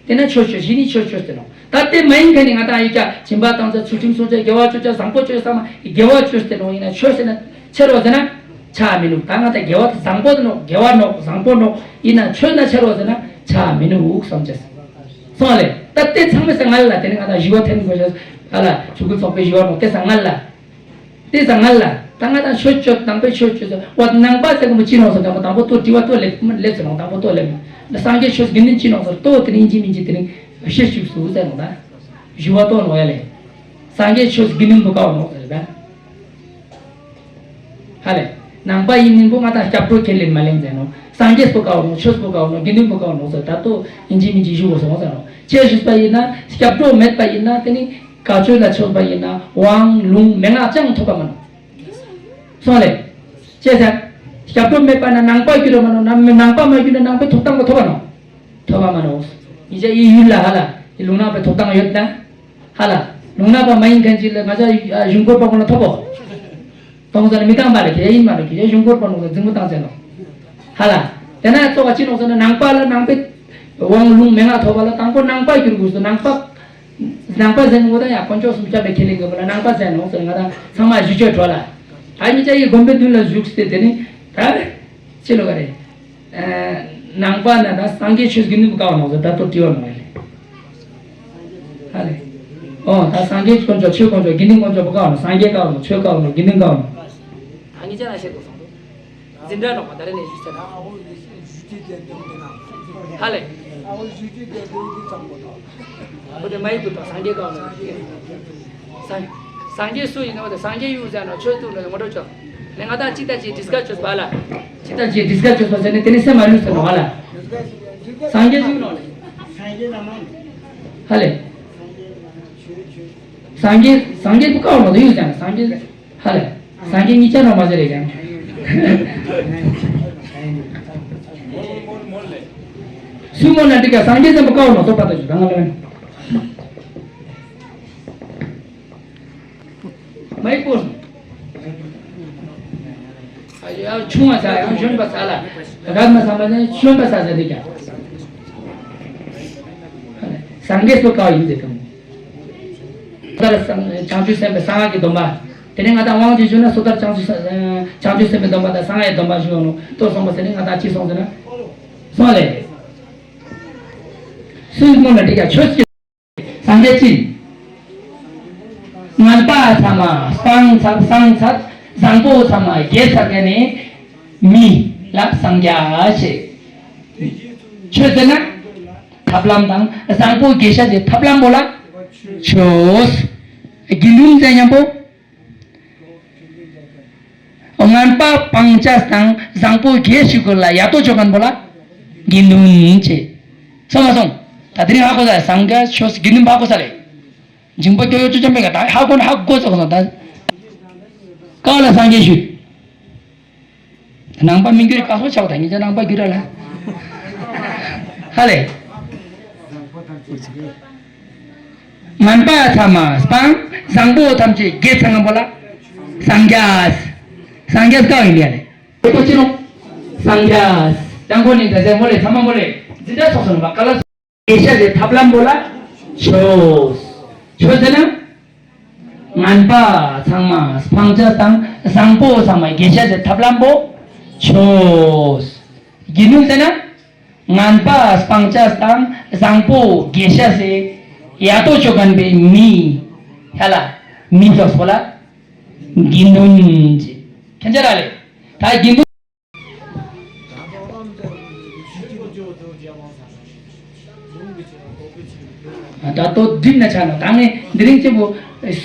དེ་ན་ཆོས་ཆོས་གཞི་ནི་ཆོས་ཆོས་ཟེར་ནོ། ད་དེ་མ་ཡིན་མཁན་ནི་ང་དང་ཡིག་བརྒྱ་སྦྱིན་པ་བཏང་བྱས། ཚུལ་ཁྲིམས་སྲུང་བྱས། དགེ་བ་བཅུ་བྱས། བཟང་པོ་བཅུ་བསམ་མ་དགེ་བ་བཅུ་ཟེར་ནོ། ཡིན་ན་ཆོས་ཟེར་ན་ཆེ་རོ་ཟེར་ན་ཆ་མི་ནུག་ད་ང་དང་དགེ་བ་དེ་བཟང་པོ་དེ་ནོ། དགེ་བ་ནོ། བཟང་པོ་ནོ། ཡིན་ན་ཆོས་ན་ཆེ་རོ་ཟེར་ན་ཆ་མི་ནུག་བསམ་བྱས། སོང་ལེ། ད་དེ་ཚང་མས་ས་ང་ལ་དེ་ནི་ང་དང་ཞི་བ་ཐེམ་དགོས་ཤག་ལ། ཆོས་སྐུ་ཚོགས་པའི་ཞི་བ་ནོ། དེ་ས་ང་ལ། དེ་ཙང་ང་ལ་ད་ང་དང་ཆོས་ཆོས་ནང་པའི་ཆོས་ཆོས་ཟེར་བ། ནང་པ་ཟེར་གི་མོ་ཅི་ནོག་ཟེར། དང་པོ་དང་པོ་ལྟོ་དྲི་བ་ལྟོ་ལེབ་ལེབ་ཟེར་ནོག་དང་པོ་ལྟོ་ལེབ་ན་སངས་རྒྱས་ཆོས་དགེ་འདུན་ཅི་ནོག་ཟེར། ལྟོ་དེ་རིང་ཅི་མིན་ཅི་དེ་རིང་ཤེས་བཅུག་སུ་ཟེར་ནོག་ད་ཞུ་བ་ལྟོ་ནོག་ཡ་ལེ། སངས་རྒྱས་ཆོས་དགེ་འདུན་པོ་ཀའོ་ནོག་ཟེར་ད། ཧ་ལེ། ནང་པ་ཡིན་མིན་པོ་ང་དང་སྐྱབས་འགྲོ་ཁས་ལེན་མ་ལེན་ཟེར་ནོག་སངས་རྒྱས་པོ་ཀའོ་ནོག་ཆོས་པོ་ཀའོ་ནོག་དགེ་འདུན་པོ་ཀའོ་ནོག་ཟེར། ད་ལྟོ་ཡིན་ཅི་མིན་ཅི་ཞུ་དགོས་སོང་ཟེར་ནོག་ཅེས་ཞུས་པ་ཡིན་ན་སྐྱབས་འགྲོ་མེད་པ་ཡིན་ན་དེ་ནི། དགའ་ཆོས་ལ་ཆོས་པ་ཡིན་ན་དབང་ལུང་མན་ངག་ཅང་ཐོབ་པ་མ་ནོག་སོང་ལེ། ཅེས་ཟེར། སྐྱབས་འགྲོ་མེད་པ་ན་ནང་པ་གྱུར་མ་ནོག་ནང་ནང་པ་མ་གྱུར་ན་ནང་པའི་ཐོབ་ཐང་པོ་ཐོབ་པ་ནོག་ཐོབ་པ་མ་ནོག་ཉིན་ཅག་ཡི་ཡུལ་ལ་ཧ་ལ་ཡི་ལུང་ནག་པའི་ཐོབ་ཐང་ཡོད་ན། ཧ་ལ། ལུང་ནག་པ་མ་ཡིན་མཁན་ཅིག་ལ་ང་ཅག་གཞུང་སྐོར་པ་ཀུན་ལ་ཐོབ་བོ། གཏོང་ས་ནི་མི་བཏང་པ་ལ་ཁྱེད་ཡིན་མ་ལ་ཁྱེད་གཞུང་སྐོར་པ་ནོག་ཟེར་འཛིང་པོ་བཏང་ཟེར་ནོག་ཧ་ལ། དེ་ན་གཙོ་བ་ཅི་ནོག་ཟེར་ན་ནང་པ་ལ་ནང་པའི་དབང་ལུང་མན་ངག་ཐོབ་པ་ལ་དང་པོ་ནང་པ་གྱུར་དགོས་སོ། ནང་པ། ནང་པ་ཟེར་ནོ་ད་ཡང་དཀོན་མཆོག་གསུམ་སྐྱབས་ལ་ཁས་ལེན་དགོས་པ་ལ་ནང་པ་ཟེར་ནོག་ཟེར། ང་དང་ཚང་མ་ཞུ་ཆོས་གྲོགས་ལ། ད་ཉིན་ཅག་ཡི་དགོན་པའི་མདུན་ལ་བཞུགས་ཏེ་དེ་ནི། ད། ཅི་ལོ་ག་རེ། ནང་པ་ན་ད་སངས་རྒྱས་ཆོས་དགེ་འདུན་པོ་ཀའོ་ནོག་ཟེར་ད་ལྟོ་དྲི་བ་མ་རེད། ཧ་ལེ། ཨོ་ད་སངས་རྒྱས་དཀོན་མཆོག་ཆོས་དཀོན་མཆོག་དགེ་འདུན་དཀོན་མཆོག་པོ་ཀའོ་ནོག་སངས་རྒྱས་ཀའོ་ནོག་ཆོས་ཀའོ་ནོག་དགེ་འདུན་ཀའོ་ནོག་ད་ཉིན་ཅག་ན་ཤེས་དགོས་སོང་། འཛིན་གྲྭ་ནོག་པ་ད་རེ་ནས་ཞུས་ཚར། ཧ་ལེ། ཁོ་དེ་མ་ཡིག་དུ་དང་སངས་རྒྱས་ཀའོ་ནོག་སངས་སངས་རྒྱས་སུ་ཡིན་ནོ་དེ་སངས་རྒྱས་ཡུལ་ཟེར་ནོག་ཆོས་ཐུག་ནོག་ངོ་སྤྲོད་ཆོག་ནས་ང་དང་ཅི་ད་ཅི་ཌིས་ཀ་སི་བྱོས་པ་ལ། ཅི་ད་ཅི་ཌིས་ཀ་སི་བྱོས་པ་ཟེར་ནས་དེ་ནས་སེམས་མ་ལུས་ཟེར་ནོག་ཧ་ལ། སངས་རྒྱས་ཡུལ་ནོག་ལེ། ཧ་ལེ། སངས་རྒྱས་སངས་རྒྱས་པོ་ཀའོ་ནོག་ཡུལ་ཟེར་ནོག་སངས་རྒྱས། ཧ་ལེ། སངས་རྒྱས་གཉིས་ཆ་ནོ་མ་ཟེར་རེ་ཀྱང་། སུ་མོ་ན་འདི་ག་སངས་རྒྱས་ཙམ་པོ་ཀའོ་ནོག་ཐོབ་པ་ད་ཞུ་ད་ང་ལ་མེད། མ་ཡི་པོ། ཡ་ཆུང་བ་ས་ཡང་གཞོན་པ་ས་ལ། རབ་མ་སངས་པ་ནི་གཞོན་པ་ས་ཟེར་འདི་ག་སངས་རྒྱས་སུ་ཀའོ་ཡིན་ཟེར་གམ། ད་ལ་སངས་བྱང་ཆུབ་སེམས་དཔའི་གསང་སྔགས་ཀྱི་སྡོམ་པ། དེ་ནས་ང་དང་དབང་ཅིག་ཞུ་ན་སོ་ཐར་བྱང་ཆུབ་ས་བྱང་ཆུབ་སེམས་དཔའི་སྡོམ་པ་དང་གསང་སྔགས་ཀྱི་སྡོམ་པ་ཞུ་ཡོང་ནོ་ལྟོས་སོང་པ་ཟེར་ནས་ང་དང་ཅི་སོང་ཟེར་ན། སོང་ལེ། སུས་སྨོན་ལ་འགྲིག་ཡ་ཆོས་ཀྱི། སངས་རྒྱས་ཀྱིས། ངན་པ་ཚང་མ་སྤང་ཚར་སྤང་ཚར་བཟང་པོ་ཚང་མ་རྒྱས་ཚར་མཁན་ནི་མི་ལ་སངས་རྒྱས་ཞེས། ཆོས་ཟེར་ན། ཐབས་ལམ་དང་བཟང་པོ་དགེ་བཤེས་ཀྱི་ཐབས་ལམ་པོ་ལ་ཆོས། དགེ་འདུན་ཟེར་མཉམ་པོ། ངན་པ་སྤང་བྱ་དང་བཟང་པོ་དགེ་བཤེས་ཀུན་ལ་ཡ་ཏོ་ཆོ་མཁན་པོ་ལ་དགེ་འདུན་ཅེས། སོང་མ་སོང་། ད་དེ་རིང་ཧ་གོ་ས་སངས་རྒྱས་ཆོས་དགེ་འདུན་ཧ་གོ་ས་རེད། འཇིང་པ་སྐྱོ་ཡོ་ཅོ་ཅམ་པའི་ག་ད་ཧ་གོ་ན་ཧ་གོ་ས་གོ་ས་ད། ཀ་ལ་སངས་རྒྱས་ཞུས། ནང་པ་མི་འགྱུར་ག་སོ་ཆགས་དང་ཉིན་ཅག་ནང་པ་འགྱུར་ར་ལ། ཧ་ལེ། ངན་པ་ཐ་མ་སྤང་བཟང་པོ་ཐམས་ཅད་དགེ་ཚང་པོ་ལ་སངས་རྒྱས། སངས་རྒྱས་ཀ་ཡིན་ལ་ལེ། དེ་ཚོ་ཅི་ནོ། སངས་རྒྱས། ཡང་ཁོ་ནི་འདྲ་ཟེར་མོ་ལེ་ཚང་མ་མོ་ལེ་འཛིན་གྲྭ་ཚོགས་སོང་བ་ཀ་ལ། དགེ་བཤེས་ཀྱི་ཐབས་ལམ་པོ་ལ་ཆོས། ཆོས་ཟེར་ན། ངན་པ་ཚང་མ་སྤང་བྱ་དང་བཟང་པོ་ཚང་མ་དགེ་བཤེས་ཀྱི་ཐབས་ལམ་པོ་ཆོས། དགེ་འདུན་ཟེར་ན། ངན་པ་སྤང་བྱ་དང་བཟང་པོ་དགེ་བཤེས་སི་ཡ་ཏོ་ཆོ་མཁན་པའི་མི། ཧ་ལ། མི་ཚོགས་པོ་ལ། དགེ་འདུན་ཅེས། ཁྱེད་ཅག་ར་ལེ། ད་དགེ་འདུན། ད་ལྟོ་འགྲིག་ན་ཆ་ན་ད་ངས་འདི་རིང་གཅིག་པོ་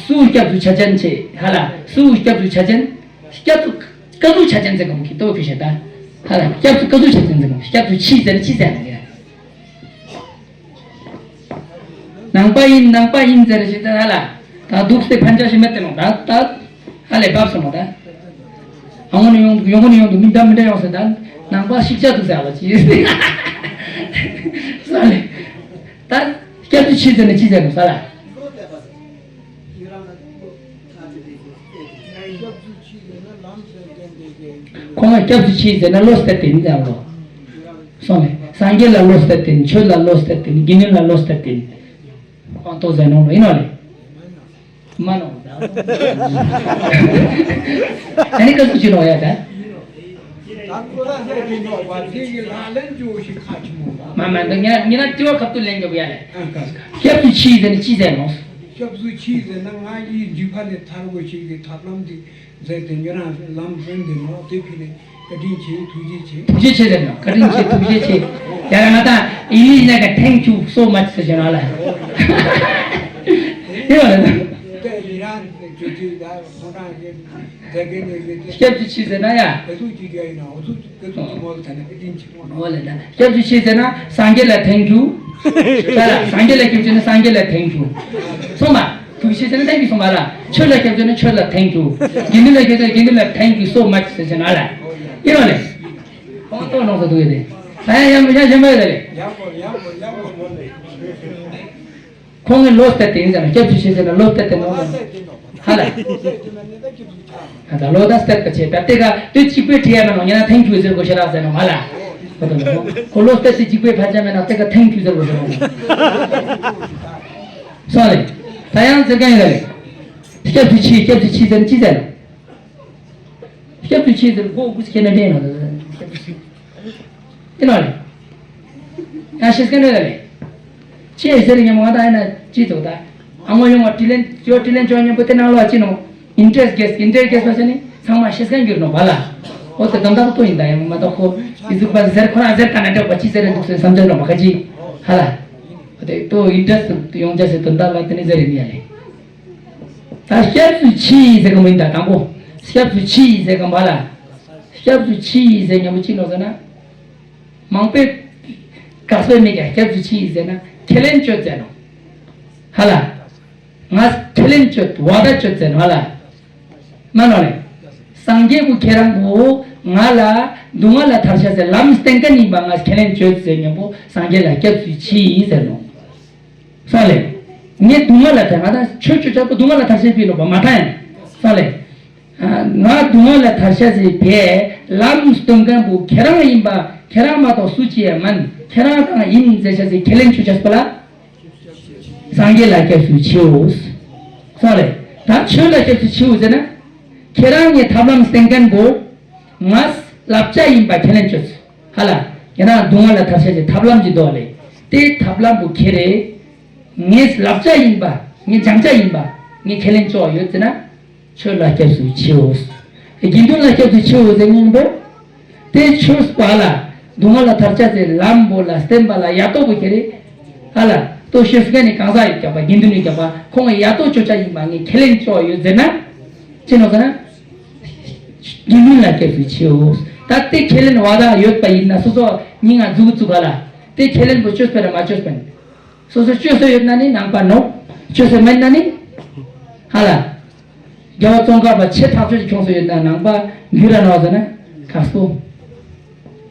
སུ་སྐྱབས་སུ་ཆ་ཅན་ཆེ་ཧ་ལ་སུ་སྐྱབས་སུ་ཆ་ཅན་སྐྱབས་སུ་ཀ་སུ་ཆ་ཅན་ཟེར་གམ་གི་ལྟོ་གི་ཤེས་ད་ཧ་ལ་སྐྱབས་སུ་ཀ་སུ་ཆ་ཅན་ཟེར་གམ་སྐྱབས་སུ་ཆི་ཟེར་ཆི་ཟེར་ན་ཡ། ནང་པ་ཡིན་ནང་པ་ཡིན་ཟེར་ཞིག་ད་ལ་ད་འདུག་སྟེ་ཕན་ཆ་ཞིག་མེད་དེ་ནོ་ད་ད་ཧ་ལས་བབས་སོང་ནོ་ད། ཨ་ངོ་ནས་ཡོང་ཡོང་གོ་ནས་ཡོང་དུ་མི་འདྲ་མི་འདྲ་ཡོང་ཟེར་ད་ནང་པ་ཤིག་ཆ་འདུག་ཟེར་བ་ཅི་ས་ལེ་ད་སྐྱབས་ཚུལ་ཆི་ཟེར་ནས་ཅི་ཟེར་ནོ་ས་ལ། ཁོང་ སྐྱབས་སུ་མཆི་ཟེར་ན་བློ་གཏད་དེ་ཡིན་ཙང་ལོ། སོང་ལེ། སངས་རྒྱས་ལ་བློ་གཏད་དེ་ཡིན། ཆོས་ལ་བློ་གཏད་དེ་ཡིན། དགེ་འདུན་ལ་བློ་གཏད་དེ་ཡིན། ཁོང་ཏོ་ཟེར་ནོ་ཡིན་ནོ་ལེ། མ་ནོ། ཨ་ནི་སྐབས་སུ་མཆི་ནོ་ཡ་ད། ད་ཁོ་ར་ཟེར་གྱི་ནོ་བ་དེ་གི་ལག་ལེན་བཅོ་ཞིག་ཁ་ཆུ་མོ་མ་མ་ད་ཉ་ཉ་ན་ཏི་བ་ཁབ་ཏུ་ལེན་གི་བ་ཡ་ལེ། ཨ་ཀ་ཀ། སྐྱབས་སུ་མཆི་ཟེར་ནི་ཅི་ཟེར་ནོ། སྐྱབས་སུ་མཆི་ཟེར་ན་ང་ཡི་འཇིགས་པ་ལས་ཐར་བོ་ཞིག་གི་ཐབས་ལམ་དེ་མཛད་དེ་ཉེ་རང་ལམ་སྟོན་དེ་ནོ་དེ་ཕི་ལེ། བཀའ་དྲིན་ཆེ། ཐུགས་རྗེ་ཆེ། ཐུགས་རྗེ་ཆེ་ཟེར་ན། བཀའ་དྲིན་ཆེ། ཐུགས་རྗེ་ཆེ། ཡ་ར་ང་ད་ཨི་ལི་ནས་ཀ་thank you so much ཟེར་བྱས་ན་ལ། དེ་བ་ལ་ད། སྐྱབས་སུ་མཆི་ཟེར་ན་ཡ། འོ་ལེ་ད། སྐྱབས་སུ་མཆི་ཟེར་ན་སངས་རྒྱས་ལ་thank you། ད་ལ་སངས་རྒྱས་ལ་སྐྱབས་སུ་མཆི་ན་སངས་རྒྱས་ལ་thank you། སོང་མ། ཐུགས་རྗེ་ཆེ་ཟེར་ན་thank you སོང་མ་ལ། ཆོས་ལ་སྐྱབས་སུ་མཆི་ན་ཆོས་ལ་thank you། དགེ་འདུན་ལ་སྐྱབས་སུ་མཆི་ན་དགེ་འདུན་ལ་thank you so much ཟེར་བྱས་ན་ལ། ཨི་རོ་ལེ། ཁོང་ཏོ་ནོ་ས་དུ་ཡེ་དེ། ད་ཡ་ཡ་མ་ཡ་ཡ་མ་ཡ་ལེ། ཁོང་གི་བློ་གཏད་དེ་ཡིན་ཟེར་ན། སྐྱབས་སུ་མཆི་ཟེར་ན་བློ་གཏད་དེ་ནོ་ཟེར། ཧ་ལ། ད་བློ་ད་གཏད་ཀ་ཆེ། ད་དེ་ག་དེ་གཅིག་པོས་བྲིས་ཡ་མ་ནོ་ཉེ་ན་thank you ཟེར་གོ་ཤེས་ར་ཟེར་ནོ་མ་ལ། ཁོ་ལོ་གཏད་དེ་གཅིག་པོས་ཕར་ཆ་མེད་ན་དེ་ག་thank you ཟེར་གོ་ཤེས་ར་ཟེར། སོང་ལེ། ད་ཡང་ཟེར་ག་ཡིན་ལེ། སྐྱབས་སུ་མཆི། སྐྱབས་སུ་མཆི་ཟེར་ན་ཅི་ཟེར་ན། སྐྱབས་སུ་མཆི་ཟེར་གོ་དགུ་ཟེར་ཁྱེད་ནས་ལེན་ནོ། སྐྱབས་སུ་མཆི། ཨེ་ནོ་ལེ། ཡང་ཤེས་ཀ་ནོ་ལེ། ཅི་ཟེར་ཉམ་ང་ད་ཨེ་ན་ཅི་ཐོག་ད། ཨ་མོ་ཡོང་བ་དྲིན་ལན་ཅོ་དྲིན་ལན་ཅོ་ཉམ་པོ་དེ་ནང་ལོགས་ཅི་ནོ། interest guest interest guest པ་ཟེར་ནི་ཚང་མ་ཤེས་ཀ་འགྱུར་ནོ་བ་ལ། འོ་དེ་དམ་དམ་ཏོ་ཡིན་ད་ཡང་མ་གཏོགས་ཁོ་ཨི་ཟུག་པ་ཟེར་ཁོ་རང་ཟེར་ད་ན་འདྲ་བ་ཅི་ཟེར་རེ་འདུག་ཟེར་བསམ་ཚུལ་ནོ་བ་ཁ་ཅི། ཧ་ལ། འོ་དེ་ཏོ་interest ཡོང་ཅ་ཟེར་དོན་དག་ལ་དེ་ནི་ཟེར་རེ་ནི་ཡ་ལེ། ད་སྐྱབས་སུ་མཆི་ཟེར་གི་མིན་ད་དང་པོ། སྐྱབས་སུ་མཆི་ཟེར་གི་མ་ལ། སྐྱབས་སུ་མཆི་ཟེར་ཉམ་པོ་ཅི་ནོ་ཟེར་ན། མང་པོས་དགག་པའི་མི་ག་སྐྱབས་སུ་མཆི་ཟེར་ན་ཁས་ལེན་བཅོས་ཟེར་ནོ། ཧ་ལ། ང་ཁས་ལེན་བཅོས་བ་ད་བཅོས་ཟེར་ནོ་ཧ་ལ། མ་ནོ་ལེ། སངས་རྒྱས་པོ་ཁྱེད་རང་པོ་ང་ལ་སྡུག་བསྔལ་ལ་ཐར་ཤ་ཟེར་ལམ་སྟོན་མཁན་ཡིན་པ་ང་ཁས་ལེན་བཅོས་ཟེར་ཉམ་པོ་སངས་རྒྱས་ལ་སྐྱབས་སུ་མཆི་ཟེར་ནོ། སོང་ལེ། ངས་སྡུག་བསྔལ་ལ་ཐར་ང་ད་ཆོས་ཆོས་ཆོས་པོ་སྡུག་བསྔལ་ལ་ཐར་ཤེས་པའི་ལོ་པ་མ་ཐང་ཡང་། སོང་ལེ། ང་སྡུག་བསྔལ་ལ་ཐར་ཤ་ཟེར་བས་ལམ་སྟོན་མཁན་པོ་ཁྱེད་རང་ཡིན་པ་ཁྱེད་རང་མ་གཏོགས་སུ་ཅི་ཡང་མིན། ཁྱེད་རང་རང་ཡིན་ཟེར་ཤ་ཟེར་ཁས་ལེན་ཆོས་ཆོས་པོ་ལ། སངས་རྒྱས་ལ་སྐྱབས་སུ་མཆིའོ། སོང་ལེ། ད་ཆོས་ལ་སྐྱབས་སུ་མཆིའོ་ཟེར་ན། ཁྱེད་རང་ངའི་ཐབས་ལམ་སྟོན་མཁན་པོ། ང་བསླབ་བྱ་ཡིན་པ་ཁས་ལེན་བཅོས། ཧ་ལ། ཁྱེད་རང་སྡུག་བསྔལ་ལ་ཐར་ཤ་ཟེར་ཐབས་ལམ་གྱི་འདུག་ལེ། དེ་ཐབས་ལམ་པོ་ཁྱེད་རེད། ངའི་བསླབ་བྱ་ཡིན་པ། ངའི་སྦྱང་བྱ་ཡིན་པ། ངས་ཁས་ལེན་བཅོས་ཡོད་ཟེར་ན། ཆོས་ལ་སྐྱབས་སུ་མཆིའོ། དགེ་འདུན་ལ་སྐྱབས་སུ་མཆིའོ་ཟེར་མཁན་པོ། དེ་ཆོས་པ་ལ་སྡུག་བསྔལ་ལ་ཐར་བྱ་ཟེར་ལམ་པོ་ལ་བསྟན་པ་ལ་ཡ་ཏོ་པོ་ཁྱེད་རེད། ཧ་ལ། ཏོ་ཤེས་མཁན་ནི་གང་ཟག་ཡིན་ཀྱང་པ་དགེ་འདུན་ཡིན་ཀྱང་པ་ཁོང་གི་ཡ་ཏོ་ཅོ་ཅ་ཡིན་པ་ངས་ཁས་ལེན་བཅོས་ཡོད་ཟེར་ན། ཅི་ནོ་ཟེར་ན། དགེ་འདུན་ལ་སྐྱབས་སུ་མཆིའོ། ད་དེ་ཁས་ལེན་བ་ད་ཡོད་པ་ཡིན་ན་སོ་སོ་སྙིང་ང་འཛུགས་བཙུགས་པ་ལ། དེ་ཁས་ལེན་པོ་བཅོས་པ་ར་མ་བཅོས་པ་ཡིན། སོ་སོ་བཅོས་སོ་ཡོད་ན་ནི་ནང་པ་ནོ། བཅོས་སོ་མེད་ན་ནི། ཧ་ལ། རྒྱལ་བ་ཙོང་ཁ་པ་ཆེ་ཐག་ཆོད་ཀྱི་ཁྱོངས་སོ་ཡོད་ན་ནང་པ་འགྱུར་ར་ནོ་ཟེར་ན། ཁག་སོ།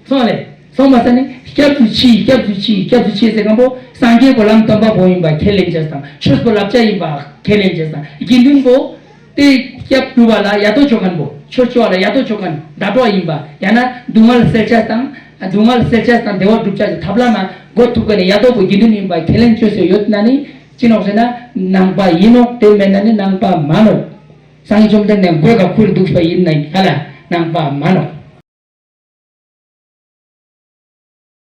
སོང་ལེ། སོང་མ་ས་ནི་སྐྱབས་སུ་མཆི་སྐྱབས་སུ་མཆི་སྐྱབས་སུ་མཆི་ཟེར་མཁན་པོ་སངས་རྒྱས་པོ་ལམ་སྟོན་པ་པོ་ཡིན་པ་ཁས་ལེན་བྱས་དང་ཆོས་པོ་བསླབ་བྱ་ཡིན་པ་ཁས་ལེན་བྱས་དང་དགེ་འདུན་པོ། དེ་སྐྱབས་བཅོལ་བ་ལ་ཡ་ཏོ་ཅོ་མཁན་པོ། ཆོས་ཅོ་བ་ལ་ཡ་ཏོ་ཅོ་མཁན་ཟླ་གྲོགས་ཡིན་པ། ཡང་ན་སྡུག་བསྔལ་སེལ་ཆས་དང་། སྡུག་བསྔལ་སེལ་ཆས་དང་བདེ་བ་སྒྲུབ་ཆས་ཀྱི་ཐབས་ལམ་ན་འགོ་ཐུག་གི་ནས་ཡ་ཏོ་པོ་དགེ་འདུན་ཡིན་པ་ཁས་ལེན་བཅོས་སོ་ཡོད་ན་ནི་ཅི་ནོག་ཟེར་ན་ནང་པ་ཡིན་ནོག་དེ་མེད་ན་ནི་ནང་པ་མ་ནོག་སངས་རྒྱས་བཅོམ་ལྡན་འདས་མགོས་ཀ་ཁུར་འདུག་པ་ཡིན་ན་ཧ་ལ་ནང་པ་མ་ནོག